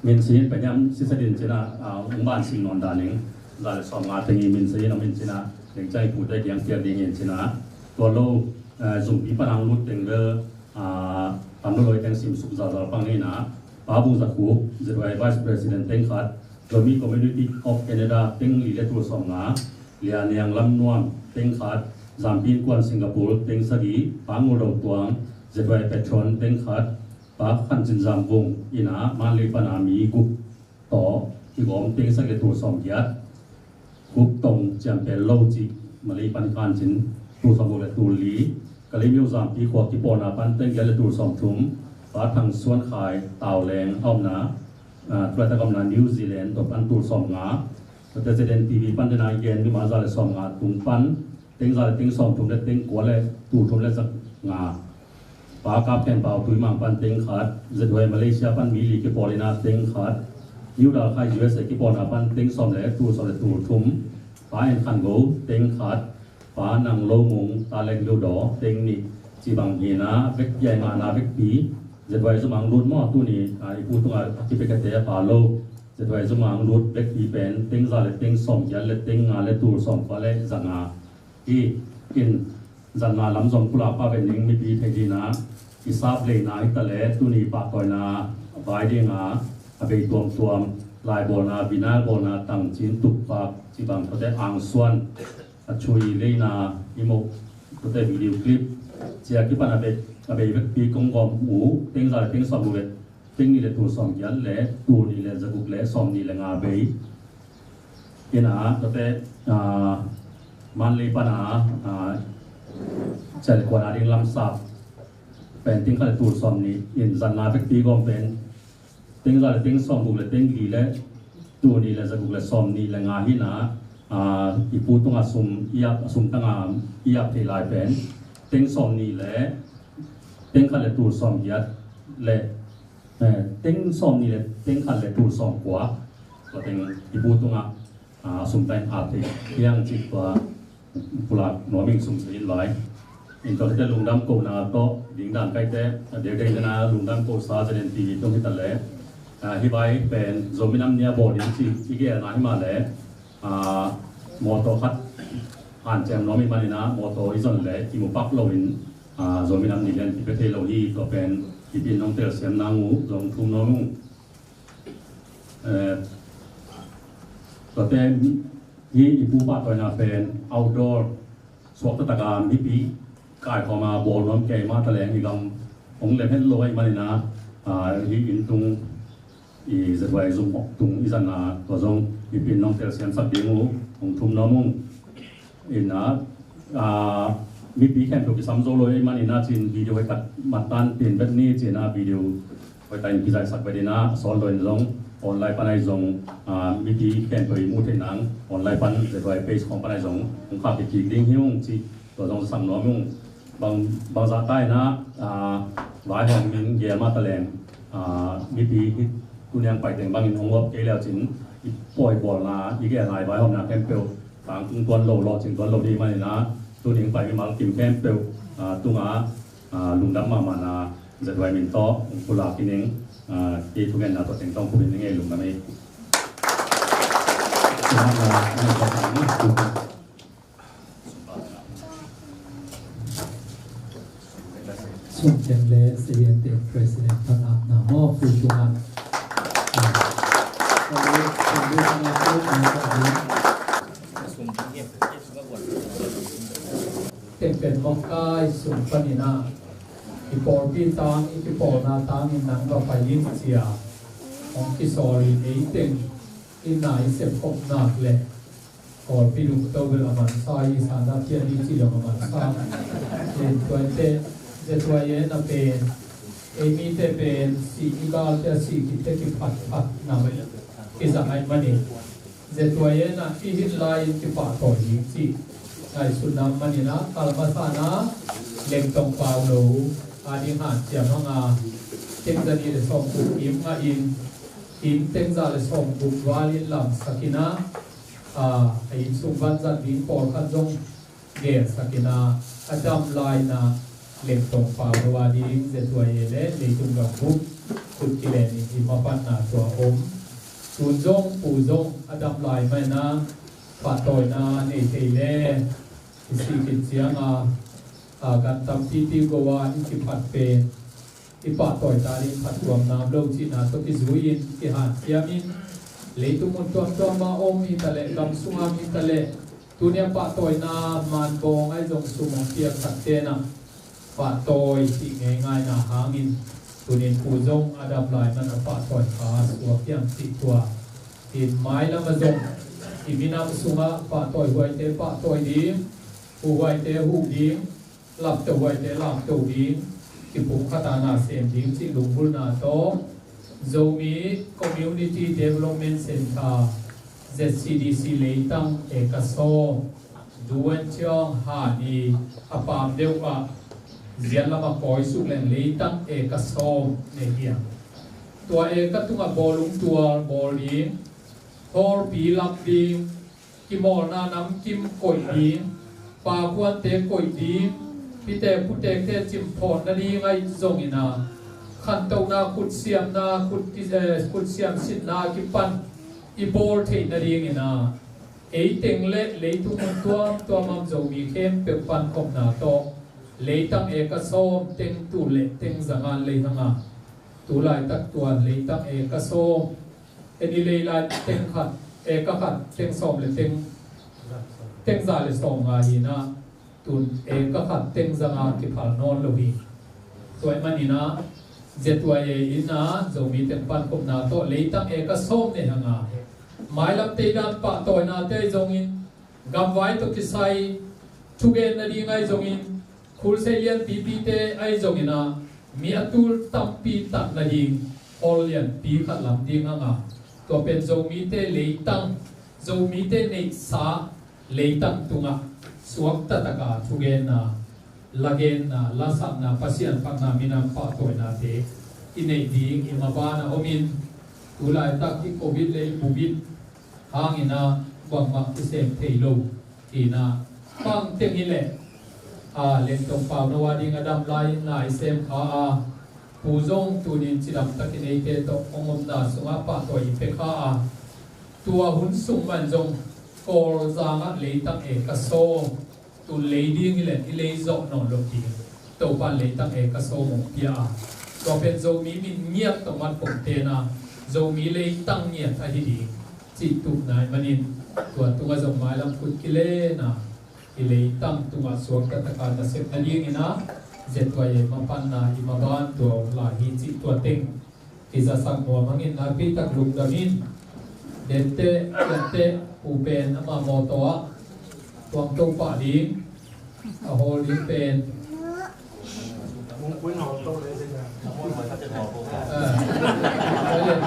Min si in pen hiam sisa din cina, ah, ung ban sim nawn dan ing. Za le sawm nga teng i min si in a min cina. Teng cai pute kiang piak ding in cina. Tua lo, eh, zumpi pana ang lut teng bel, ah, tam lo loi teng sim suk za za pang hi na. Pa Bung Za Khuk, Z Y Vice President teng khat, Zomi Community of Canada teng li le tul sawm nga, Lia Niang Lam Nuam teng khat, Zampi Innkuan Singapore teng sagih, Pa Ngul Do Tuang, Z Y Patron teng khat, Pa Khan Cin Zam Vung, ina Manlei pana mi guk tawh kigawm teng sagih le tul sawm giat. Khuk Tong Ciam Pel Lo cih Malay pan Khan Cin, tul sawm guk le tul li. Kalaymyo Zampi khua kipawlna pan teng giat le tul sawm thum. Pa Thang Suan Khai Tau Leng a omna, ah, tulaitak a omna New Zealand tua pan tul sawm nga. Tua te Z N T V pan tena i gen mimal za le sawm nga tung pan teng za le teng sawm thum le teng kua le tul thum le za nga. Pa Kap Khen Pau Tuimang pan teng khat, Z Y Malaysia pan mi li kipawl ina teng khat, New Dalhai U S A kipawlna pan teng sawm le tul sawm le tul thum, Pa En Khan Go teng khat, Pa Nang Lo Mung, Ta Lek Lu Daw teng nih, ci bang hina, vek piai ngana vekpi, Z Y Zumang Lut maw tuni, ah, i pu tunga a kipekete a pa lo, Z Y Zumang Lut vekpi pen teng za le teng sawm giat le teng nga le tul sawm kua le za nga. Hi in, zan nga lam zong pulak pa ven ning mipi thei dina, i sap leina hi ta le tuni pahtawina vai dinga a bei tuamtuam, lai bawlna, vinyl bawlna, tangcin, tukpak, cibang kote angsuan, a chui leina, i moh kote video clip, cia kipan a bei, a bei vekpi kong gawm uh, teng za le teng sawm uh le, teng nih le tul sawm giat le, tul nih le za guk le, sawm nih le nga bei. Ina, tate, ah, Manlei pana, ah, cial kuana ding lamsap pen teng khat le tul sawm nih, in zan nga vekpi gawm pen teng za le teng sawm guk le teng li le tul nih le za guk le sawm nih le nga hina, ah, i pu tunga sum i ap, a sum tanga i ap thei lai pen teng sawm nih le teng khat le tul sawm giat le, eh, teng sawm nih le teng khat le tul sawm kua. Tua teng i pu tunga, ah, sum teng a thei hiang cik tua pulak nuam ing sum sa in lai. In tua khite lungdam kohna tawh ding dan kaite, a deu deu dena lungdam kohsa Z N T V tung hi ta le. Ah, hi vai pen Zomi Nam Ni a bawl ding ci i gelna hi mah le, ah, mawtaw khat hanciam nuam i manina mawtaw i zon le kimu pak loin, ah, Zomi Nam Ni lian kipia thei lo hi, tua pen i pin nong telsiam nang uh zong thum nuam ung. Eh, tuate hi i pu pahtawina pen outdoor suak taktak a mipi kaikhawma bawl nuam kei mah taleng i gam hong lem het lo ahih manina, ah, hi inn tung i Z Y Zum tung i zan a tua zong mipi in nong telsiamsak ding uh hong thum nuam ung. Ina, ah, mipi khempeuh kisam zo lo ei manina cin video hoih tak matan tin bet ni cina video hoih tak in kizaisak bet ina a sawl lo in zong online pan ai zong, ah, mipi khempeuh i muh theih nang online pan Z Y page khawng pan ai zong hong khak kik ding hi ung ci tua zong sam nuam ung. Bang, bang zah ta ina, ah, vaihawm min gel mah taleng, ah, mipi hi tuniang paiteng bangin hong uap kei leu cin i pawi bawlna i gelna i vaihawmna khempeuh tangtung tuan lo, lawhcing tuan lo ding manina, tuning pai mimal kim khempeuh, ah, tunga, ah, lungdam mahmahna Z Y min tawh hong pulak hi ning, ah, kei thugenna tawh tengtawng khupin ning ei lungdam ei. Sum teng le Sayan teng President pan apna maw pu tunga. Teng pen mawk kai sum panina i pawlpi tang i kipawlna tangin nang va pai in cia hong kisawl in ei teng i nai sep khop nak le Kawlpi lungto bel a mansa i sana pian i ci dong a mansa. Len tuante zetuaye na pen ei mite pen si i galte a si kite kiphatphat na mai kizang ai mani. Zetuaye na i hin lai in kipahtawi ding ci. Ngaihsutna manina kalmasana lengtong pau lo a ding hanciam hanga tengzani le sawmkuk im nga in in tengza le sawmkuk val in lamsakina a, a innsung vanzat ding pawlkhat zong gelsakina a dam laina Lengtong Pau no a ding Z Y A le Leitung Gam Bup khut kilen in i mapatna tua om. Tun zong Pu zong a dam lai maina pahtawina nei thei le i sih khit cianga a gan tampipi go a i kiphat pen i pahtawi ta ding phattuam nam lo cihna tawh kizui-in kihanciamin leitung mun tuamtuam ah om hi taleh gam sunga om hi taleh tunia pahtawina manbawng ahi zong sum hong piak khat tenah pahtawi cih ngeingaina hangin tunin Pu zong a dam lai man a pahtawi kha suak hiam cih tua in mailam a zong i minam sungah pahtawi huaite pahtawi ding, huh huaite huh ding, lapto huaite lapto ding, kipumkhat a na sem ding cih lunggulhna tawh Zomi Community Development Centre, Z C D C leitang eka sawm, Duan Chiang Han i a pam deuh ah ziat lamah kawi suk leng leitang eka sawm nei hiam? Tua eka tungah bawlung tual bawl ding, hawlpi lap ding, kimawlna namkim koih ding, pakuante koih ding, pitek putekte cimphawn nading ahi zongin a, khantohna, khutsiamna, khut, eh, khutsiam sitna kipan i bawl theih nadingin a, eiteng le leitung mun tuamtuam a om Zomi khempeuh pankhopna tawh leitang eka sawm teng tul le teng za nga lei hang a, tu laitak tua leitang eka sawm, en i lei lai teng khat, eka khat teng sawm le teng, teng za le sawm nga hi na, tun eka khat teng za nga kiphal nawn lo hi. Tua ahih manin a Z Y A in a Zomi teng pankhopna tawh leitang eka sawm nei hang a, mailam teidan pahtawinate ahi zongin, gamvai tawh kisai thugen nading ahi zongin, khulsei lianpipite ahi zongin a, mi a tul tampi tat nading hawl lianpi khat lam ding hang a, tua pen Zomite leitang, Zomite neihsa leitang tungah suakta taka thugenna, lagenna, lasakna, Pasian phatna, minam pahtawinate i neih ding i maban a omin, tu laitak i covid le i bubit hangin a bangmah kisem thei lo hi na, bang teng hi leh a, Lengtong Pau no a ding a dam lai-in na i sem kha a, Pu zong tunin cidam takin eite tawh hong omna sungah pahtawi i pia kha a, tua hun sung man zong Kawlzang ah leitang eka sawm, tun lei ding hi leh i lei zawh nawn lo ding, Topan leitang eka sawm hong pia a, tua pen Zomi min ngiat tawh mat pong tena Zomi leitang ngiat ahi ding cih tuh nai manin, tua tungah zong mailam khut kilen a, i leitang tungah suakta taka nasep nadingin a, Z Y A mapatna i maban tua om lai hi cih tua teng kizasak nuam hangin nakpi tak lungdam in. Dente, Dente, Pu pen ama mawtaw ah tuang to pah ding, a hawl ding pen. Ah,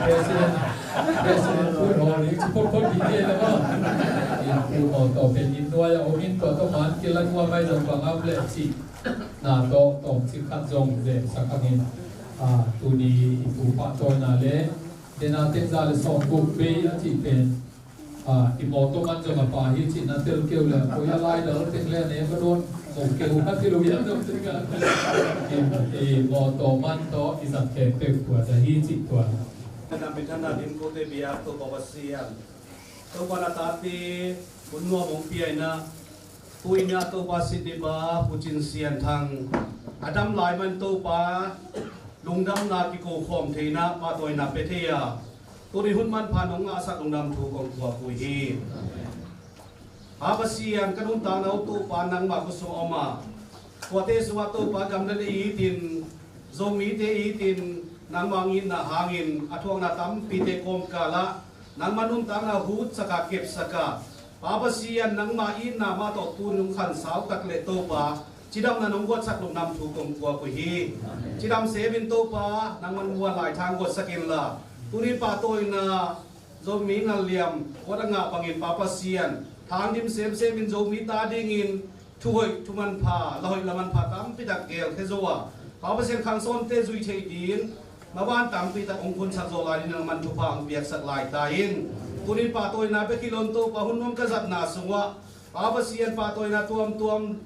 President, President Pu hawl ding, ci phot phot ding te na maw. In Pu mawtaw pen in nuai a om in tua tawh man kila nuam mai zong bang am leh ci. Na tawh tawmcik khat zong zemsak hangin, a, tuni i pu pahtawina le dena tengza le sawm guk bei a cih pen, a, i mawtaw man zong a pa hi cih na tel keu le, koi a lai dal teng le ne ka dawn mo keu ka ti lo hiam zong teng a, i, i mawtaw man tawh i zat khempeuh tua za hi cih tua. Ka dam pi than na dim ko te bia to ko Pasian. Topa na tate hun nuam hong pia in a, tu in a Topa Sitnipa Pu Cin Sian Thang a dam lai man Topa lungdamna kiko khawm theihna pahtawina pia thei a, tuni hun manpha nong ngahsak lungdam thu kong kuak uh hi. Pa Pasian, ka nuntakna uh Topa nangmah khut sung a om a, tuate sungah Topa gamdang i itin, Zomite i itin, nangmah hong itna hangin a thuakna tampite kawmkal ah nangmah nuntakna hutsak a kepsak a, Pa Pasian nangmah itna mah tawh tun nong khansau tak leh Topa cidamna nong guatsak lungdam thu kong kuak uh hi. Cidam semin Topa nangmah muan lai thang guatsak inla, tuni pahtawina Zomi ngalliam guat a ngah bangin Pa Pasian thang dim semsemin Zomi ta dingin thuhoih thumanpha, lahoih lamanpha tampi tak gelkhia zo a, Pa Pasian khangsawnte zui theih ding maban tampi tak hong khunsak zo lai ding nangman thupha hong piaksak lai ta in. Tunin pahtawina bek hi lo in Topa hun nuam ka zatna sungah Pa Pasian pahtawina tuamtuam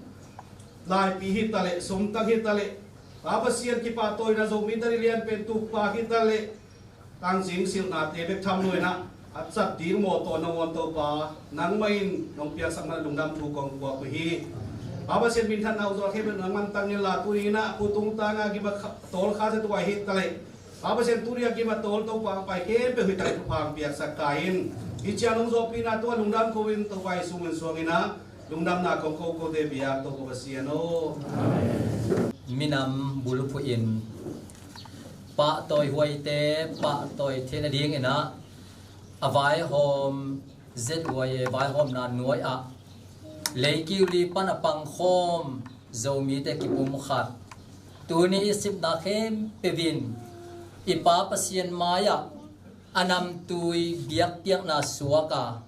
Laipi hi taleh, sumtang hi taleh, Pa Pasian kipahtawina Zomite lianpen tukpa hi taleh, tangcing silhnate bek tham lo in ah, a cat ding mawtaw nangawn Topa, nangmah in nong piaksak man lungdam thu kong puak uh hi. Pa Pasian minthanna uh zawh khempeuh nang mantak ni la, tuni in ah putungtang a gim a kha-, tawl kha sia tuai hi taleh, Pa Pasian tuni a gim a tawl Topa hong pai khempeuh hi taleh thupha hong piaksak ta in. Hih ciang nong zawhpihna tungah lungdam ko in Topa Jesu min suang in ah, lungdamna kong ko kote biak Topa Pasian aw. Amen. Minam bulphuh in pahtawi huaite pahtawi theihna dingin ah, a vaihawm Z Y A vaihawmna nuai ah, leikiu li pan a pangkhawm Zomite kipumkhat. Tuni i sipna khempeuh in i Pa Pasian mai-ah a namtui biakpiakna suak a,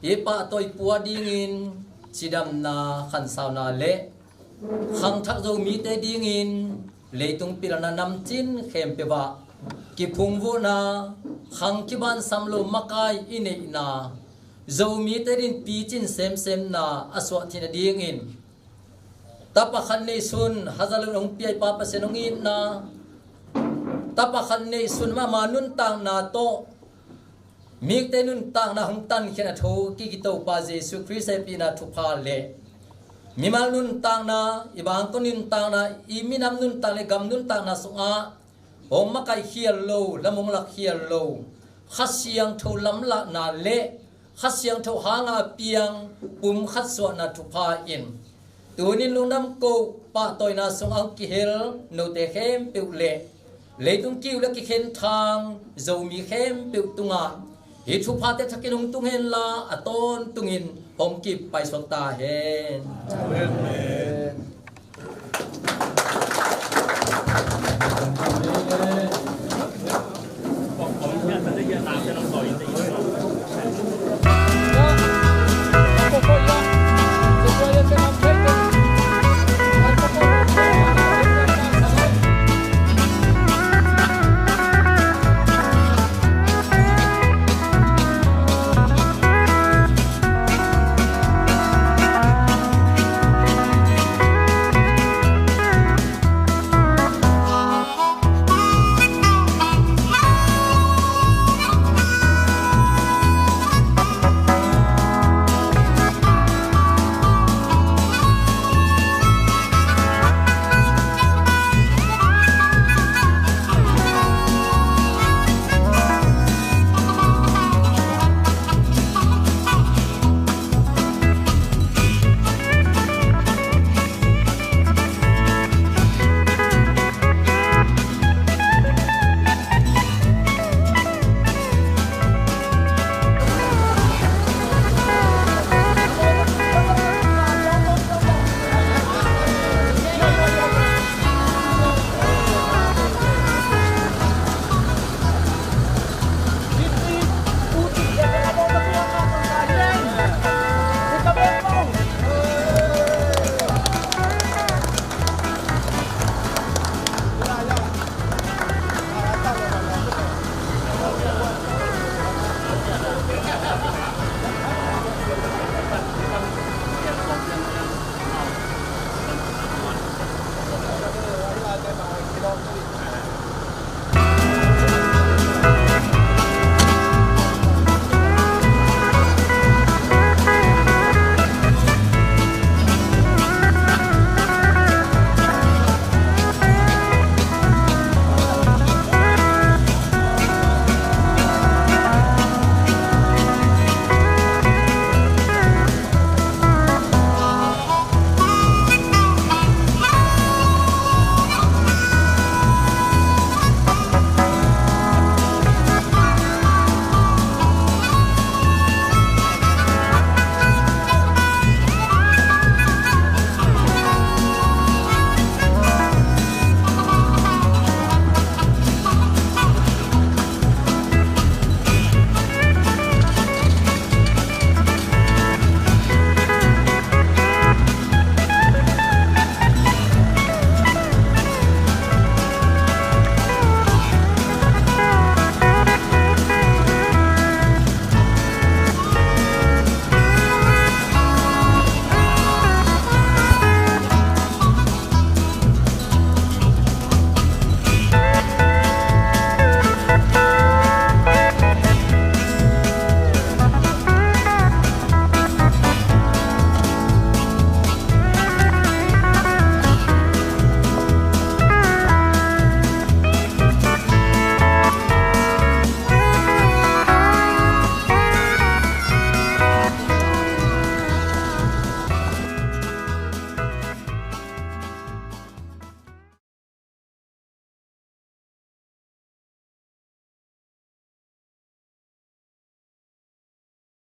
i pahtawi pua dingin cidamna khansauna le khangthak Zomite dingin leitung pilna namcin khempeuh ah kiphungvuhna, khang kibansam lo makai i neihna, Zomite din picin semsemna a suah theihna dingin, tapa khat neihsun hazat lo hong pia i Pa Pasian hong itna, tapa khat neihsun mahmah nuntakna tawh mikte nuntakna hong tankhiat a thokik i Topa Jesu Khrist hehpihna thupha le mimal nuntakna, i bangkua nuntakna, i minam nuntak le gam nuntakna sungah hong makaih khial lo, lam hong lak khial lo Kha Siangtho lamlahna le Kha Siangtho hanga a piang pumkhat suahna thupha in, tunin lungdam ko pahtawina sungah hong kihel note khempeuh le leitung kiu le kikhen thang Zomi khempeuh tungah hih thuphate thakin hong tung henla, a tawntungin hong kip paisuak ta hen. Amen.